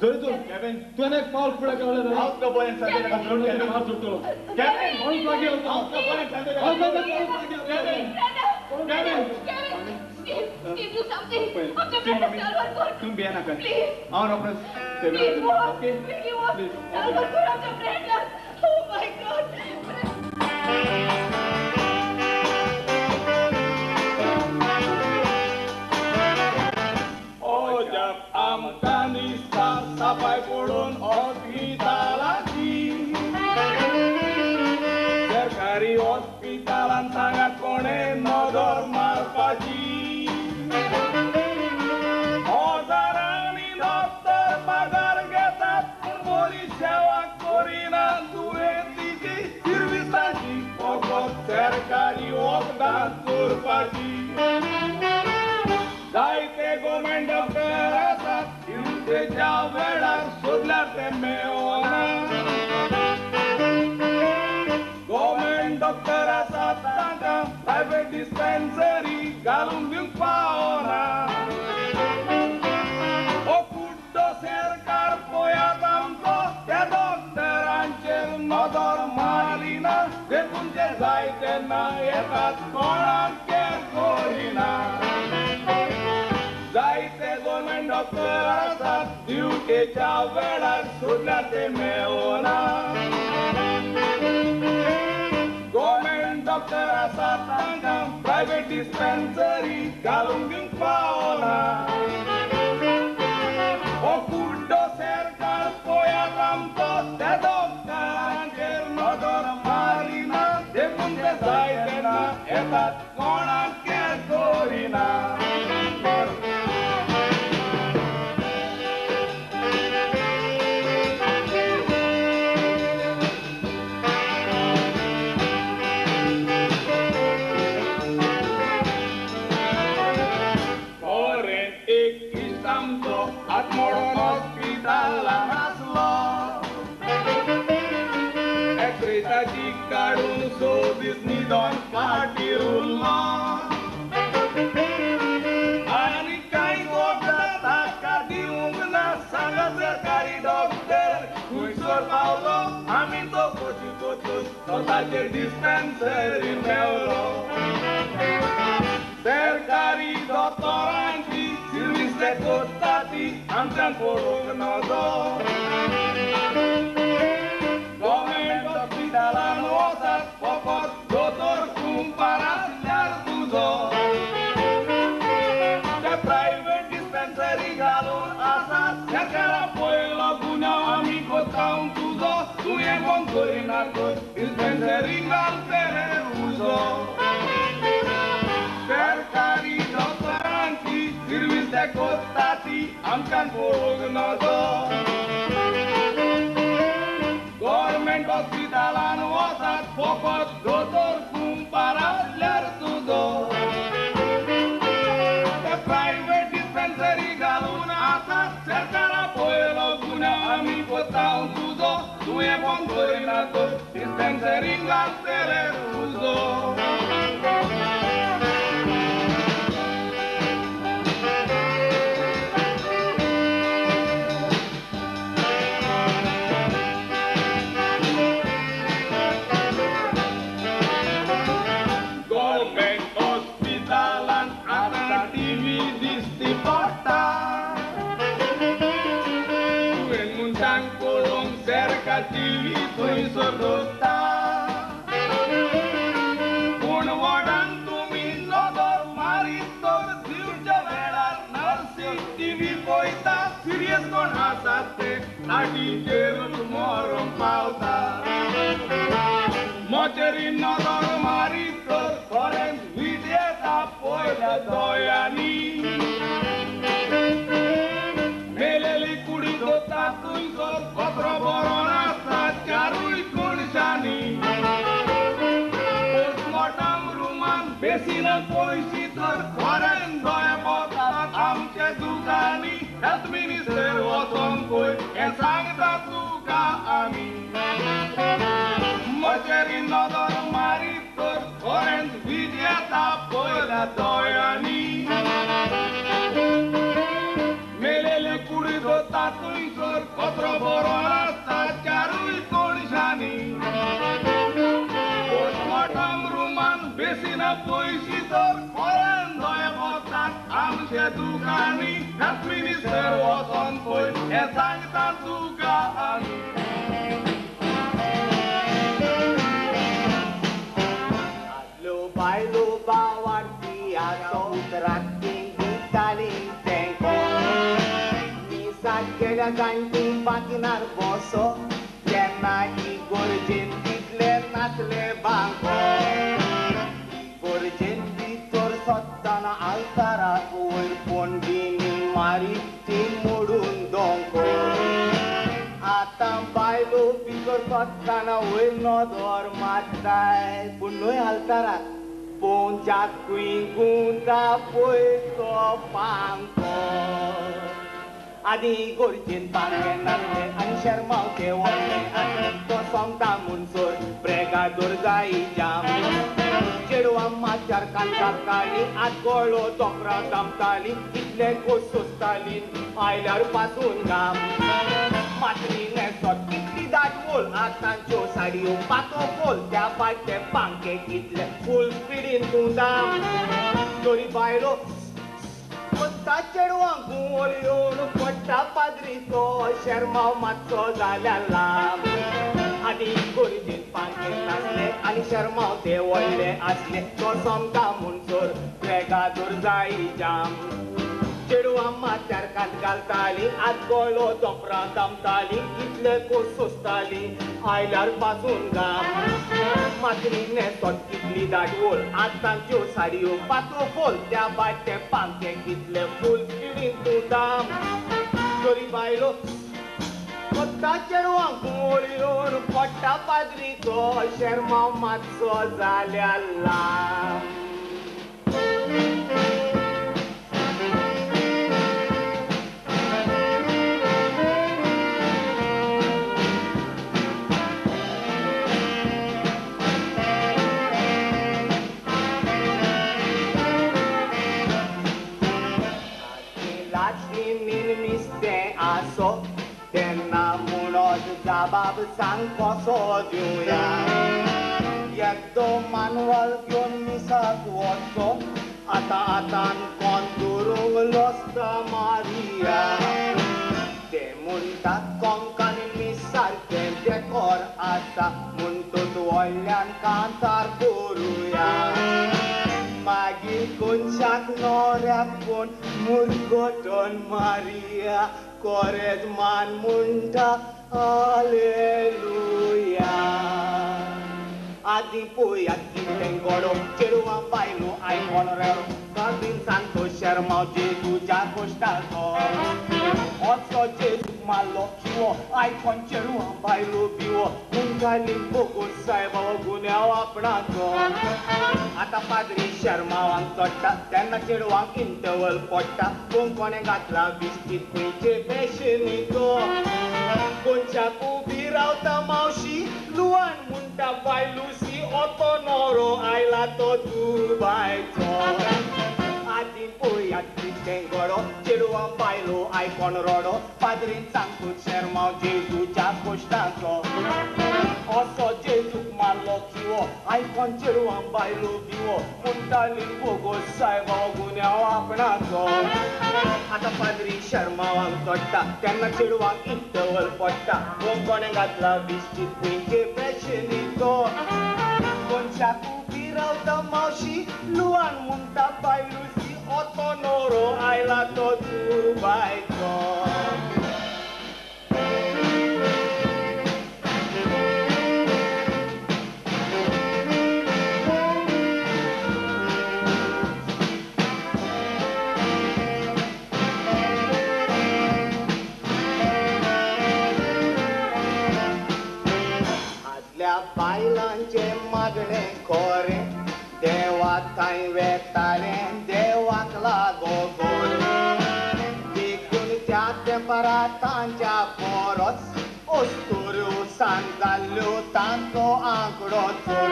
जरी तूं केविन, तुवें एक पावल फुडें काडलें जाल्यार हांव तुका बरें सांगता. हांव मार सुट्टलो. केविन, कोणूच लागीं वचना. हांव तुका बरें सांगता. हांव सांगता, कोणूच लागीं वचना. Kevin, Kevin, Kevin, Steve, Steve, do something. आमच्या ब्रेंडाक साल्वार कर. तूं भिये नाका. प्लीज. हांव रोखडोच. Please watch. ओके, बेगीन वॉच. प्लीज. साल्वार कर आमच्या ब्रेंडाक. Oh my God. ओ जब आमकां दिसता सफाय पडून हॉस्पिटलाची, सरकारी हॉस्पिटलान सांगा कोणें नदर मारपाची. हजारांनी डॉक्टर पगार घेतात पूण बरी सेवा करिना दुयेंतीची. सिर्विसाची फकत सरकारी वखदां चोरपाची. जायते गोवोरमेंट डॉक्टर आसात ड्युटेच्या वेळार सोदल्यार ते मेळना. गोवोरमेंट डॉक्टर आसात तांकां प्रायवेट डिस्पेन्सरी घालूंक दिवंक पावना. ओ कुड्डो सरकार पळयात आमचो, त्या डॉक्टरांचेर नदर मारिना. देखून ते जाय तेन्ना येतात, कोणाक केर करिना. जायते गोवोरमेंट डॉक्टर आसात ड्युटेच्या वेळार सोदल्यार ते मेळना. गोवोरमेंट डॉक्टर आसात तांकां प्रायवेट डिस्पेन्सरी घालूंक दिवंक पावना. ओ कुड्डो सरकार पळयात आमचो, त्या डॉक्टरांचेर नदर मारिना. देखून ते जाय तेन्ना येतात, कोणाक केर करिना. खरें एक इश्ट आमचो हात मोडून हॉस्पिटलान आसलो. एक्सरेताची काडून स दीस न्हिदोन फाटीर उरलो. आनी कांय वखदां ताका दिवंक ना. सांगा सरकारी डॉक्टर खंयसर पावलो? आमी चवकशी करतूच तो ताचेर डिस्पेन्सरी मेवलो. सरकारी दोतोरांची सिर्वीस ते करता ती आमच्यान पळोवंक नजो. गोवोरमेंट हॉस्पिटलान वचात फकत दोतोर कुंपार आसल्यार तुजो. ते प्रायवेट डिस्पेन्सरी घालून आसात सरकारा पयलो गुन्यांव आमी कोतावंक तुजो. तुवें बंद करिना तर डिस्पेन्सरी घालतले उजो. सरकारी डॉक्टरांची सिर्वीस ते करता ती आमच्यान पळोवंक नजो. गोवोरमेंट हॉस्पिटलान वचात फकत दोतोर कुंपार आसल्यार तुजो. ते प्रायवेट डिस्पेन्सरी घालून आसात सरकारा पयलो गुन्यांव आमी कोतावंक तुजो. तुवें तुवें बंद करिना तर डिस्पेन्सरीन घालतले उजो. पूण वडान तुमी नदर मारीत तर दिवच्या वेळार नर्सी टीव्ही पळयता सिरियस कोण आसात ते लाटीचेरूच मरूंक पावता. मोचेरी नदर मारीत तर खरेंच वीट येता पयल्या दोळ्यांनी. मेलेली कुडी दोता थंयसर कचरो बरो नासता चारूय कोणशांनी. पोस्टमॉर्टम रुमान बेसिना पयशी तर खरेंच दोळे वतात आमच्या दुकानी. हेल्थ मिनिस्टर वचोन पळय हें सांगता तुका आमी. मोचेरी नदर मारीत तर खरेंच वीट येता पयल्या दोळ्यांनी. मेलेले कुडी दोता थंयसर कचरो बरो नासता चारूय कोणशांनी. पोस्टमॉर्टम रुमान बेसिना पयशी तर खरेंच दोळे वतात आमच्या दुकानी. हेल्थ मिनिस्टर वचोन पळय हें सांगता तुका आमी. आदल्यो बायलो बावार्थियाचो उतरांती दिताली तेंको. मिसाक गेल्या जाणटी बाकिनार बसो तेन्ना इगोर्जेन तितले नासले बांको. इगोर्जेन भितर सोदतना आल्ताराक वयर पणजीनी मारी ती मोडून दोंको. आतां बायलो भितर सोदतना वयर नदर मारताय पूण न्हय आल्ताराक पोंच्याकूय गुंता पळय तो पांको. आदी गोरजेन पांगे नासले आनी शेरमांव ते व्हडले आसले तो सोंगता म्हणसर प्रेगादोर जाई जाम. चेडवां माथ्यार कान घालताली आत गळो दोंगरां दामताली इतले खोस सोंसताली आयल्यार पासून घाम. मातली न्हेसत कितली दाट वोल आतांच्यो साडयो पातो फोल त्या फाटले पांखे कितले फूल स्पिडीन तूं दाम. तरी बायलो पडटा चेडवांक घुंवळ येवन पडटा पाद्रीचो शेरमांव मातसो जाल्यार लांब. आदी गोरजेन पांखे नासले आनी शेरमांव ते व्हडले आसले तो सोंगता म्हणसर प्रेगादोर जाई जाम. चेडवां माथ्यार कान घालताली आत गळो दोंगरां दामताली इतले खोस सोंसताली आयल्यार पासून घाम. मातली न्हेसत कितली दाट वोल आतांच्यो साडयो पातो फोल त्या बाटे पांखे कितले फूल स्पिडीन तूं दाम. तरी बायलो पडटा चेडवांक घुंवळ येवन पडटा पाद्रीचो शेरमांव मातसो जाल्यार लांब. तेन्ना म्हणत जाबाब सांग कसो दिवया. एकदो मानवाल घेवन मिसाक वचो आतां आतां कोण दवरूंक लोसता मारिया. ते म्हणटात कोंकणी मीस सारकें डेकोर आसा म्हणटूच व्हडल्यान कांतार करुया. मागीर कोनशाक नोऱ्याक कोण मुरगटन मारिया कोरेज मान म्हणटा हालेलुया. आदी पळयात कितें घडो चेडवां बायलो आयकोन रेडो काजीन सांतो शेरमांव जेजूच्या कोश्टाचो. असो जेजूक मारलो खिवो आयकोन चेडवां बायलो बिवो मुंगाली बोगोस सायबा गुन्यांव आपणाचो आतां पाद्री शर्मावांक चडटा तेन्ना चेडवांक इंटरवल पडटा कोण कोणें घातला बिस्कीट खंयचे फॅशनीचो कोनशाक उबी रावता मावशी लुवान म्हणटा बायलुसी ओतो नोरो आयला तो दुबायचो आदी पळयात कितें घडो चेडवां बायलो आयकोन रडो पाद्रीन सांगतो शेरमांव जेजूच्या कोश्टाचो असो जेजूक मारलो खिवो आयकोन चेडवां बायलो बिवो म्हणटाली बोगोस सायबा गुन्यांव आपणाचो आतां पाद्री शर्मावांक चडटा तेन्ना चेडवांक इंटरवल पडटा कोण कोणें घातला बिस्कीट खंयचे फॅशनीचो कोनशाक उबी रावता मावशी लुवान म्हणटा बायलुसी ओतो नोरो आयला तो दुबायचो आदल्या बायलांचें मागणें खरें देवा थंय वेतालें देवाक लागो गोड देखून त्या तेंपारा तांच्या परस अस्तुऱ्यो सांज जाल्ल्यो तांचो आंकडो चड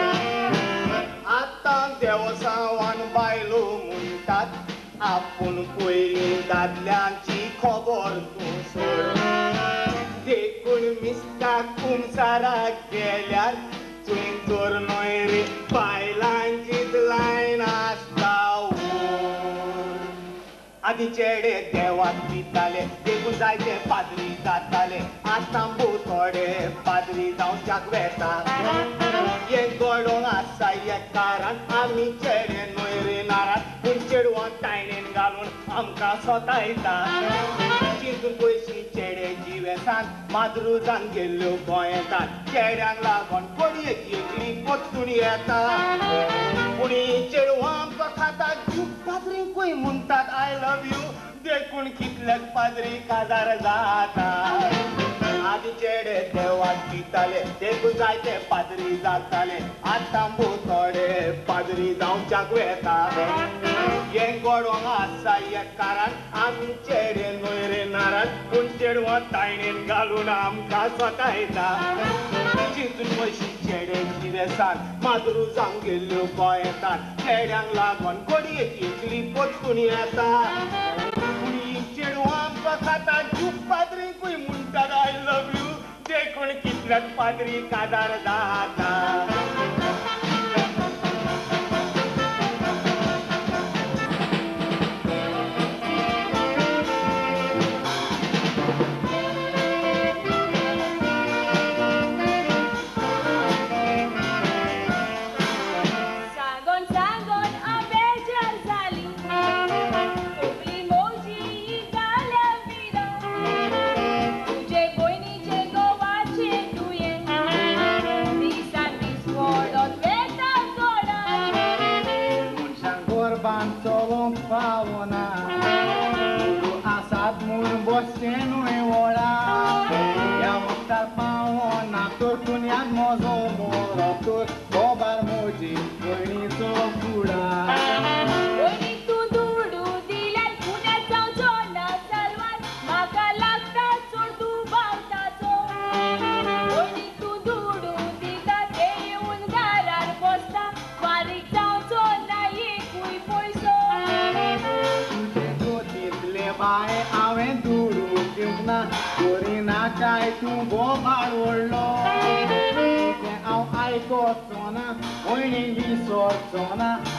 आतां देवसांवान बायलो म्हणटात आपूण पयलीं दादल्यांची खबर तूं सोड देखून मिस्ताक कुमसाराक गेल्यार थंय तर न्हय रे बायलांचीच लायन आसता आदी चेडे देवाक दिताले देखून जायते पाद्री जाताले आतां भोव थोडे पाद्री जावच्याक वेता हें घडोवंक आसा एक कारण आमी चेडे न्हय रे नाराज पूण चेडवां तायणेन घालून आमकां सोतायता चिंतून पयशी चेडे जिवेसान माद्रुजान गेल्ल्यो गोंयेंतान चेड्यांक लागून कोडयेची एकली परतून येता पूण चेडवां आमकां खाता जीव पाद्रींकूय म्हणटात I love you देखून कितलेच पाद्री काजार जाता आदी चेडे देवाक दिताले देखून जायते पाद्री जाताले आतां भोव थोडे पाद्री जावच्याक वेता हें घडोवंक आसा एक कारण आमी चेडे न्हय रे नाराज पूण चेडवां तायणेन घालून आमकां सोतायता चिंतून पयशी चेडे जिवेसान माद्रुजांक गेल्ल्यो गोंयेंतान चेड्यांक लागून कोडयेची एकली परतून येता पूण ही चेडवां आमकां खाता जीव पाद्रींकूय म्हणटात I love you देखून कितल्याच पाद्री काजार जाता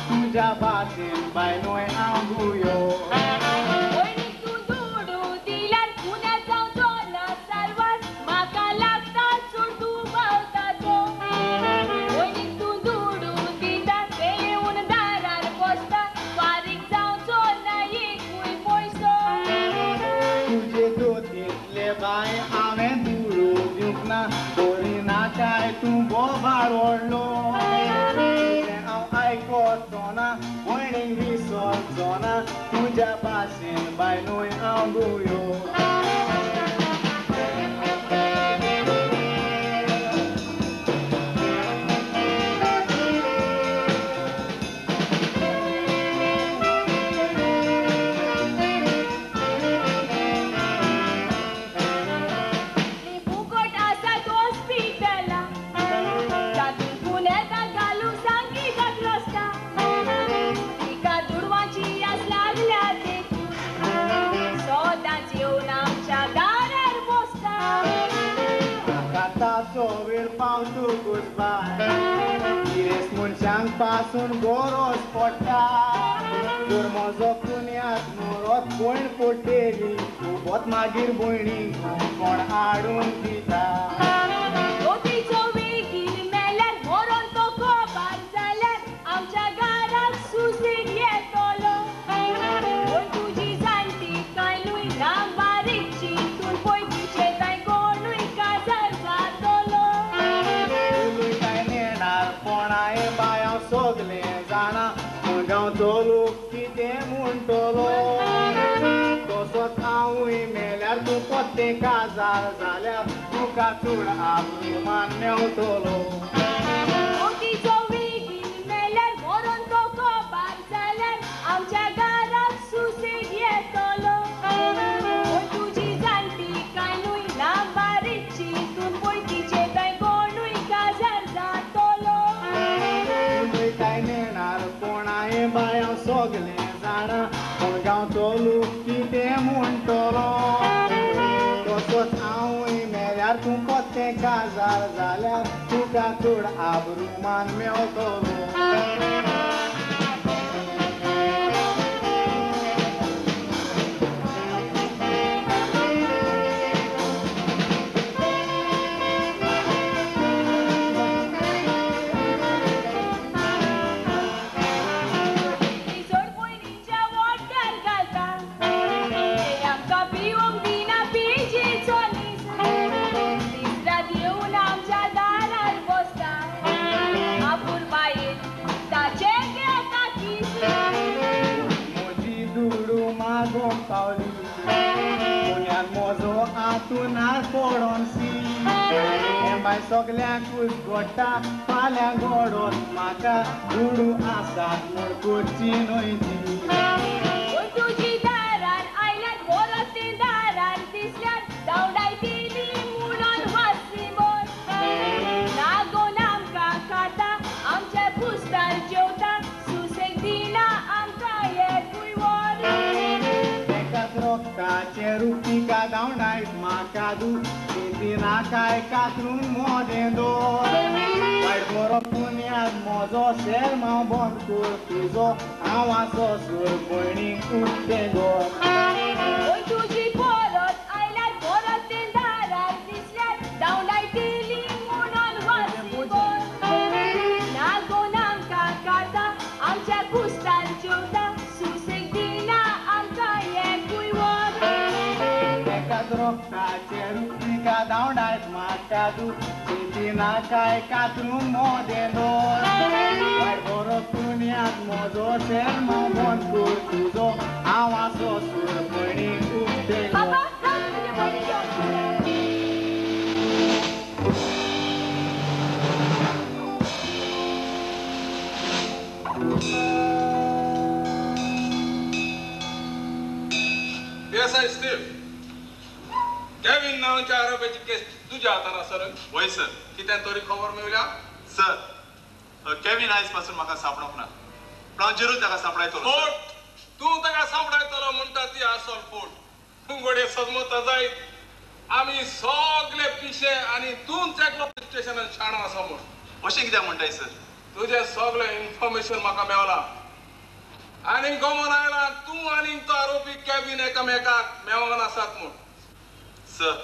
तुज्या भाशेन बाय न्हय हांव गुयो वयनी तूं दुडू दिल्यार पुण्या जावचो ना सारवार म्हाका लागता चड दुबावताचो वयनी तूं दुडू दिता ते येवन दारार बसता फारीक जावचो ना एकूय पयसो तुजे दोतींतले बाय हांवें दुडू दिवंक ना करिना काय तूं बोबाळ व्हडलो तुज्या भाशेन बाय न्हय हांव गुयो. पासून गरज पडटा जर म्हजो कुन्यात मोरत भयण पडटेली उबोत मागीर भयणीक कोण हाडून दिता मोतीचो वेगीन मेल्यार मरोन तो गोबार जाल्यार आमच्या घराक सुसेग येतलो पूण तुजी जाणटी कांय न्हय ना बारीकची तूं पळय तुजे कांय कोणूय काजार जातलो तुलूय कांय नेणार कोणाय बाय हांव सगलें जाणा पूण गांवचो लोक कितें म्हणटलो तसोच हांवूय मेल्यार तूं पोत्तें काजार जाल्यार तुका चड आब्रुमान मेवतलो मोतीचो वेगीन मेल्यार मरोन तो गोबार जाल्यार आमच्या घराक सुसेग येतलो पूण तुजी जाणटी कांय न्हय ना बारीकची तूं पळय तिचे कांय कोणूय काजार जातलो तुलूय कांय नेणार कोणाय बाय हांव सगलें जाणा पूण गांवचो लोक कितें म्हणटलो तसोच हांवूय मेल्यार तूं पोत्तें काजार जाल्यार तुका चड आब्रुमान मेवतलो ती चड भयणीच्या वाट्यार घालता ते आमकां पिवंक दिना पेजेचो नीस दीस रात येवन आमच्या दारार बसता आपुरबायेन ताचे घेता कीस म्हजी दुडू मागोंक पावली पुण्यान म्हजो आतुनार पडोन सी हें बाय सगल्यांकूच घडटा फाल्यां घडोन म्हाका दुडू आसात म्हूण करची न्हय ती पूण तुजी दारार आयल्यार मोरत ते दारार दिसल्यार धांवडायतली म्हणून वासिमोर लागून आमकां खाता आमच्या पुस्तार जेवता सुसेग दिना आमकां एकूय वर एकाच रोगताचे रुपिका धांवडायत म्हाका दू दिना काय कातरून मोदें दोर वायट बरो पुण्यात म्हजो शेरमांव बंद कर तुजो हांव आसो सूर भयणीक उक्तें गोर पूण तुजी परत आयल्यार परत ते दारार दिसल्यार धांवडायतली म्हणून वासिमोर लागून आमकां खाता आमच्या कुस्तार जेवता सुसेग दिना आमकां एकूय वर एकाच रोगताचे रुपिका धांवडायत म्हाका दू दिना काय कातरून मोदें दोर वायट बरो पुण्यात म्हजो शेरमांव बंद कर तुजो हांव आसो सूर भयणीक उक्तें गोर बाबा राव तुजे भयणीक घेवन. Yes, I Steve. Kevin नावाच्या आरोपीची केस तुझ्या हातान आसा रे? वय सर. कितें तरी खबर मेवल्या? सर, केविन आयज पासून म्हाका सांपडोंक ना, पूण हांव जरूर ताका सांपडायतलो. फोट तूं ताका सांपडायतलो म्हणटा ती आसल फोट. तूं घडये सजमता जायत आमी सगळे पिशे आनी तूंच एकलो स्टेशनान शाणो आसा म्हूण. अशें कित्याक म्हणटाय सर? तुजें सगळें इन्फॉर्मेशन म्हाका मेवलां आनी गमन आयला तूं आनी तो आरोपी केविन एकामेकाक मेवोन आसात म्हूण. सर,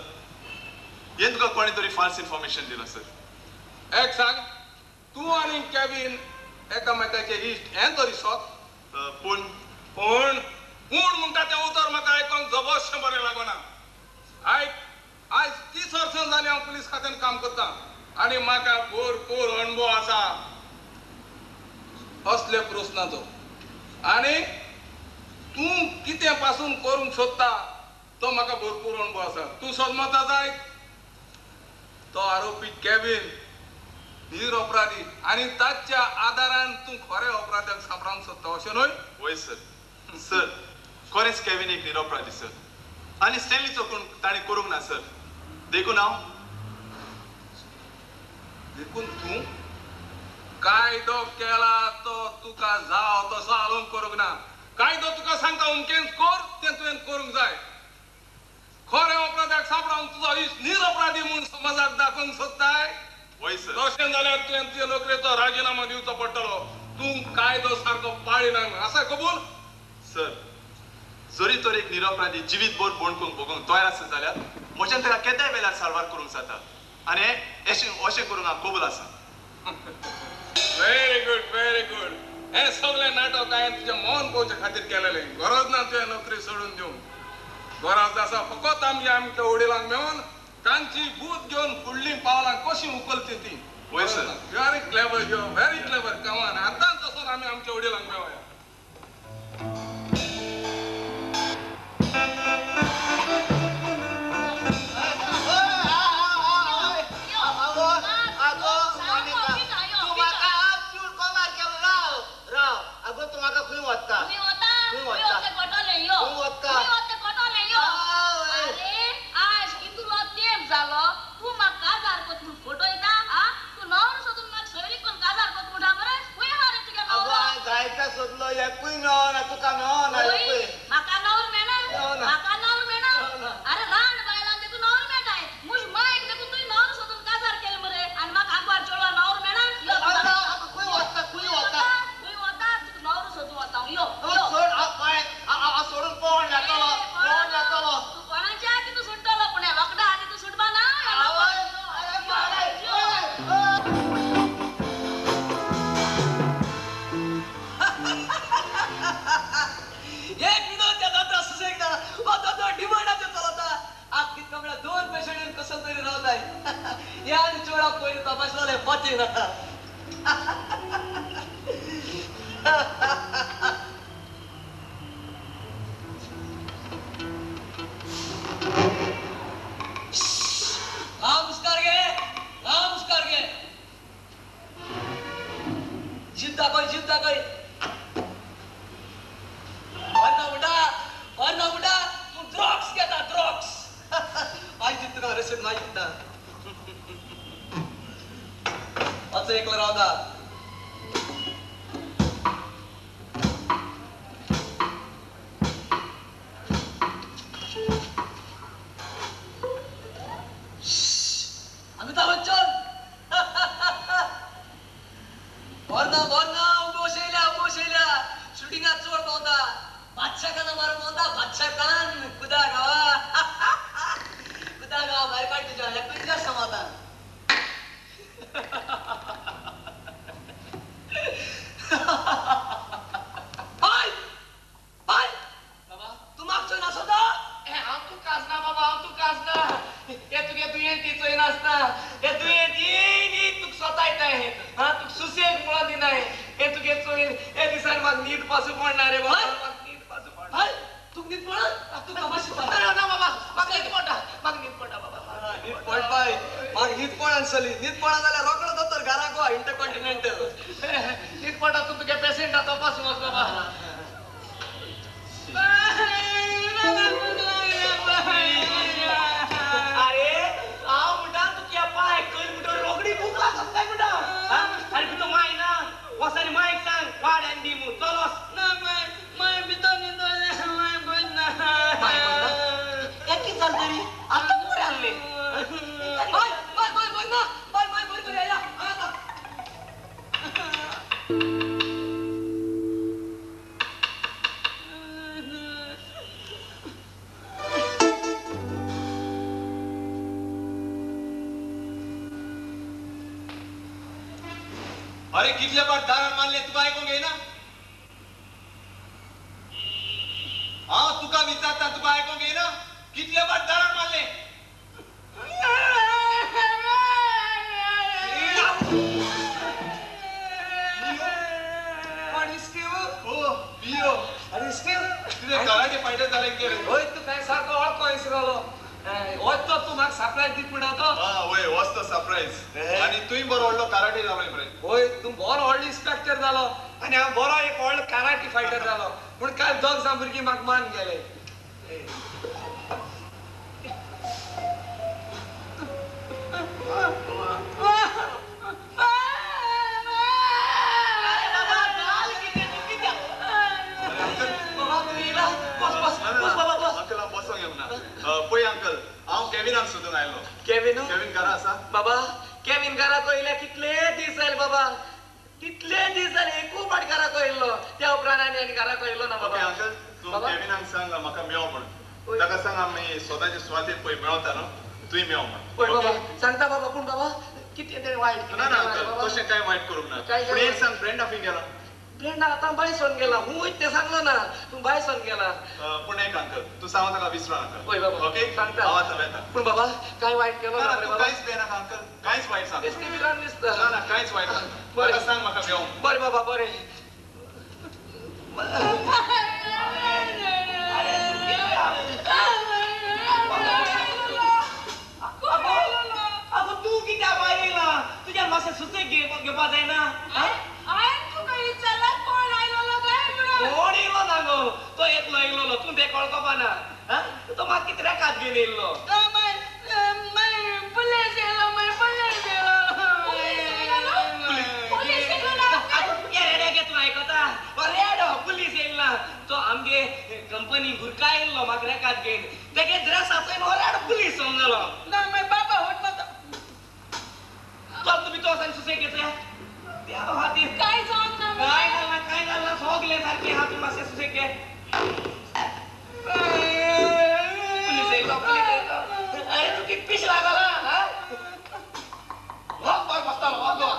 हें तुका कोणें तरी फाल्स इन्फॉर्मेशन दिलां सर. एक सांग, तूं आनी केविन एकामेकाचे इश्ट हें तरी सत? पूण पूण पूण म्हणटा तें उतर म्हाका आयकोंक जबरशें बरें लागना. आयक, आयज 30 वर्सां जालीं हांव पुलीस खात्यान काम करतां आनी म्हाका भरपूर अणभव आसा असले प्रस्नाचो. आनी तूं कितें पासून करूंक सोदता तो म्हाका भरपूर अणभव आसा. तूं सजमता जायत तो आरोपी केविन निरअपराधी आनी ताच्या आदारान तूं खरे अपराध्याक सांपडावंक सोदता अशें न्हय? वय सर. सर, खरेंच केविन एक निरअपराधी सर, आनी स्टॅनलीचो खून ताणें करूंक ना सर. देखून हांव देखून तूं कायदो केला तो तुका जाव तसो हालोवंक करूंक ना. कायदो तुका सांगता अमकेंच कर, तें तुवें करूंक जाय. खरें अपराध्याक सांपडावन तुजो इश्ट निरअपराधी म्हूण समाजाक दाखोवंक सोदताय? वय सर. तशें जाल्यार तुवें तुजे नोकरेचो राजिनामो दिवचो पडटलो. तूं कायदो सारको पाळिना आसा कबूल? सर, जरी तर एक निरपराधी जिवीत भर बणकूंक भोगूंक तयार आसा जाल्यार म्हज्यान ताका केद्याय वेळार सारवार करूंक जाता आनी अशें करूंक हांव कबूल आसा. Very good, very good. हें सगळें नाटक हांवें तुजें मन पळोवचे खातीर केलेलें. गरज ना तुवें नोकरी सोडून दिवंक. गरज आसा फकत आमगे आमच्या वडिलांक मेळून तांची बूद घेवन फुडलीं पावलां कशीं उखलची ती. वय sir. You are clever, you are very clever. Come on, आतांच वचून आमी आमच्या वडिलांक मेळोया. अरे कितले बार दारार मारले तुका आयकूंक येना? हांव तुका विचारता तुका आयकूंक येना? कितले बार दारार मारले? ओ अरे स्टीव, तुझे कराटे फायटर जाले कितें रे? वय तूं काय सारको वळखो इसरलो. वचतो तूं म्हाका सरप्रायज दीत म्हणटा तो. हां वय वच तो सरप्रायज. आनी तूंय बरो व्हडलो कराटे जालो मरे. वय तूं बरो व्हडलो इन्स्पेक्टर जालो आनी हांव बरो एक व्हडलो कराटे फायटर जालो. पूण काल दोग जाण भुरगीं म्हाका मान गेले. पळय अंकल, हांव केविनाक सोदून आयलो. केविन? केविन घरा आसा? बाबा, केविन घराक येयल्या कितले दीस जाले बाबा, कितले दीस जाले एकू फाट घराक येयल्लो. त्या उपरांत आनी आनी घराक येयलो ना बाबा. अंकल तूं केविनाक सांग म्हाका मेळो म्हणून. ताका सांग आमी स्वताचे सुवातेर पळय मेळता न्हू, तुवें मेळो म्हणून. पळय बाबा सांगता बाबा. पूण बाबा कितें तें वायट ना ना अंकल तशें कांय वायट करूंक ना. पूण एक सांग, ब्रेंडा खंय गेला? ब्रेंडा आतां बायसोन गेला. हूं तें सांगलो ना, तूं बायसोन गेला. पूण एक अंकल तूं सांग ताका विसरो नाका. पळय बाबा ओके सांगता. हांव आतां वेता. पूण बाबा कांय वायट केलो ना? तूं कांयच भियेनाका अंकल, कांयच वायट सांग. बेश्टी भिरांत दिसता. ना ना कांयच वायट सांग. बरें सांग म्हाका मेळो. बरें बाबा बरें. अगो तूं कित्याक भायर येयला? तुज्यान मातशें सुसेग घेवपा जायना? हांवें तुका विचारलां कोण आयलोलो काय म्हणून. कोण येयलो ना गो, तो एकलो येयलोलो. तूं तें कळकोपा ना. तो म्हाका कितें रेकाद घेवन येयल्लो. पुलीस येयलो, पुलीस येयलो. पुलीस येयलो? आगो तुगे रेड्या गे तूं आयकता? रेडो पुलीस येयला. तो आमगे कंपनी गुरखा येयल्लो म्हाका रेकाद घेवन. तेगे ड्रेस आसय न्हू, रेडो पुलीस समजलो. ना मागीर बाबा होट मारता. चल तुमी तो आसा सुसेग घेतया. काय जावंक ना? काय जालें, काय जालें, सगळें सारकें आहा. तूं मातशें सुसेग घे. पुलीस येयलो, पुलीस येयलो. अरे तूं कितें पिश लागला? हो बरो बसतालो हो गो.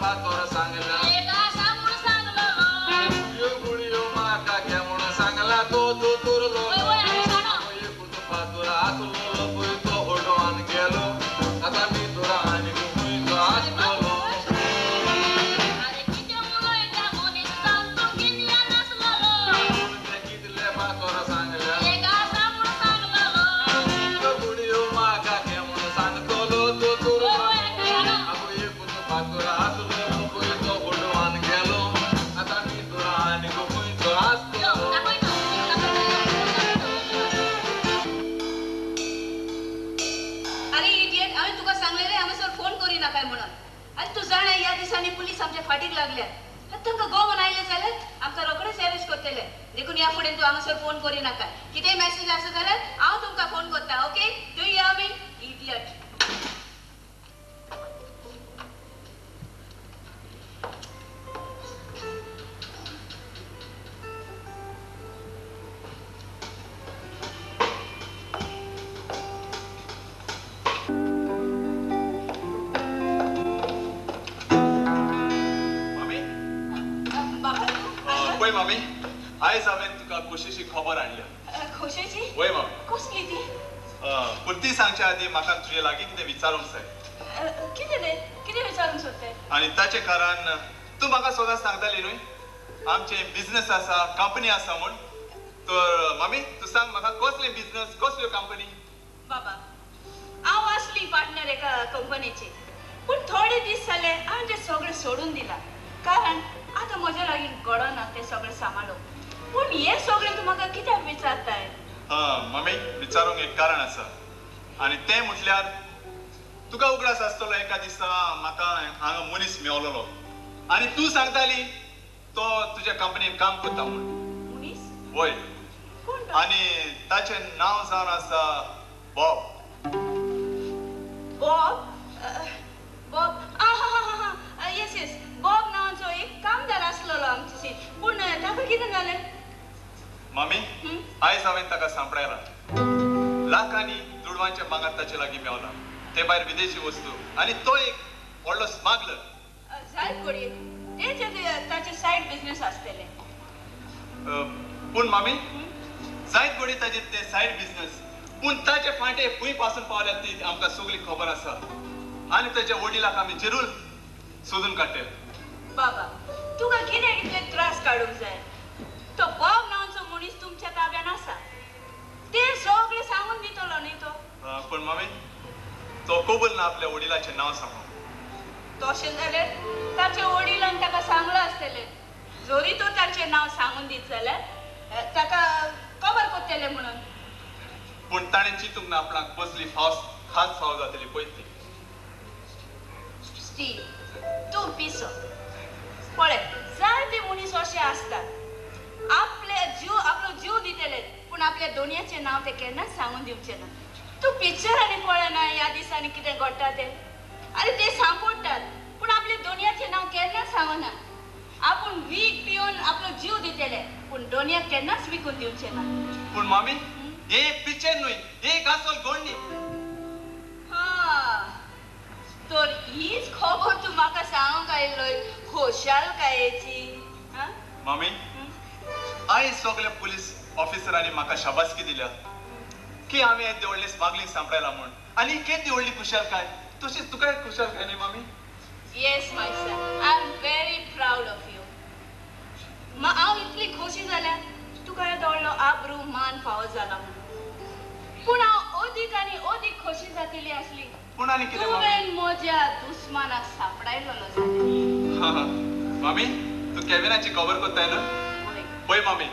फातोर सांगला गुळयो गुळयो म्हाका घे म्हणून सांगला तो दोतोरलो एकूच फातोर आसलो पळय तो ओडवान गेलो आतां मी तुरा आनी खंयचो आसतलो. कितले फातोर सांगल्या गुळयो म्हाका घे म्हणून सांगतलो दोतोरलो आगो एकूच फातोर आसलो पळय तो ओडवान गेलो आतां मी तुरा आनी खंयचो आसतलो. अरे इडियट, हांवें तुका सांगलेलें हांगासर फोन करिनाकाय म्हणून. आनी तूं जाणा ह्या दिसांनी पुलीस आमच्या फाटीक लागल्या. तांकां गोवन आयले जाल्यार आमकां रोखडेच अरेस्ट करतले. देखून ह्या फुडें तूं हांगासर फोन करिनाका. कितेंय मॅसेज आसा जाल्यार हांव तुमकां फोन करता. Okay, do you hear me idiot? मामी बाबा तूं पळय मामी, आयज हांवें तुका खोशेची खबर हाडल्या. खोशेची? वय मामी. कसली ती? पूण ती सांगच्या आदीं म्हाका तुजे लागीं कितें विचारूंक जाय. कितें रे, कितें विचारूंक सोदताय? आनी ताचें कारण तूं म्हाका सदांच सांगताली न्हय आमचें बिजनस आसा, कंपनी आसा म्हूण. तर मामी तूं सांग म्हाका कसलें बिजनस, कसल्यो कंपनी? बाबा हांव आसली पार्टनर एका कंपनीची, पूण थोडे दीस जाले हांवें तें सगळें सोडून दिलां. कारण आतां म्हज्या लागीं घडना तें सगळें सांबाळूंक. पूण हें सगळें तूं म्हाका कित्याक विचारताय? मामी विचारूंक एक कारण आसा आनी तें म्हटल्यार तुका उगडास आसतलो एका दिसा म्हाका हांगा मनीस मेवलेलो आनी तूं सांगताली तो तुज्या कंपनीन काम करता म्हूण. मनीस? वय. कोण तो? आनी ताचें नांव जावन आसा बॉब. बॉब? बॉब, आ हा हा हा, येस येस, बॉब नांवाचो एक कामदार आसलेलो आमचे. पूण ताका कितें जालें? मामी आयज हांवें ताका सांपडायला. लाखांनी दुडवांच्या मागात ताचे लागीं मेवला, ते भायर विदेशी वस्तू, आनी तो एक व्हडलो स्मगलर. जायत घडये तेचे ताचे सायड बिजनेस आसतले. पूण मामी जायत घडये ताचे ते सायड बिजनेस, पूण ताचे फांटे खंय पासून पावल्यात ती आमकां सगळी खबर आसा आनी ताच्या वडिलाक आमी जरूर सोदून काडटले. बाबा तुका कित्याक इतले त्रास काडूंक जाय? तो बॉब नांवाचो मनीस तुमच्या ताब्यान आसा, ते सगळें सांगून दितलो न्ही तो. पूण मामी तो कबूल ना आपल्या वडिलाचें नांव सांगूंक. तशें जाल्यार ताच्या वडिलान ताका सांगलां आसतलें. जरी तो ताचें नांव सांगून दीत जाल्यार ताका कबर करतले म्हणून. पूण ताणें चिंतूंक ना आपणाक कसली फावस खास फाव जातली पळय ती. स्टीव तूं पिसो. पळय जायते मनीस अशे आसतात, आपले जीव आपलो जीव दितले पूण आपल्या दोनयाचें नांव ते केन्नाच सांगून दिवचें ना. तूं पिक्चरांनी पळयना ह्या दिसांनी कितें घडटा तें? आरे ते सांपडटात पूण आपल्या दोनयाचें नांव केन्नाच सांगना. आपूण वीख पिवन आपलो जीव दितले पूण दोनयाक केन्नाच विकून दिवचें ना. पूण मामी हे एक पिक्चर न्हय, एक आसल घडणी. हा तर हीच खबर तूं म्हाका सांगूंक आयिल्लोय खोशालकायेची. मामी आयज सगल्या पुलीस ऑफिसरांनी म्हाका शाबासकी दिल्या की हांवें येदी व्हडली स्मगलींग सांपडायला म्हूण. आनी केदी व्हडली खुशालकाय, तशीच तुकाय खुशालकाय न्ही मामी? Yes my son, I am very proud of you. हांव इतली खोशी जाल्या तुका येदो व्हडलो आब्रू मान फावो जाला म्हणून. पूण हांव अदीक आनी अदीक खोशी जातली आसली पूण आनी कितें? तुवें म्हज्या दुस्मानाक सांपडायलो जाल्यार. मामी तूं केविनाची खबर करताय न्हू? पळय मामी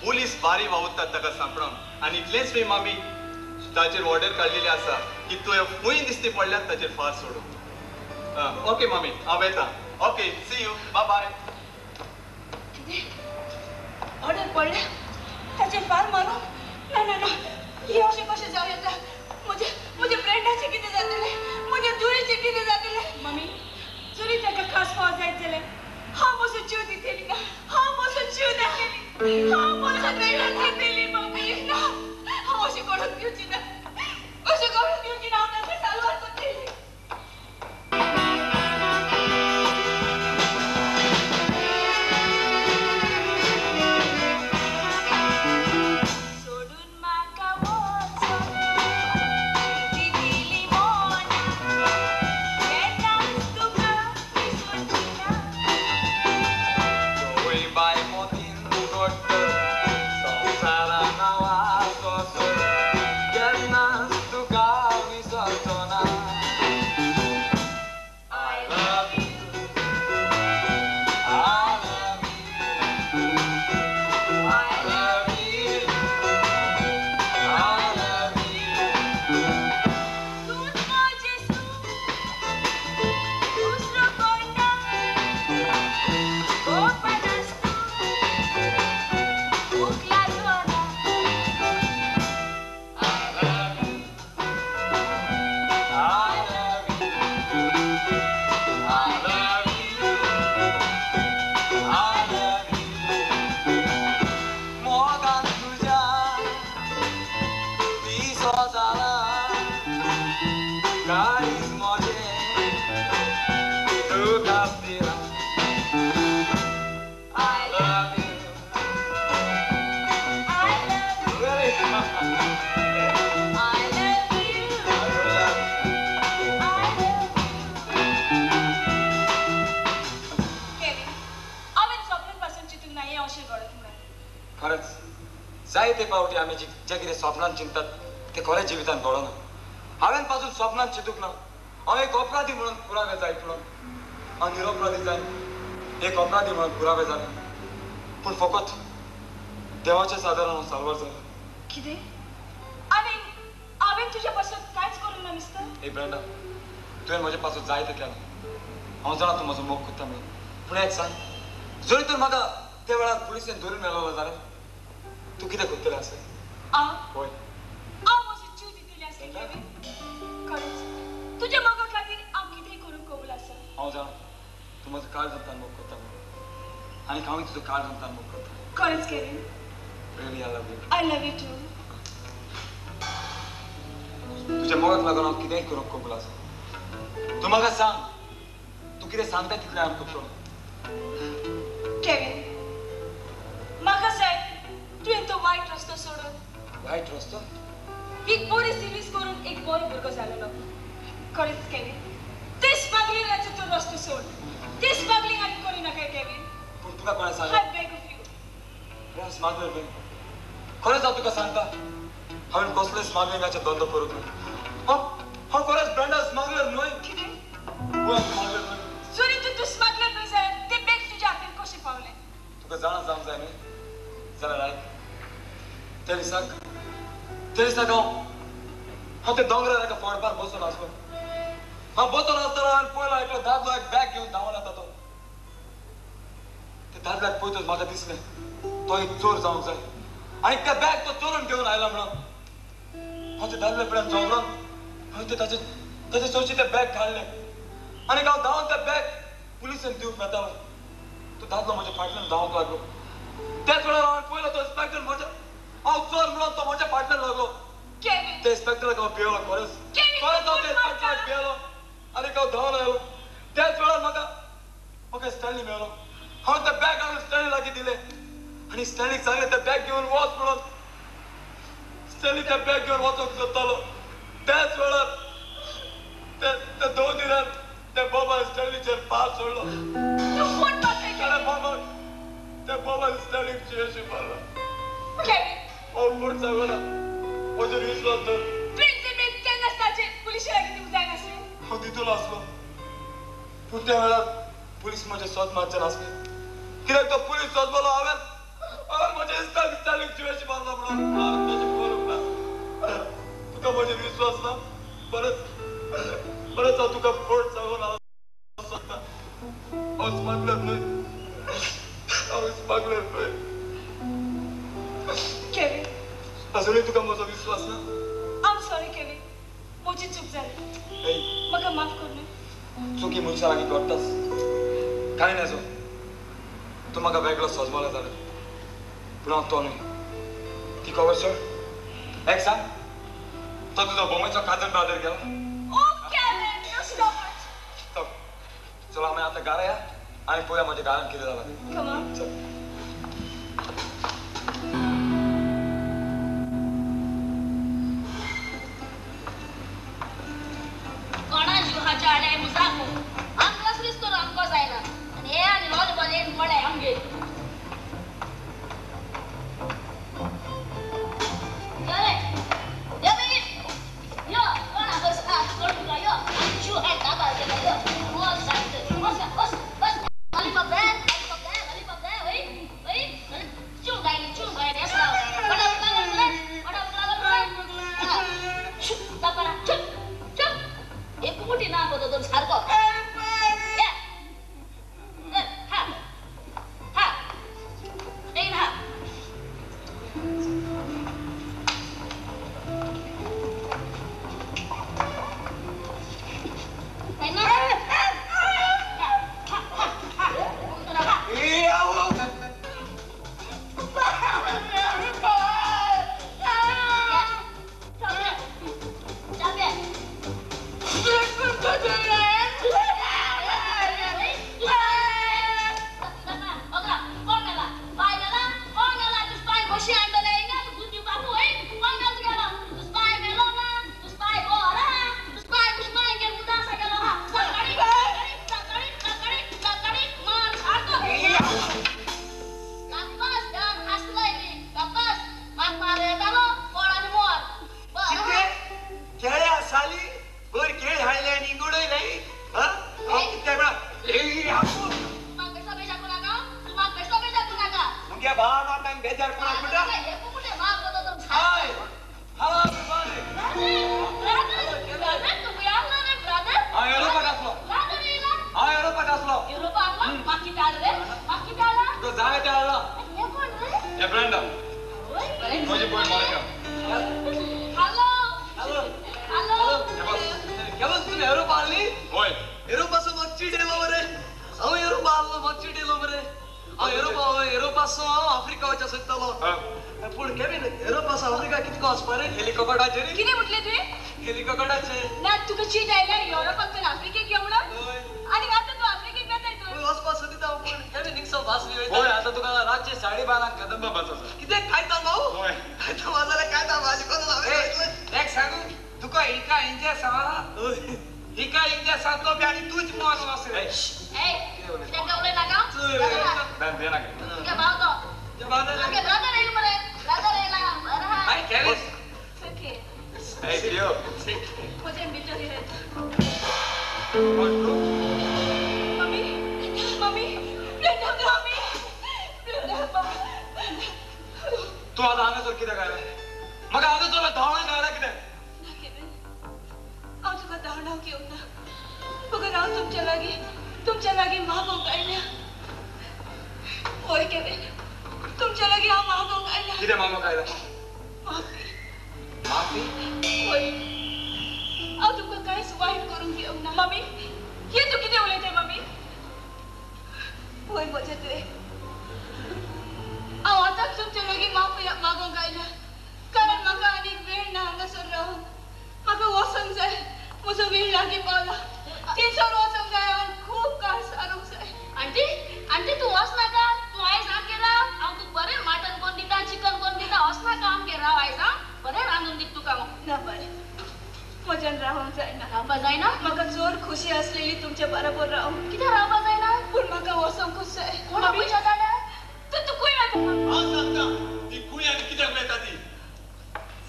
पुलीस बारी वावुरतात ताका सांपडोवन. आनी इतलेंच न्हय मामी, ताचेर ऑर्डर काडलेली आसा की तुवें खंय दिसती पडल्यार ताचेर फार सोडूं. ओके मामी हांव येता. Okay, see you, bye bye. कितें ऑर्डर पडल्या ताचेर फार मारूंक? ना ना ना, हें अशें कशें जावं येता? म्हज्या म्हज्या फ्रेंडाचें कितें जातलें? म्हज्या धुवेचें कितें जातलें? मम्मी जरी ताका खास फाव जायत जाल्यार हांव म्हजो जीव दितली, हांव म्हजो जीव दितली, हांव म्हजो जीव दितली. मम्मी ना, हांव अशें करूंक दिवची ना, अशें करूंक दिवची ना. हांव ताका साल्वार करतली. आसती ना. I love you. I love you. Really? I love you. I love you. I love you. Kevin, हांवें स्वप्नान पासून चिंतूंक ना हें अशें घडत म्हणून. खरेंच जायते पावटी आमी जे कितें स्वप्नान चिंततात ते खरें जिवितान घडना. हांवें पासून स्वप्नान चिंतूंक ना हांव एक अपराधी म्हणून पुरावे जायत म्हणून. हांव निरपराधी जाय एक अपराधी म्हणून पुरावे जाले, पूण फकत देवाच्या सादारण हांव साल्वार जालें. कितें? हांवें तुज्या पासून कांयच करूंक ना मिस्टर. ए ब्रेंडा, तुवें म्हजे पासून जायतें केलां. हांव जाणा तूं म्हजो मोग करता म्हणून, पूण एक सांग, जरी तर म्हाका त्या वेळार पुलिसेन धरून मेळ्ळो जाल्यार तूं कितें करतलें आसलें? हांव? हय. हांव म्हजो जीव दितलें आसलें केवीन. खरेंच तुज्या मोगा खातीर हांव कितेंय करूंक कबूल आसा. हांव जाणा तूं म्हजो काळ जमतान मोग करता म्हणून, आनी हांवूय तुजो काळ जमतान मोग करता. खरेंच Kevin? Really, I love you. I love you too. तुज्या मोगाक लागून हांव कितेंय करूंक कबूल आसा. तूं म्हाका सांग, तूं कितें सांगता तितलें हांव करतलो. केवीन, म्हाका जाय तुवें तो वायट रस्तो सोडून. वायट रस्तो? एक बरी सिरीज करून एक बरो भुरगो जालेलो. खरेंच केवीन, ते स्मगलिंगाचो तूं रस्तो सोड. ते स्मगलिंग आनी करूं नाका केवीन. पूण तुका कोणें सांगलें? I beg of you. हांव स्मगलर न्हय. खरेंच हांव तुका सांगता, हांवें कसले स्मगलिंगाचो धंदो करूंक ना. हांव खरेंच ब्रेंडा स्मगलर न्हय. कितें? हांव स्मगलर न्हय. जरी तूं स्मगलर न्हय जाल्यार ते बॅग तुज्या हातीन कशें पावलें? तुका जाणा जावंक जाय न्हय? जाल्यार आयक, त्या दिसाक हांव त्या दोंगरार एका फोडपार बसून आसलो. हांव बसून आसतना हांवें पळयलो एकलो दादलो एक बॅग घेवन धांवन येता तो. त्या दादल्याक पळयतच म्हाका दिसलें तो एक चोर जावंक जाय आनी त्या बॅग तो चोरून घेवन आयला म्हणून. हांव त्या दादल्या फुड्यान झगडोन हांवें तें ताचे सोशी तें बॅग काडलें आनी हांव धांवन तें बॅग पुलिसेन दिवंक वेतालो. तो दादलो म्हज्या फाटल्यान धांवंक लागलो. त्याच वेळार हांवें पळयलो तो इन्स्पेक्टर म्हज्या, हांव चोर म्हणून तो म्हज्या फाटल्यान लागलो. त्या इन्स्पेक्टराक हांव भियेलो. खरेंच खरेंच हांव त्या इन्स्पेक्टराक भियेलो आनी हांव धांवन आयलो. त्याच वेळार म्हाका स्टॅनली मेळ्ळो. हांवें तें बॅग हाडून स्टॅनली लागीं दिलें आनी स्टॅनलीक सांगलें तें बॅग घेवन वच म्हणून. स्टॅनली तें बॅग घेवन वचोंक सोदतालो. त्याच वेळार त्या दोन दिसान त्या बाबान स्टॅनलीचेर फार सोडलो. त्या बाबान स्टॅनलीक जिवेशी मारलो. हांव कोण सांगना, म्हजेर विस्वास दवर. हांव दितलो आसलो, पूण त्या वेळार पुलीस म्हजे सोद मारचे नासले. कित्याक तो पुलीस सोदलो हांवें म्हज्या इश्टाक स्टॅनलीक जिवेशी मारलो म्हणून हांवें तशें करूंक ना. तुका म्हजेर विस्वास ना? परत परत हांव तुका फट सांगून हांव सोदता. हांव स्मगलर न्हय, हांव स्मगलर न्हय. केवीन, अजूनय तुका म्हजो विस्वास ना? I am sorry Kevin, म्हजी चूक जाली. म्हाका माफ कर न्हय. चुकी मनशा लागीं घडटाच, कांय नजो. तूं म्हाका वेगळो सजमलो जाल्यार, पूण हांव तो न्हय. ती खबर सोड. एक सांग, तो तुजो बोंबयचो काजन ब्रादर गेला. चलो आमी आतां घरा या आनी पळोवया म्हज्या घरान कितें जालां तें. चल. कोणा जीव हाच्या मुसाकू आमकां क्रिस्तो आमकां जायना आनी हे आनी लॉलीपॉप येवन पडले आमगेर. यो कोणा बस कोण तुका यो जीव हाय काबार केला यो बस बस बस बस लॉलीपॉप दे लॉलीपॉप दे लॉलीपॉप दे वय वय जीव गाय. मुगे भाव आतां बेजार कोणाक म्हणटा? Hi hello everybody. ब्रदर तूं खंय आसलो रे ब्रदर? हांव युरोपाक आसलो. हांव युरोपाक आसलो. युरोपाक आसलो? म्हाका कितें हाडलें रे? म्हाका कितें हाडलां? तुका जाय तें हाडलां. हें कोण रे? हें ब्रेंडा. म्हजी भयण Monica. Hello hello hello. केन्ना तुमी युरोपा हाडली? हय. युरोपासून म्हाका चीट येयलो मरे. हांव युरोपा हाडलो, म्हाका चीट येयलो मरे. हांव युरोपा युरोपासून हांव आफ्रिका वचपाक सोदतालो. पूण केवीन युरोपासून आफ्रिका कितको वचपा रे? हेलिकॉप्टराचेर. कितें म्हटलें तुवें? हेलिकॉप्टराचेर. ना तुका चीट आयल्यार युरोपांतल्यान आफ्रिकेक यो म्हणून? आनी आतां तूं आफ्रिकेक वेताय तूं? वचपाक सोदिता हांव, पूण केवीन हिंगसो भास बी वयता. हय आतां तुका रातचे 12:30 कदंबा बस आसा. कितें खायता भाऊ? खायता जाल्यार खायता भाजी कोण. एक सांगू तुका हिका इंजे आसा, हिका इंजे आसा तो बी आनी तूच मोन वच रे. तांकां उलय नाका. तुगे भाव तो तुगे ब्रदर येयलो मरे. ब्रदर येयला. बरें आहा. हाय केवीन. ओके. Hey Theo. म्हजें भितर येता. Mummy mummy Brenda mummy Brenda mummy. तूं आतां हांगासर कित्याक आयला? म्हाका हांगासर धांवणाक आयला कित्याक? ना केवीन, हांव तुका धांवणाक येवंक ना. मगर हांव तुमच्या लागीं मागूंक आयल्या. हय केवीन, तुमच्या लागीं हांव मागूंक आयल्या. कितें मागूंक आयला? माफी. माफी? हय, हांव तुमकां कांयच वायट करूंक येवंक ना. मम्मी हें तूं कितें उलयताय मम्मी? हय म्हजें तुवें, हांव आतांच तुमच्या लागीं माफी मागूंक आयल्या. कारण म्हाका आनीक वेळ ना हांगासर रावूंक. म्हाका वचूंक जाय. म्हजो वेळ लागीं पावला. थंयसर वचूंक जाय. हांवें खूब काळ सारूंक जाय. आंटी आंटी तूं वच नाका. तूं आयज आमगेर राव. हांव तुका बरें मटन करून दिता, चिकन करून दिता. वच नाका आमगेर राव आयज. हांव बरें रांदून दिता तुका. हांव ना बाय, म्हज्यान रावंक जायना. रावपा जायना? म्हाका चड खुशी आसलेली तुमच्या बरोबर रावंक. कित्याक रावपा जायना? पूण म्हाका वचोंकूच जाय. कोण पयशा जाल्या? तूं तूं खंय वता? हांव सांगता ती खंय आनी कित्याक वयता ती.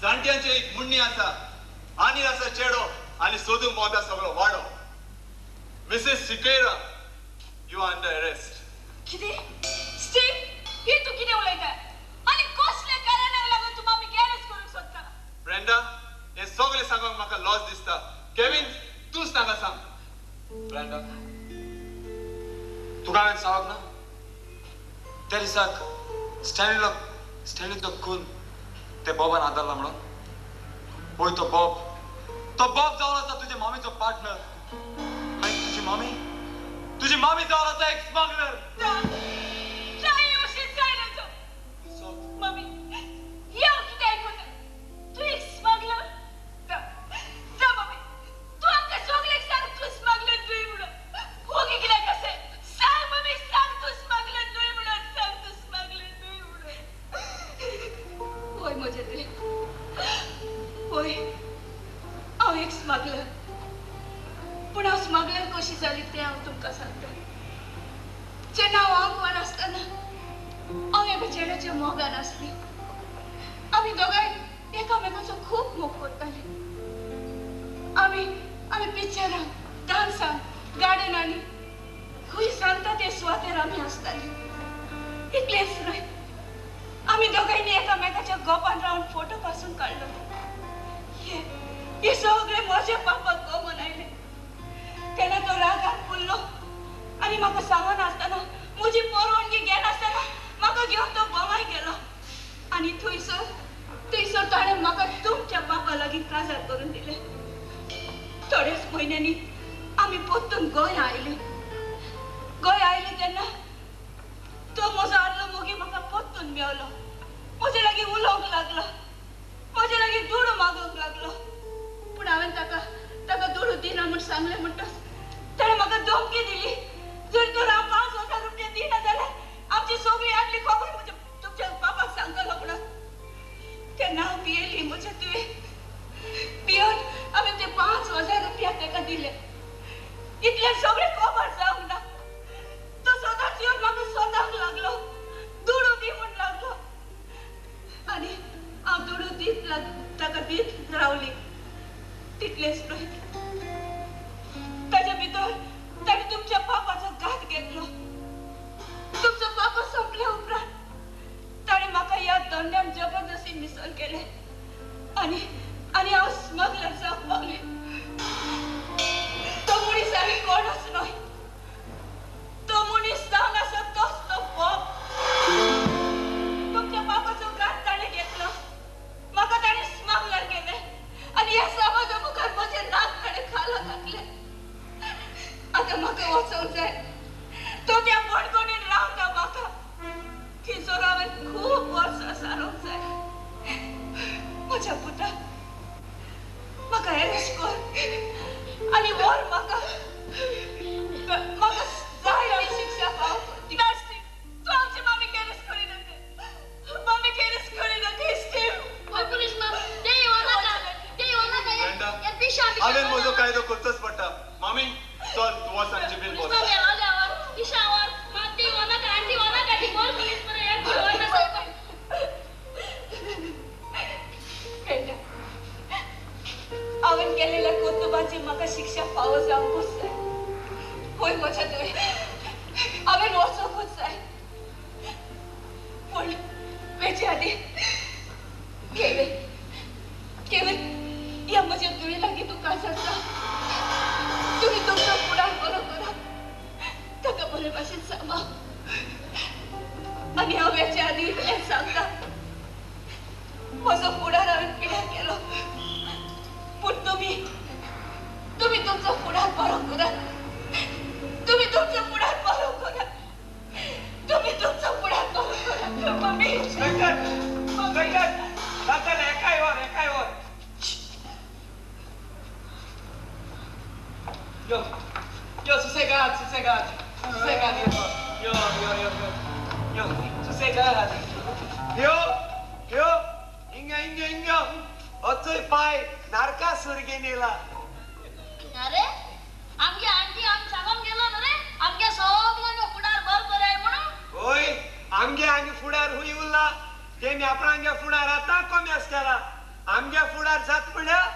जाणट्यांचें एक म्हणणी आसा, आनी आसा चेडो आनी सोदूंक भोंवता सगळो वाडो. Mrs Sequeira, you are under arrest. कितें? स्टीव, हें तूं कितें उलयता? आनी कसल्या कारणाक लागून तूं मम्मीक अरेस्ट करूंक सोदता? ब्रेंडा, हें सगळें सांगूंक म्हाका लॉस दिसता. केवीन, तूंच ताका सांग. ब्रेंडा, तुका हांवें सांगप ना त्या दिसाक स्टॅनलीचो खून ते बॉबान आदारला म्हणून? पळय तो बॉब, तो बॉब जावन आसा तुजे मामीचो पार्टनर. आनी तुजी मामी जावन आसा एक स्मगलर. मम्मी हें हांव कितें आयकता? तूं एक स्मगलर? जा मम्मी, तूं आमकां सगळ्यांक सांग तूं स्मगलर न्हय म्हणून. ओगी कित्याक आसा? सांग मम्मी, सांग तूं स्मगलर न्हय म्हणून. सांग तूं स्मगलर न्हय म्हणून. हय म्हजें तुवें, हय हांव एक स्मगलर. पूण हांव स्मगलर कशी जाली तें हांव तुमकां सांगता. जेन्ना हांव आंकवार आसतना हांव एका चेड्याच्या मोगान आसली. आमी दोगांय एकामेकाचो खूब मोग करतालीं. आमी आमी पिक्चरांक, डांसांक, गार्डनांनी खंय सांगता ते सुवातेर आमी आसतालीं. इतलेंच न्हय, आमी दोगांयनी एकामेकाच्या गोपान रावन फोटो पासून काडलो. हे सगळें म्हज्या पापाक गमन आयलें. तेन्ना तो रागान फुल्लो आनी म्हाका सांगनासतना, म्हजी परवानगी घेनासतना म्हाका घेवन तो बोमाय गेलो. आनी थंयसर थंयसर ताणें म्हाका तुमच्या बापा लागीं काजार करून दिलें. थोड्याच म्हयन्यांनी आमी परतून गोंया आयली. गोंया आयली तेन्ना तो म्हजो आदलो मोगी म्हाका परतून मेवलो. म्हजे लागीं उलोवंक लागलो, म्हजे लागीं दुडू मागूंक लागलो. पूण हांवें ताका ताका दुडू दिना म्हूण सांगलें म्हणटच ताणें म्हाका धमकी दिली, जर तर हांव 5,000 रुपया दिना जाल्यार आमची सगळी आदली खबर म्हज्या तुमच्या बापाक सांगतलो म्हणून. तेन्ना हांव भियेली. म्हज्या तुवें भियोन हांवें ते 5,000 रुपया ताका दिले. इतलें सगळें खबर जावंक ना. तो सदांच येवन म्हाका सोदांक लागलो, दुडू दी म्हूण लागलो. आनी हांव दुडू दीत ताका दीत रावली. तितलेंच न्हय, ताच्या भितर ताणें तुमच्या बापाक बरे भाशेन सांबाळ. आनी हांव हेच्या आदी इतलें सांगता, म्हजो फुडार हांवें पिड्यार केलो, पूण तुमी तुमी तुमचो फुडार बरो करात. तुमी तुमचो फुडार बरो करात. तुमी तुमचो फुडार बरो करात. मम्मी एकाय वर एकाय वर. यो यो सुसेगाद सुसेगाद सुसेगाद. यो यो यो यो यो सुसेगाद. यो यो हिंगा हिंगा हिंगा अचोय पाय नारकासूर घेनेला. अरे आमगे आंटी आम सांगोन गेलो न्हू रे, आमगे सगळ्यांगे फुडार बरो बरें म्हणून. होय आमगे आनी फुडार हुई उरला तेमी आपणांगे फुडार आतां कमी आसताला. आमगे फुडार जात म्हणल्यार